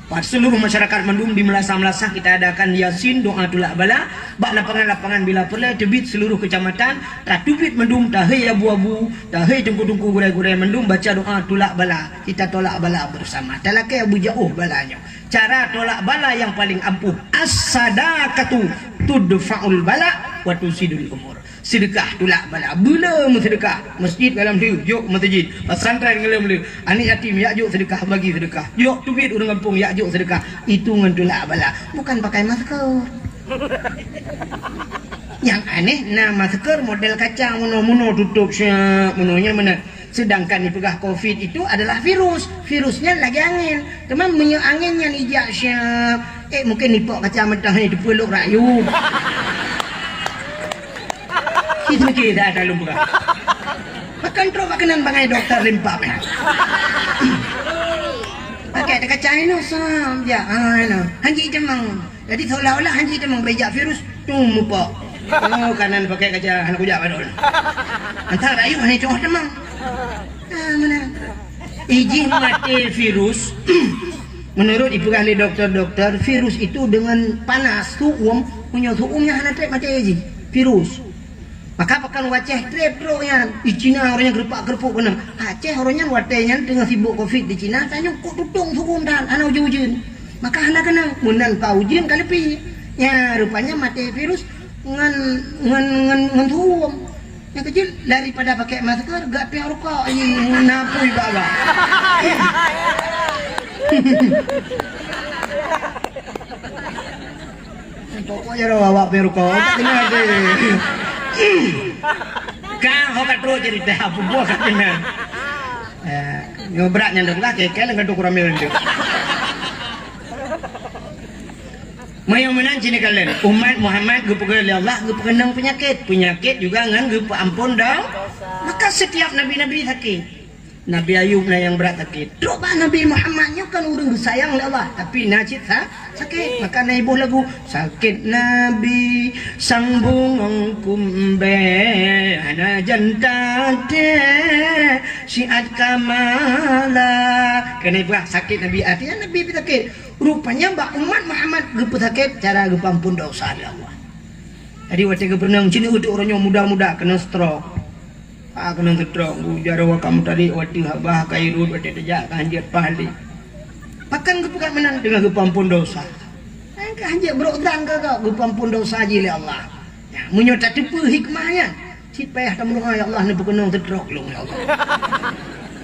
Bak seluruh masyarakat mandum di meulasah-meulasah kita adakan Yasin, doa tulak bala. Bak lapangan-lapangan bila peureulèe teubiet seluruh keucamatan, tateubiet mandum tahei abu-abu, tahei teungku-teungku gurèe-gurèe mandum baca doa tulak bala. Kita tolak bala bersama. Talakèe beujaoh bala nyoe. Cara tolak bala nyang paleng ampuh, as-sadaqatu tudfa'ul bala wa tusidul umur. Seudeukah tulak bala. Beu le meuseudeukah. Masjid goh lom lheueh, jok meuseujid. Pesantren goh lom lheueh. Aneuk yatim jak jok seudeukah, bagi seudeukah. Jok teubiet ureueng gampông jak jok seudeukah. Itu ngon tulak bala. Bukan pakai masker. Nyang aneh na masker model kacang meunoe-meunoe tutôp siap meunoe nyan meunan. Sedangkan ipeugah covid itu adalah virus. Virus nyan lagèe angén. Teuma meunyoe angén nyan ijak siap, eh, mungkin ipok kacamata hai teupeulok rakyueb. Ci seumiké dah, dah lôn peugah. Makan trok bak keunan bangai doktor limpap nyan. Pakai teukaca inoe sam, ya, ah, inoe. Hanji teumang. Jadi seolah-olah hanji teumang beujak virus, tum mupok. Oh, kanan pakai kaca, hana kujak padon. Antara rakyueb hana cok teumang. Ah, mana? Ijih maté virus. Menurut ipeugah lé doktor-doktor, virus itu dengan panas, su'um, meunyoe su'um nyan hana trép maté jih. Virus. Maka pakon u Aceh trép trok nyan, di Cina uroe nyan geurupak-geurupuk keunoe. Aceh uroe nyan watèe nyan teungoh sibok covid di Cina, tanyoe kok tutong su'um that, hana ujeuen-ujeuen. Maka hana keunong, meunan ka ujeuen ka leupie. Nya, rupanya maté virus ngon, ngon, ngon, ngon su'um. Nyang keuh jeuet, daripada pakai masker, gak piôh rukok, ih, na pui bak-bak. Pokok jaroe awak pih rukok, tak kena deh. Ka, ho ka trok cerita, apa buah ka kena. Eh, nyoe brat nyan dah peugah, kekeh ngon tu kuramil tu. Meunyoe meunan cit neukalon, umat Muhammad geupeugah lé Allah, geupeukeuneung peunyakét. Peunyakét juga ngon geupeuampon do-, maka setiap nabi-nabi sakét. Nabi Ayub na nyang brat sakét. Trok bak Nabi Muhammad nyoe kan ureueng geusayang lé Allah, tapi na cit sa-, sakét. Maka na iboh lagu, "Sakét Nabi sang bungong kumbée, hana janta tée siat kamala." Keuneuk ipeugah sakét Nabi, artinya Nabi pih sakét. Rupanya bak umat Muhammad geupeusakét cara geupeuampon desya lé Allah. Jadi watée geupeurunoe, cit uroe nyoe muda-muda keunong stroke. Ah, keunong stroke, bu jaroe ka meutarék watée haba ka irot watée teujak ka hanjeuet paih lé. Pakon geupeugah meunan teungoh geupeuampon desya. Ka hanjeuet brok dan ka geupeuampon desya jih lé Allah. Nyan, meunyoe tateupeue hikmah nyan, cit payah tameudoa, "Ya Allah, neupeukeunong stroke lôn, ya Allah."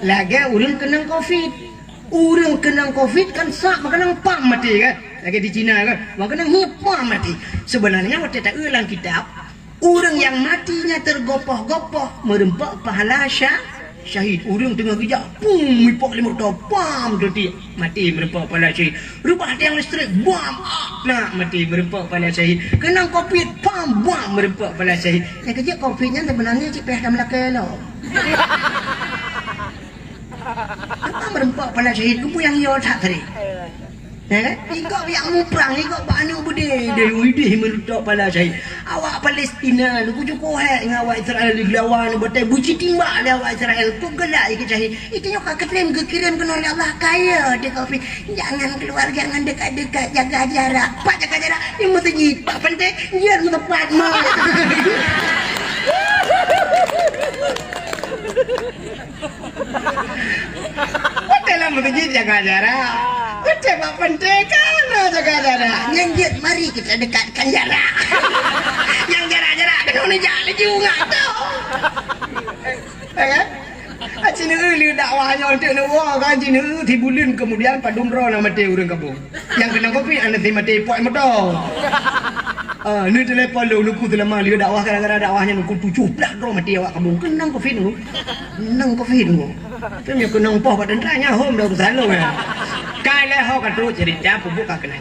Lagée ureueng keunong covid. Ureueng keunong covid kan sak meukeunong pam maté kan? Lagée di Cina kan? Meukeunong hi pam maté. Sebenarnya watée taeu lam kitab, ureueng nyang maté nyan teugopoh-gopoh meureumpok pahala sya-, syahid. Ureueng teungoh geujak, pum, ipok lé moto, pam, teuti, maté meureumpok pahala syahid. Reubah tiang listrik, bam, ah, nak maté meureumpok pahala syahid. Keunong covid, pam, bam, meureumpok pahala syahid. Nyang keujeuet covid nyan sebenarnya cit payah tameulakée lom. Apa meureumpok pahala syahid, keupeue nyang yo that tadi? Eh, ikok yak muprang, ikok bak aneuk beudé, deh, widih meureumpok pahala syahid. Awak Palestina, nyoe kujok hék ngon awak Israel dilawan, batée buci timbak lé awak Israel, kok galak ikot syahid. Itu nyoe ka keutem geukirém keunoe lé Allah, kaya di covid. Jangan keluar, jangan dekat-dekat, jaga jarak. Pat jaga jarak, di meuseujid, bak pantai, nyan meuteumpat mah. Watée lam meuseujid jaga jarak. Watée bak pantai kana jaga jarak. Nyan jeuet mari kita dekatkan jarak. Nyang jarak-jarak keunoe neujak laju ngat tu. Ya kan? Aci neu lé dakwah nyoe teuk neuwoe kan, aci neu sibuleuen kemudian padum droe na maté ureueng kampung. Nyang keunong covid, aneuk si maté ipok moto. Ah, ni telepon lôn, nyoe ku seulama lheueh dakwah, gara-gara dakwah nyan nyoe ku tujoh blaih droe maté awak kampung. Keunong covid nyoe. Keunong covid nyoe. Tapi meunyoe keunong poh bak teuntara nyan hom dah urusan lôn nyan. Ka lheueh ho ka trok cerita peubuet ka keunong.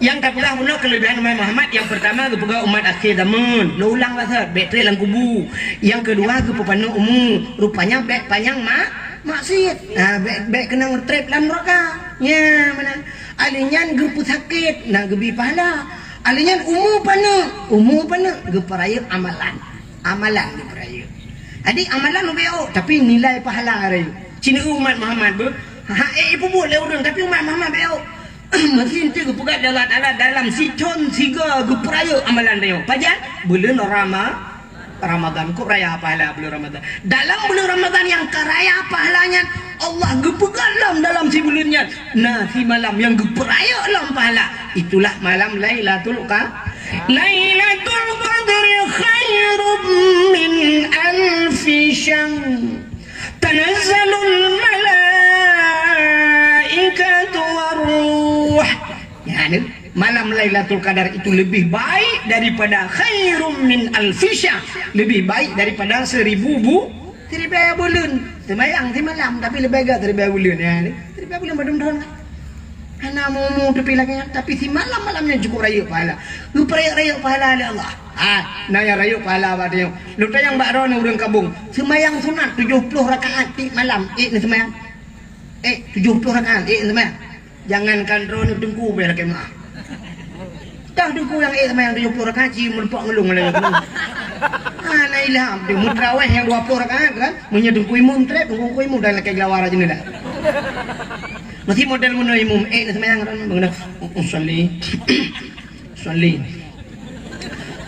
Nyang tapeugah bunoe keuleubehan umat Muhammad, nyang peurtama geupeugah umat akhé zaman. Lôn ulang bak that, bék trép lam kubu. Nyang keudua geupeupanjang umu, rupanya bék panyang ma-, maksiet. Nah, bék, bék keunong trép lam neuraka. Nya, meunan. Ahli nyan geupeusakét, na geubi pahala. Ahli nyan umu paneuk, umu paneuk geupeurayeuk amalan. Amalan geupeurayeuk. Jadi amalan ubé ôk, tapi nilai pahala rayeuk. Cina umat Muhammad beuh, ha, eh, ipeubuet lé ureueng, tapi umat Muhammad bé ôk. Meuseuti geupeugah lé Allah Taala dalam sithon sigoe geupeurayeuk amalan rayeuk. Pajan? Buleuen Rama-, Ramadan, kok raya pahala buleuen Ramadan. Dalam buleuen Ramadan nyang ka raya pahala nyan, Allah geupeugah lom dalam sibuleuen nyan, na simalam nyang geupeurayeuk lom pahala. Itulah malam Lailatul Qa-, Lailatul Qadri khairum min alfi syahr. Tanazzalul malaikatu war ruh. Ya, ni. Malam Lailatul Qadar itu lebih baik daripada khairum min alfi syahr, lebih baik daripada seribu bu-, seribu buleuen. Seumayang simalam, tapi leubeh gét seribu buleuen, ya, ni. Seribu buleuen padum thon kan? Hana umu-umu tapi lagée nyan, tapi simalam-malam nyan cukup rayeuk pahala. Geupeurayeuk-rayeuk pahala lé Allah. Ha, na nyang rayeuk pahala bak tanyoe. Lôn tanyong bak droeneuh ureueng kampung, seumayang sunat tujoh ploh rakaat tiep malam, ék neuseumayang? Ék, tujoh ploh rakaat, ék neuseumayang? Jangankan droeneuh, teungku bèk lakèe meu'ah. Toh teungku nyang ék seumayang tujoh ploh rakaat, ci meurumpok ngon lôn lagèe nyoe. Hana ilham, teungku meuterawèh nyang dua ploh rakaat kan? Meunyoe teungku imum trép, teungku imum dan lakèe geulawa rajin dah. Meusti model meunoe imum, ék neuseumayang droeneuh, meunoe, usalli. Usalli.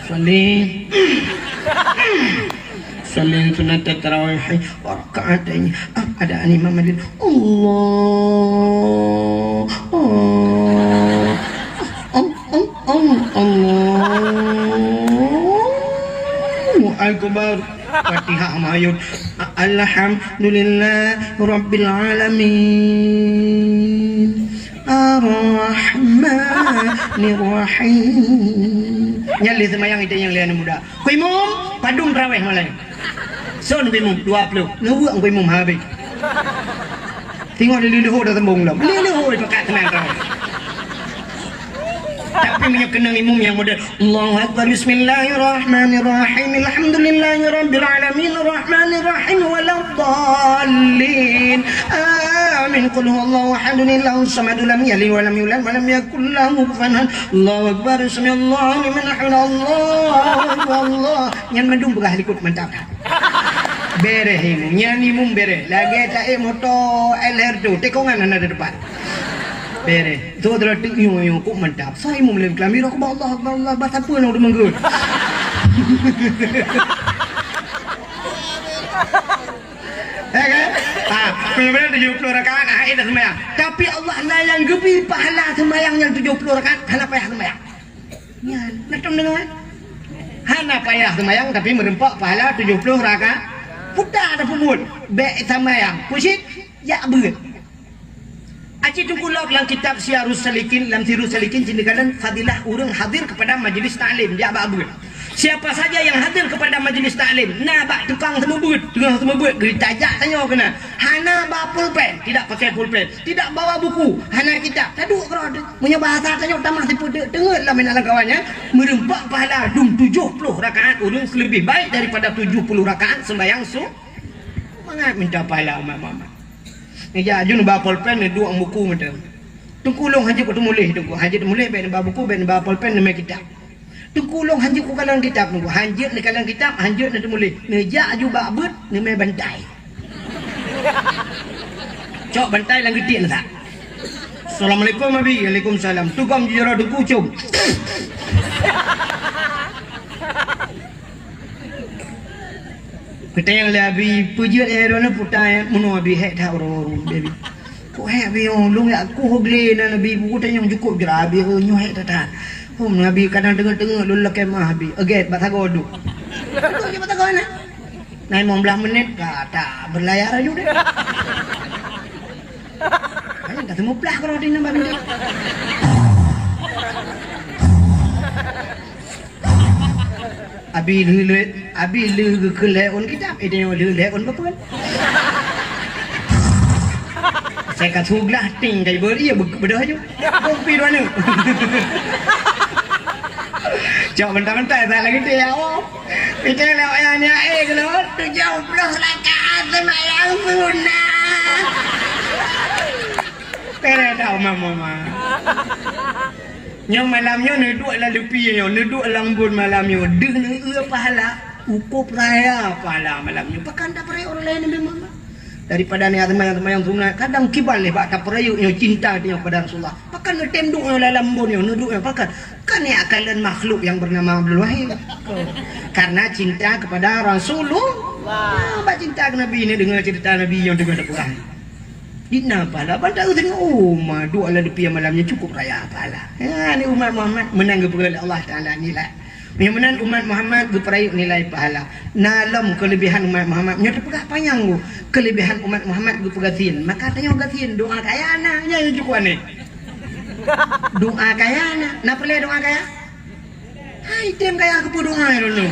Usalli. Usalli sunnatat tarawih wa rak'ataini. Ah, ada imam hadir. Allah. Oh. Oh, oh, oh, Allahu Akbar. Fatihah mayut. Alhamdulillah Rabbil Alamin. Ar-Rahmanir-Rahim. Nyan lé seumayang itanyong lé aneuk muda. Ku imum, padum taraweh malam. Son ku imum, dua ploh. Neuweuek ku imum habéh. Singoh lé leuho dah tembong lom. Lé leuho pakat seumayang taraweh. Tapi meunyoe keunong imum nyang model, Allahu Akbar, Bismillahirrahmanirrahim, Alhamdulillahirabbil alamin, Arrahmanirrahim, Waladdallin, Amin, Qul huwallahu ahadun, Allahus samad, lam yalid walam yulad, walam yakul lahu kufuwan ahad, Allahu Akbar, Samiallahu liman hamidah, Allahu Akbar. Nyan mandum peugah likot mantap. Bereh imum, nyan imum bereh. Lagée taék moto L R tu, tikongan hana di depan. Bereh. Tu adalah tik nyu nyu kok mantap. Sa imum lem kelambi, aku Allah Akbar, Allah Akbar, siapa nak udah menggut? Ya kan? Ha, benar-benar tujuh puluh rakaat, ah, dah sembahyang. Tapi Allah na nyang geubri pahala sembahyang nyang tujuh puluh rakaat, hana payah sembahyang. Nyan, na tom deungoe? Hana payah seumayang, tapi meureumpok pahala tujoh ploh rakaat. Puta tapeubuet, bék seumayang. Pusit, jak beuet. Aci teungku lok lam kitab Siyarus Salikin, lam Sirus Salikin, cit neukalon fadilah ureuëng hadir kepada majlis taklim, jak bak beuet. Siapa saja yang hadir kepada majlis taklim, na bak tukang seumeubeuet, tukang seumeubeuet, geutajak tanyoe keunan. Hana ba pulpen, tidak pakai pulpen. Tidak bawa buku, hana kitab. Taduek keudroe teuh. Meunyoe bahasa tanyoe tamah sipeuteuk teungeut lam inan lam kawan nyan, meureumpok pahala dum tujoh ploh rakaat ureuëng leubeh baik daripada tujoh puluh rakaat sembahyang su-, mangat minta pahala umat Muhammad. Ngeujak aju neuba polpen, neuduek buku mantong. Teungku lôn hanjeuet kuteumuléh, teungku. Hanjeuet teumuléh, bék neuba buku, bék neuba polpen, neumé kitab. Teungku lôn hanjeuet kukalon kitab, teungku. Hanjeuet neukalon kitab, hanjeuet neuteumuléh. Neujak aju bak beuet, neumé bantai. Cok bantai lam geutik neusak. "Assalamualaikum, Abi." "Waalaikumsalam." Tugom jih jaroe teungku com. Geutanyong lé Abi, "Peue jeuet, eh, droeneuh puta, eh?" "Meunoe Abi, hék that uroe-uroe, Abi." "Kok hék, Abi, oh, lôn jak kuh glé nan, Abi, buku tanyong cukôp jroh, Abi, oh, nyoe hék that-that." "Hom, Abi, kadang teungeut-teungeut lôn lakée meu'ah, Abi. Aget bak sagoe duek." Duek bak sagoe na. Na limong blaih menit, ka ta berlayar aju deh. Hanya ka teumuplah keudroe di nan bak pintoe. Abi lheueh lé, Abi lheueh geukheun lhée ôn kitab, eh, tanyoe lheueh lhée ôn beupeuen. Saya ka su glah ting kai beu, iya, be-, beudôh aju. Kopi dua neuk. Cok mentah-mentah, tak lagi teh, ya Allah. Kita lewat yang ni, eh, kalau tujuh puluh rakaat sembahyang sunat. Kena tahu, mama, mama. Nyoe malam nyoe neuduek lam leupie nyoe, neuduek lam embôn malam nyoe, deuh neueu pahala, cukôp raya pahala malam nyoe. Pakon tapeureuek ureueng laén, Nabi Muhammad? Daripada nyan seumayang-seumayang sunat, kadang kiban lé bak tapeureuek nyoe cinta nyoe kepada Rasulullah. Pakon neutem duek nyoe lam embôn nyoe, neuduek nyoe pakon? Kan nyan kalon makhluk nyang bernama Abdul Wahid. Karena cinta kepada Rasulullah. Nah, bak cinta keu Nabi, neudeungoe cerita Nabi nyang teungoh tapeugah. Di na pahala, ban taeu singoh, oh, ma, duek lam leupie malam nyoe cukôp raya pahala. Ha, ni umat Muhammad meunan geupeugah lé Allah Taala nilai. Meunyoe meunan umat Muhammad geupeurayek nilai pahala. Na lom keulebihan umat Muhammad, nyoe teupeugah panyang geuh. Keulebihan umat Muhammad geupeugah gasien. Maka tanyoe gasien, doa kaya na, nyan nyang cukôp aneh. Doa kaya na. Na peureulée doa kaya? Hai, tem kaya keupeue doa nyoe dulu.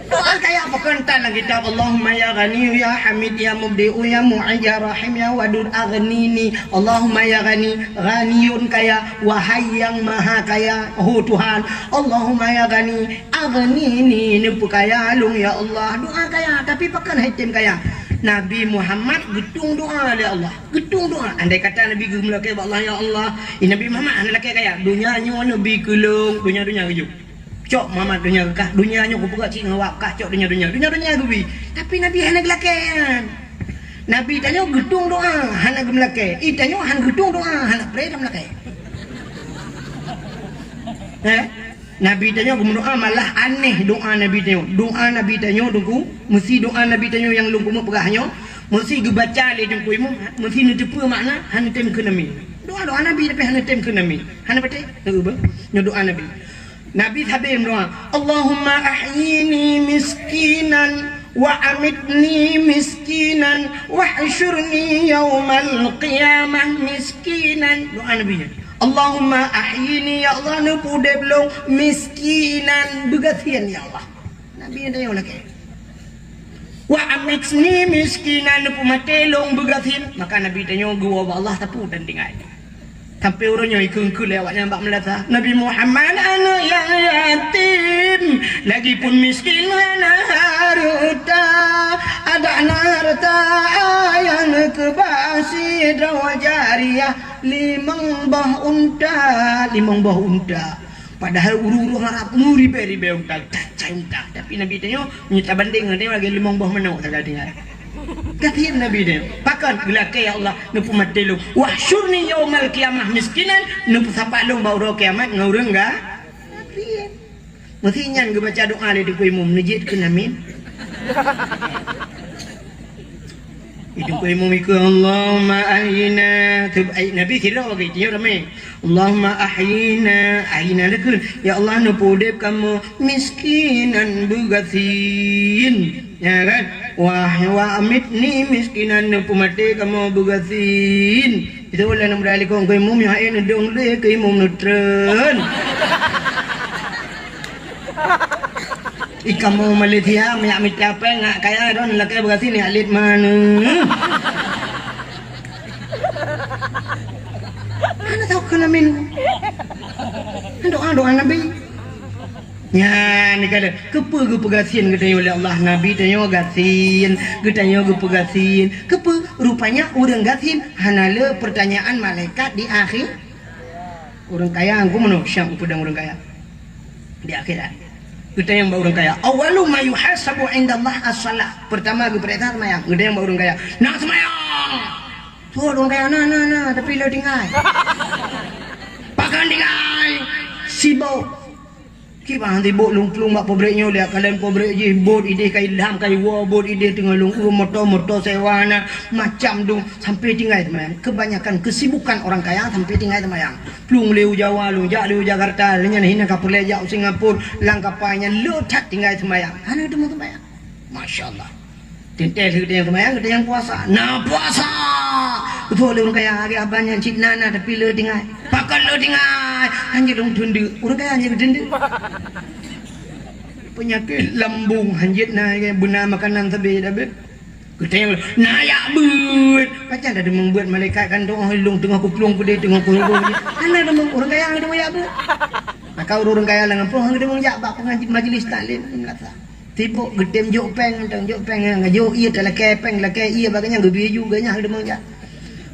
Doa kaya pakon tan lam kitab, "Allahumma ya Ghaniyyu ya Hamid ya Mubdi'u ya Mu'id ya Rahim ya Wadud aghnini." Allahumma ya Ghani, Ghaniyun kaya, wahai yang maha kaya, ho Tuhan. Allahumma ya Ghani, aghnini, neupeukaya lôn ya Allah. Doa kaya, tapi pakon hai tem kaya? Nabi Muhammad geutueng doa lé Allah. Geutueng doa. Andai kata Nabi geumeulakée bak Allah, "Ya Allah, i Nabi Muhammad hana lakée kaya. Donya nyoe neubi keu lôn, donya-donya geujok." Cok Muhammad donya kah, donya nyoe kupeugah cit ngon awak kah, cok donya-donya. Donya-donya geubi. Tapi Nabi hana geulakée nyan. Nabi tanyoe geutueng doa, hana geumeulakée. I tanyoe hana geutueng doa, hana pré tameulakée. Eh? Nabi tanyoe geumeudoa malah aneh doa Nabi tanyoe. Doa Nabi tanyoe, Teungku, meusi doa Nabi tanyoe nyang lôn keumeung peugah nyoe, meusi geubaca lé Teungku Imum, meusi neuteupeue makna, hana tem kheun amin. Doa-doa Nabi tapi hana tem kheun amin. Hana patéh? Nyoe doa Nabi. Nabi sabe meudoa, "Allahumma ahyini miskinan "Wa amitni miskinan, wahsyurni yaumal qiyamah miskinan." Doa Nabi nyan. "Allahumma ahyini," ya Allah, neupeudeb lôn miskinan, beugasien, ya Allah. Nabi nyan tanyong lakée. "Wa amitni miskinan," neupeumaté lôn beugasien. Maka Nabi tanyoe geuwoe bak Allah sapeue dan tinggai. Sampai uroe nyoe ikheun-kheun lé awaknyan bak meulasa, "Nabi Muhammad aneuk nyang yatim, lagipun miskin hana hareuta, adak na hareuta ayah neukeubah sidroe jariah limong boh unta, limong boh unta." Padahai ureuëng-ureuëng Arab meuribée-ribée unta, tacai unta. Tapi Nabi tanyoe, meunyoe tabandeng ngon tanyoe lagée limong boh manok sagai tinggai. Gasien Nabi tanyoe. Pakon? Geulakée, ya Allah, neupeumaté lôn. "Wahsyurni yaumal qiyamah miskinan," neupeusapat lôn bak uroe kiamat ngon ureuëng ga-, gasien. Meusé nyan geubaca doa lé Teungku Imum, neujeuet keu amin. Itu keu imum ikeu, "Allahumma ahyina." Teubaik Nabi sidroe bagi tiep ramé. "Allahumma ahyina." Ahyina lé kheun, "Ya Allah, neupeudeb kamoe miskinan beugasien." Ya kan? "Wah, wa amitni miskinan," neupeumaté kamoe beugasien. Itu ulôn meudali keu imum nyang haé neudong lé keu imum neutreun. Ikamoe Malaysia, meunyak mita péng, ngak kaya don lakée beugasien, nyak lét maneuh. Hana tao keunamin. Doa-doa Nabi. Nyan, dikala, keupeue geupeugasien geutanyoe lé Allah? Nabi tanyoe gasien, geutanyoe geupeugasien. Keupeue? Rupanya ureuëng gasien hana le peurtanyaan malaikat di akhé. Ureuëng kaya, engkau meunoe siang upeudong ureuëng kaya di akhirat. Geutanyong bak ureuëng kaya, "Awwalu ma yuhasabu indallah as-shalah." Pertama geupeuriksa seumayang. Geutanyong bak ureuëng kaya, "Na seumayang?" Tuh ureuëng kaya, "Na, na, na, tapi le tinggai." "Pakon tinggai?" "Sibok." "Kiban sibok?" "Lôn plueng bak pabrék nyoe, lihat kalon pabrék jih, bot idéh ka ilham, ka iwoe bot idéh teungoh lôn ureuëng moto, moto sewa na, macam dum, sampai tinggai seumayang." Kebanyakan kesibukan orang kaya sampai tinggai seumayang. Plueng lé u Jawa, lôn jak lé u Jakarta, lé nyan hina ka peureulée jak u Singapura, lam kapa nyan le that tinggai seumayang. Hana teuma seumayang. Masya Allah. Teuntée lheueh geutanyoe seumayang, geutanyoe puasa. Na puasa! Beutôi lé ureuëng kaya, lagée abang nyan cit na, na, tapi le tinggai. Pakon le tinggai? Hanjeuet lôn teundeuk. Ureuëng kaya hanjeuet geuteundeuk. Peunyakét lambung hanjeuet na, beuna makanan sabe dak beuet. Geutanyoe, "Na jak beuet." Pajan tadeungoe beuet malaikat kan teungoh lôn teungoh kuplueng peudeh teungoh kuhubung. Hana deungoe ureuëng kaya deungoe jak beuet. Maka ureuëng kaya lam gampông deungoe jak bak pengaji-, majlis taklim meulasa. Sibok geutem jok péng, mantong jok péng, jok ié talakée péng, lakée ié bak geuhnyan geubri ju geuhnyan deungoe jak.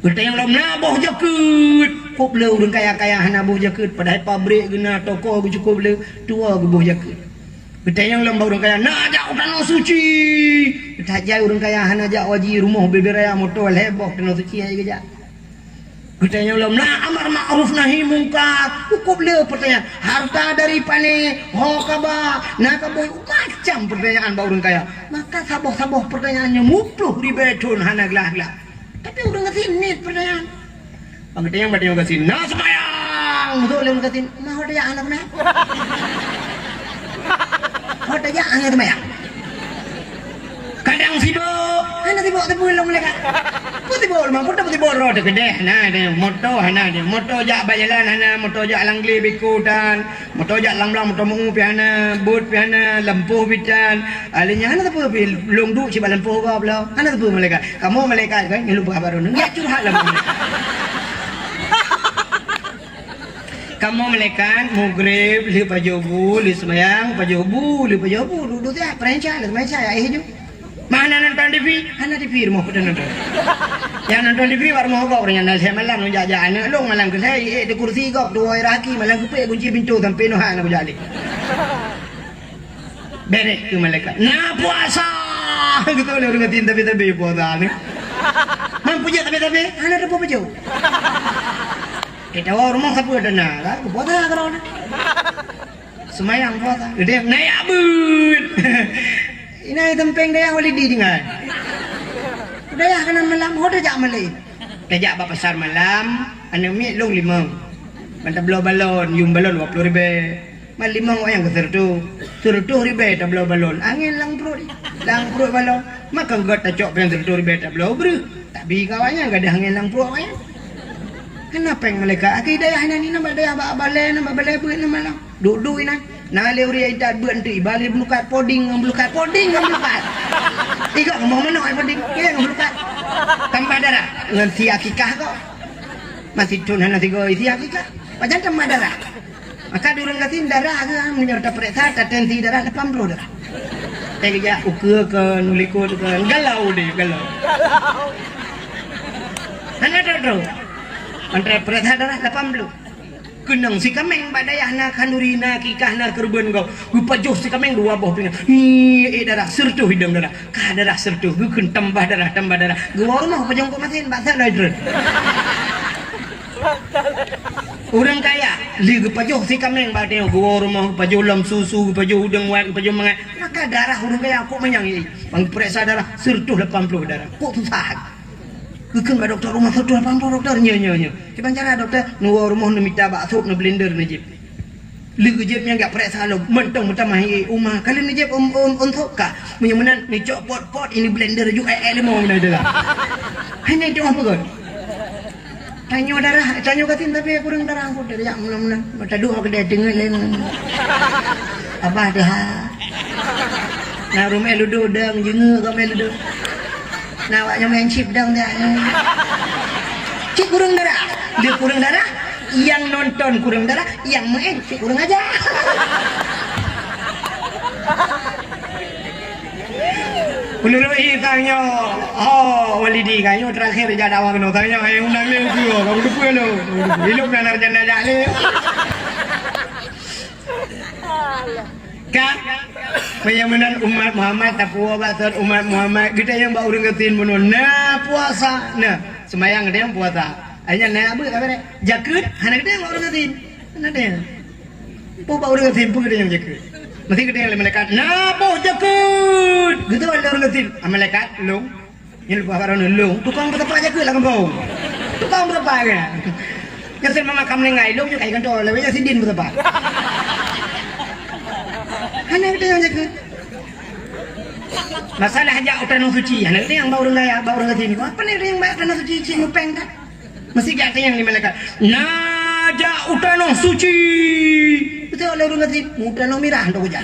Geutanyoe lom na boh jakeuet. Kop le ureuëng kaya-kaya hana boh jakeuet, padahai pabrék geuna, toko geucukop le, tuwoe geuboh jakeuet. Geutanyong lom bak ureuëng kaya, "Na jak u Tanoh Suci?" Tajai ureuëng kaya hana jak haji, rumoh bubé raya, moto lhée boh, Tanoh Suci hana geujak. Geutanyong lom, "Na amar ma'ruf nahi mungkar?" Cukup le pertanyaan. "Harta dari pane? Ho ka ba? Na ka bui?" Macam pertanyaan bak ureuëng kaya. Maka saboh-saboh pertanyaan nyoe muploh ribée thon hana glah-glah. Tapi ureuëng gasien niet pertanyaan. Bak geutanyong, bak geutanyong gasien, "Na seumayang?" Beutôi lé ureuëng gasien, "Ma ho tajak hana seumayang?" "Ho tajak hana seumayang?" "Kadang sibok." "Hana sibok, sibok lom lé ka." "Peue sibok lom, peue sibok droe teukeudeh?" "Na deh, moto hana deh, moto jak bak jalan hana, moto jak lam glé biko tan." Moto jak lam blang, moto meu pih hana, bot pih hana, lampôh pih tan. Alèh nyan hana sapeue pih, lôn duek cit bak lampôh gob lom. Hana sapeue malaikat. Kamoe malaikat kan, nyan lôn peugah bak droeneuh. Jak curhat lam malaikat. Kamoe malaikat, mugreb, lheueh pajoh bu, lheueh seumayang, pajoh bu, lheueh pajoh bu, duek-duek siat, peurencah, lheueh seumayang siat, ya éh ju. Mana nonton T V? Hana T V rumoh, peue nonton. Nyang nonton T V bak rumoh gob, ureueng nyan na lhèe malam lôn jak-jak aneuk lôn, malam keulhèe, iék di kursi gob, tuwoe raki, malam keupeuet gunci pintoe sampoe noh hana kujak lé. Bèrèh keu malaikat. Na puasa! Geutôi lé ureueng gasien tapi-tapi puasa ni. Man peujeuet tapi-tapi, hana teupeu peujeuet. Kita wa rumoh sapeue teuh na, kan? Puasa keudroe na. Seumayang puasa. Geude na jak beuet. Inan teumpeng dayah Walidi tinggai. Dayah keunan malam, ho tajak malèe. Tajak bak pasar malam, aneuk miet lôn limong. Ban tabloe balon, yuem balon dua ploh ribèe. Ban limong wayang keu seureutôh. Seureutôh ribèe tabloe balon. Angén lam pruet. Lam pruet balo, maka gèt tacok péng sireutoh ribèe tabloe breuh. Tabi keu awaknyan gadôh angèn lam pruet awaknyan. Hana péng malaikat. Akhé dayah nan, nan bak dayah bak balèe, nan bak balèe beuet nan malam. Duek-duek inan. Na lé ureueng intat beuet eunteuk iba lé beulukat poding ngon beulukat, poding ngon beulukat. Igoe ngon manok ai poding, igoe ngon beulukat. Tambah darah ngon si akikah kok. Masih thon hana sigoe si akikah. Pajan tambah darah. Maka di ureueng gasien darah geuh, meunyoe tapeuriksa, tatensi darah lapan ploh darah. Eh, geujak ukeue keu, nulikot keu, galau deh, galau. Hana trok-trok. Antara peuriksa darah lapan ploh. Keunong si kaméng bak dayah na khanduri, na akikah, na keureubeuen gob. Geupajoh si kaméng dua boh pingan. Ngiek darah, sireutoh idong darah. Ka darah sireutoh, geukheun tambah darah, tambah darah. Geuwoe rumoh pajong keu masin, bak saboh droe. Ureueng kaya, lé geupajoh si kaméng bak tanyoe, geuwoe rumoh, geupajoh lom susu, geupajoh udeueng wat, geupajoh mangat. Maka darah ureueng kaya kok manyang, eh. Ban geupeuriksa darah, sireutoh lapan ploh darah. Kok susah. Geukheun bak dokto rumoh, sireutoh lapan ploh, dokto. Nyo, nyo, nyo. Kiban cara dokto, neuwoe rumoh, neumita bak sop, neublender, neujieb. Lheueh geujép nyan jak peuriksa lom, mantong meutamah ié uma. Ka lheueh neujép um, um, um, sop ka. Meunyoe meunan neucok pot-pot, ini blender ju, eh, eh, limong meunan itulah. Hanya itu apa kan? Tanyoe darah, tanyoe gasien tapi kureueng darah angkot dari jak meunan-meunan. Mata dua kedai teungeut lain. Abah dah. Na rumah ludo dang jengeuk kami ludo. Na awak nyang main chip dang dah. Cit kureueng darah. Dia kureueng darah, yang nonton kureueng darah, yang main cit kureueng ajar. Menurut Isa nyoe, oh, Walidi, ka nyoe terakhir jak dakwah keunoe. Tanya, eh, undang lé, ka kuteupeu lé. Ilok na narjana jak lé. Ka? Meunyoe meunan umat Muhammad, tapuwoe bak sot umat Muhammad, geutanyoe bak ureueng gasien bunoe, na puasa, na. Seumayang geutanyoe puasa. Hanya na abeuet ka beureh. Jakeuet, hana geutanyoe bak ureueng gasien. Hana geutanyoe. Boh bak ureueng gasien peue geutanyoe jakeuet. Meusti geutanyoe lé malaikat, "Na boh jakeuet!" Geutanyoe lé ureueng gasien, "Ah, malaikat, lôn." Nyan leupah bak droeneuh, lôn, tukang peusapat jakeuet lam gampông. Tukang peusapat kan. Nyang seumamakam lé ngai, lôn nyoe kai kantô, lawét nyan sidin peusapat. Hana geutanyoe jakeuet. Masalah jak u Tanoh Suci, hana geutanyoe bak ureueng kaya, bak ureueng gasien. Apa ni geutanyoe bak Tanoh Suci, cit meupéng that? Meusti jak tanyong lé malaikat, "Na jak u Tanoh Suci?" Beutôi lé ureueng gasien, "U Tanoh Mirah," hantom jak.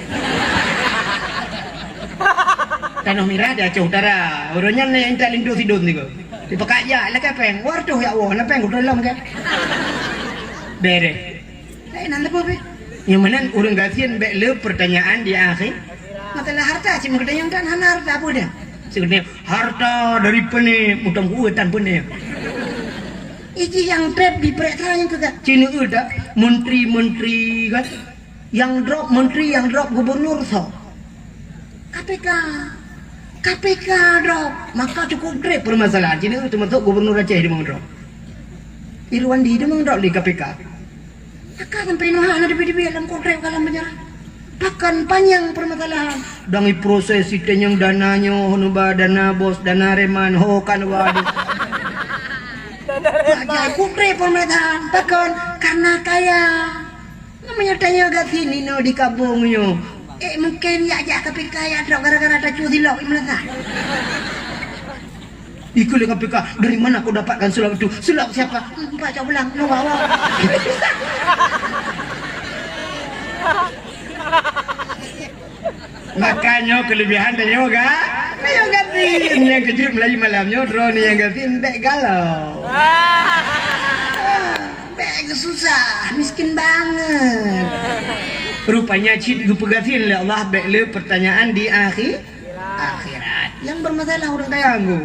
Tanoh Mirah di Aceh Utara. Ureueng nyan nyang intat linto sidon sigoe. Dipakat jak, lakèe péng. Wah, reutôh jak woe, na péng kutulông kèe. Beureh. Laén nan teupeu pih. Nyang meunan ureueng gasien bèk le peurtanyaan di akhé. Masalah harta cit meukeudeh nyang tan hana harta peue deh. Sigoe harta dari peune mutông kueu tan peune. Iji nyang trép dipeuriksa nyang keu ka. Cit neueu dak menteri-menteri kan. Nyang drop menteri, nyang drop gubernur soe? K P K. K P K drop. Maka cukup trép permasalahan. Cit neueu teumasok gubernur Aceh di drop. Irwandi di drop lé K P K. Maka sampai noh hana dibi-dibi lam kontrak ka lam penjara. Bahkan panjang permasalahan. Dang iproses sitanyong dana nyoe, hana ba dana bos, dana reman, ho kan waduh. Raja putri pemerintahan, bahkan karena kaya. Namanya tanya gak sini no di kampung nyo. Eh, mungkin ya jak K P K ya trok gara-gara tacu silok imelasa. Ikut lé K P K, dari mana kau dapatkan sulap itu? Sulap siapa? Empat cok belang, lu bawa. Makanya kelebihan dia ga, dia gasien. Yang kejut Melayu malam nyo, drone yang gasien, bek galau. Ah, bek susah, miskin banget. Rupanya cit geupeugasien lé Allah bek le pertanyaan di akhir. Akhirat. Yang bermasalah ureueng kaya nggu.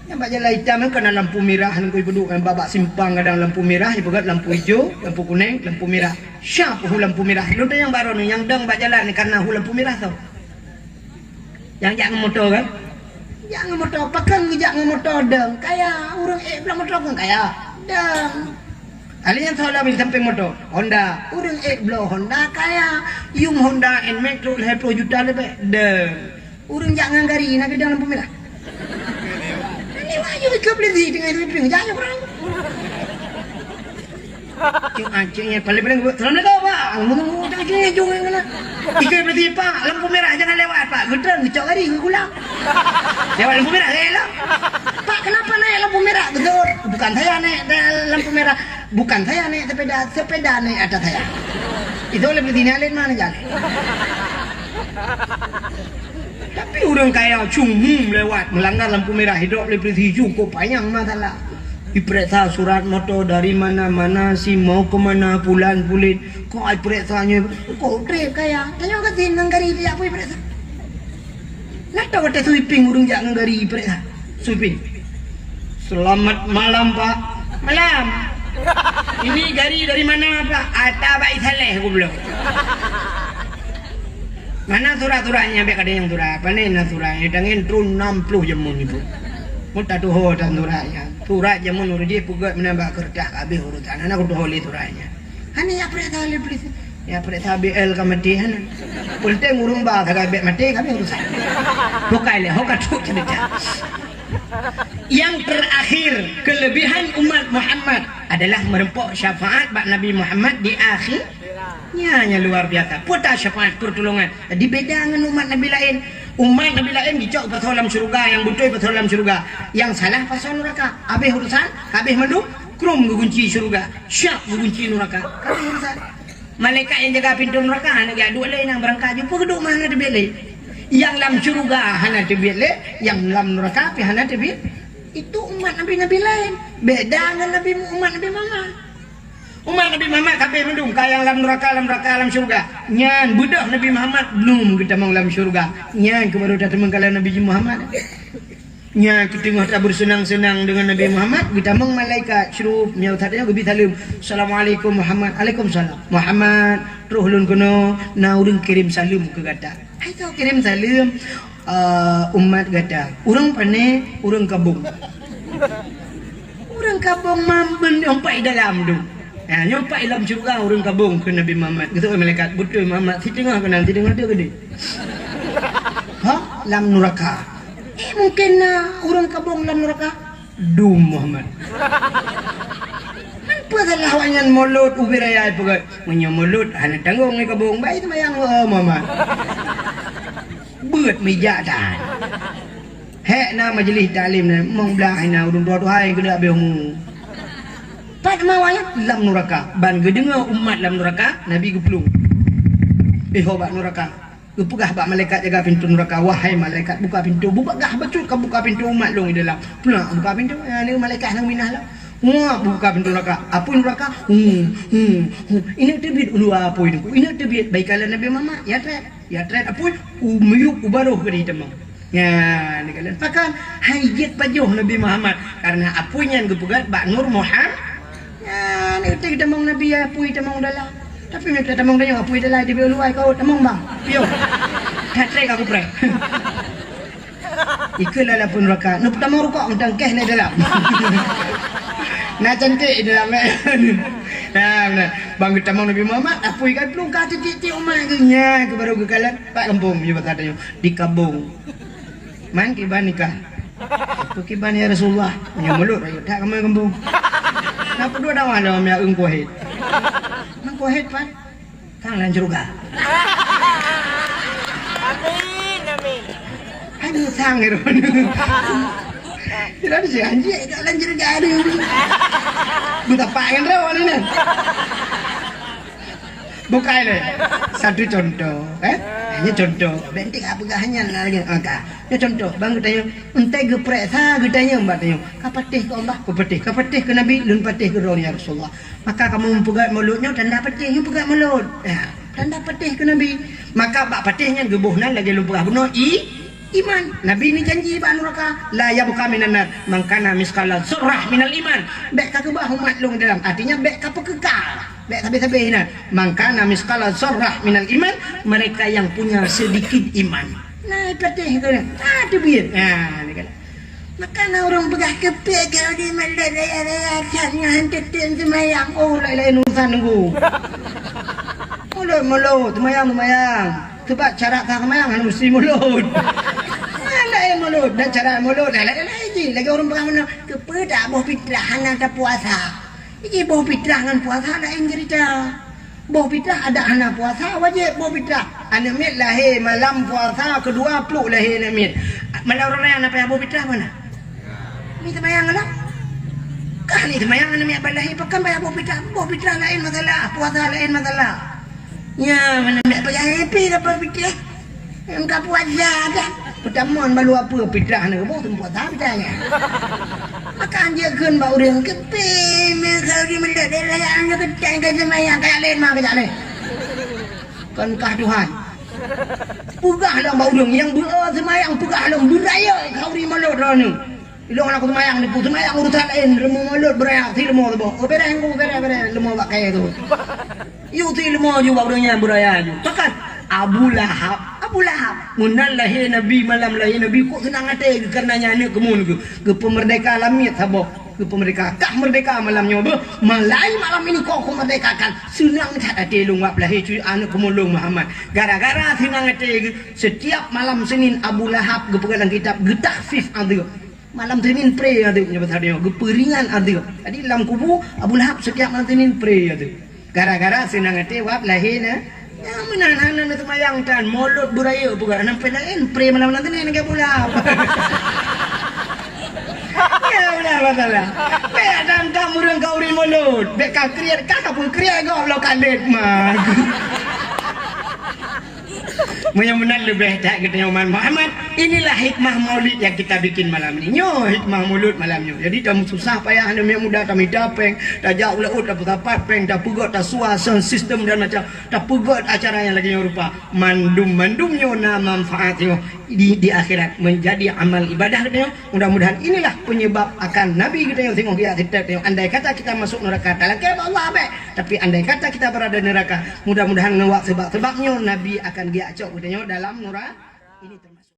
Nyang bak jalan itam nyan kana lampu mirah nyan, kui peuduek nyan bak, bak simpang kadang lampu mirah, ipeugöt lampu ijo, lampu kuneng, lampu mirah. Siap hu lampu mirah. Lôn tanyong baroe nyoe nyang dong bak jalan nyan kana hu lampu mirah tho. Nyang jak ngon moto kan? Jak ngon moto, pakon geujak ngon moto dong. Kaya, ureueng ék blah moto kon kaya. Dong. Ahli nyang soe lam sampéng moto, Honda. Ureueng ék bloe Honda kaya. Yum Honda Nmax trok lhèe ploh juta leubeh. Dong. Ureueng jak ngon gari na geudong lampu mirah. Ini wahyu ikeu polisi teungoh sweeping, jak nyoe kurang. Cek, ah, cek nyan paling-paling, "Assalamualaikum, Pak." Ngomong, "Oh, tak cek nyan, jom nyan lah." Ikai berarti, "Pak, lampu merah jangan lewat, Pak." Geutreun, geucok gari, geugulang. Lewat lampu merah, gaya lah. "Pak, kenapa naik lampu merah?" Geutreun, "Bukan saya naik da-, lampu merah. Bukan saya naik sepeda, sepeda naik atas saya." Itu oleh berarti ni alit mana jalan. Tapi ureuëng kaya cuma lewat, meulanggar lampu merah, hidrop lé polisi, cukup panyang masalah. Diperiksa surat moto dari mana, mana si mau ke mana, pulan pulit. Kok ai periksa nyoe, kok trép kaya. Tanyoe ka tin ngon gari dia pun periksa. Nata watée sweeping ureuëng jak ngon gari periksa. Sweeping. "Selamat malam, Pak." "Malam." "Ini gari dari mana, Pak?" "Ata Bai Saleh goblok." "Mana surat-suratnya?" "Biar kada yang surat. Pane na surat? Tangen tron enam puluh jameun itu." Mun tatuho tan suratnya. Surat jameun ureuëng jih peugét meunan bak keureutah, habéh urusan. Hana kutuho lé suratnya. Hana ya periksa lé polisi. Ya periksa B L ka maté hana. Penting ureuëng ba sagai bék maté, habéh urusan. Bukai lé, ho ka trok cerita. Yang terakhir, kelebihan umat Muhammad adalah meureumpok syafaat bak Nabi Muhammad di akhir. Nyan, nyan luar biasa. Peue ta syafaat pertolongan. Jadi beda ngon umat Nabi laén. Umat Nabi laén geucok pasoe lam syeuruga, nyang beutôi pasoe lam syeuruga. Nyang salah pasoe nuraka. Habéh urusan, habéh mandum, krum geugunci syeuruga. Siap geugunci nuraka. Habéh urusan. Malaikat nyang jaga pintoe nuraka hana geujak duek lé, nyang beurangkat jumpa geuduek mah hana teubiet lé. Nyang lam syeuruga hana teubiet lé, nyang lam nuraka pih hana teubiet. Itu umat nabi-nabi laén. Beda ngon nabi, umat Nabi Muhammad. Umat Nabi Muhammad ka habéh mandum, ka nyang lam nuraka, lam nuraka, lam syeuruga. Nyan beudôh Nabi Muhammad lom geutamong lam syeuruga. Nyan keuh baru tateumong ka lam Nabi Muhammad. Nyan keuh teungoh tabeurseunang-seunang deungon Nabi Muhammad, geutamong malaikat, syurup, nyoe that nyoe geubi saleuem. "Assalamualaikum Muhammad." "Alaikumsalam." "Muhammad, troh lôn keunoe, na ureuëng kirém saleuem keu gata." "Hai soe kirém saleuem?" "Eh, umat gata." "Ureuëng pane?" "Ureuëng Kabong." "Ureuëng Kabong mamben nyoe pat dalam tu." "Ha, nyoe pat lam syeuruga ureuëng Kabong," kheun Nabi Muhammad. Geuseuôt malaikat, "Beutôi Muhammad, siteungoh keunan, siteungoh teuh keudeh." "Ha? Lam nuraka?" "Eh, mungken na ureuëng Kabong lam nuraka." "Dum Muhammad." "Nyan peue salah awaknyan mulod ubé raya peugah, meunyoe mulod hana tanggong ngon Kabong, bai seumayang, oh Muhammad." Beuet meujak that. Hék na majelis taklim na, mong blah na ureuëng tuha-tuha nyang keuneuk habéh umu. Pat ma awaknyan lam nuraka, ban geudeungoe umat lam nuraka, Nabi geuplueng. Eh, ho bak nuraka. Geupeugah bak malaikat jaga pintoe nuraka, "Wahai malaikat, buka pintoe, bubagah bacut ka buka pintoe umat lôn di dalam." Peunak buka pintoe, nyan malaikat nyang minah lah. Wah, buka pintoe nuraka. Apui nuraka. Hu, hu, hu. Ineuk teubiet u luwa apui nyoe. Ineuk teubiet, bai kalon Nabi Muhammad. Ya treb. Ya treb apui. U miyup u barôh keudeh tamong. Nyan, dikalon. Pakon hai jeuet pajoh Nabi Muhammad. Karena apui nyan geupeugét bak Nur Muhammad. Nyan, ineuk teubiet tamong Nabi ya apui tamong dalam. Tapi meunyoe tamong tanyoe apui dalam di luwa kau tamong bang. Piyoh. That treb aku preh. Ikeu lalapun raka, neupeutamong rukok mantong keh na dalam. Na cantik dalam, eh. Nah, nah. Bang geutamong Nabi Muhammad, apui ka plueng ka titik-titik umat geuh nyan keuh baru geukalon. Pat gampông, meunyoe basa tanyoe, di Kabong. Man kiban nikah. Apa kiban ya Rasulullah? Meunyoe mulod rayeuk that kamoe gampông. Na peudua dakwah lom ya Eungku Wahid. Eungku Wahid pat? Sang lam syeuruga. Amin, amin. Hai, sang ngon droeneuh. Tidak ada sih, anjing, dak lam syeuruga ada. Beutapak ngon droeneuh nyan. Bukai lé. Satu contoh, eh? Hanya contoh. Bentik apa gah hanya lagi. Maka, ini contoh. Bang geutanyoe, entah geupereksa, geutanyoe, bak tanyoe. Ka patéh keu Allah, ka patéh. Ka patéh keu Nabi, lôn patéh keu droeneuh, ya Rasulullah. Maka kamoe meupeugét mulod nyoe tanda patéh, nyoe peugét mulod. Ya, tanda patéh keu Nabi. Maka bak patéh nyan geuboh nan lagée lôn peugah bunoe i, iman. Nabi ni janji bak nuraka, "La yabqa minan nar man kana misqala dzarrah minal iman." Bék ka keubah umat lôn dalam, artinya bék ka peukeuka. Bék sabe-sabe inan. "Man kana misqala dzarrah minal iman," mereka yang punya sedikit iman. Nah, patéh tu. Ah, teubiet. Nah, dia kata. Maka na ureuëng peugah keupek keu di malam raya-raya that nyan teuteun seumayang. Oh, laén-laén urusan nunggu. Mulod, mulod, seumayang, seumayang. Sebab cara ka seumayang hana mesti mulod. Nyan laén mulod, dan cara mulod laén-laén jih. Lagée ureuëng peugah meunan, keupeue dak boh fitrah hana tapuasa. Jadi boh fitrah ngon puasa laén cerita. Boh fitrah adak hana puasa wajéb boh fitrah. Aneuk miet lahé malam puasa keudua pluek lahé aneuk miet. Malam Ramadan na payah boh fitrah mana? Ni seumayang lah. Kah ni seumayang aneuk miet ban lahé pakon payah boh fitrah? Boh fitrah laén masalah, puasa laén masalah. Nya, mana nak payah happy dapat fitrah. Engka puasa dah. Peutamon balu apa fitrah ni kebo tempat dah fitrah nya. Maka anjir kheun bak ureueng, "Kepi me kau di meulot daerah yang nyoe keutang ke seumayang, kajak laén ma kajak laén." Kon kah Tuhan. Peugah lom bak ureueng nyang beu seumayang, peugah lom beuraya khauri mulod droeneuh. Ilong aneuk seumayang niku, seumayang urusan laén, leumo mulod beuraya, si leumo saboh. Oh, beres engku, beres, beres, leumo bak kayèe tu. Yue si leumo ju bak ureueng nyan beuraya ju. Pakon? Abu Lahab. Abu Lahab. Meunan lahé Nabi, malam lahé Nabi, kok seunang até geuh kareuna nyan aneuk keumuen geuh. Geupeumeurdeka lamiet saboh. Geupeumeurdeka. Kah meurdeka malam nyoe beuh. Malai malam ini kok kumeurdekakan. Seunang that até lôn wab lahé cuy aneuk keumuen lôn Muhammad. Gara-gara seunang até geuh, setiap malam Senin Abu Lahab geupeugah lam kitab geutahfif azeub. Malam Senin pré azeub nyoe pasal nyoe, geupeuringan azeub. Jadi lam kubu Abu Lahab setiap malam Senin pré azeub. Gara-gara seunang até wab lahé na. Nyang meunan hana neuseumayang tan, mulod beuraya peugah, sampai laén pré malam Senin lagèe Abu Lahab. Ya udah masalah. Bèk dan tam ureueng khauri mulod. Bèk ka kriet, ka peukriet gob lom ka lét ma. Meunyoe meunan leubeh that geutanyoe umat Muhammad, inilah hikmah maulid yang kita bikin malam ini. Nyoe hikmah mulod malam nyoe. Jadi, tamu susah payah aneuk miet muda, tamita péng, tajak u laôt, tapeusapat péng, tapeugöt, tasua sound system dan macam, tapeugöt acara nyang lagèe nyoe rupa. Mandum-mandum nyoe na manfaat nyoe di, di akhirat menjadi amal ibadah geutanyoe. Mudah-mudahan inilah penyebab akan Nabi geutanyoe singoh geujak seutôt tanyoe. Andai kata kita masuk neraka, talakèe bak Allah bèk. Tapi andai kata kita berada di neraka, mudah-mudahan ngon wak seubab-seubab nyoe Nabi akan geujak cok geutanyoe dalam nura-, ini.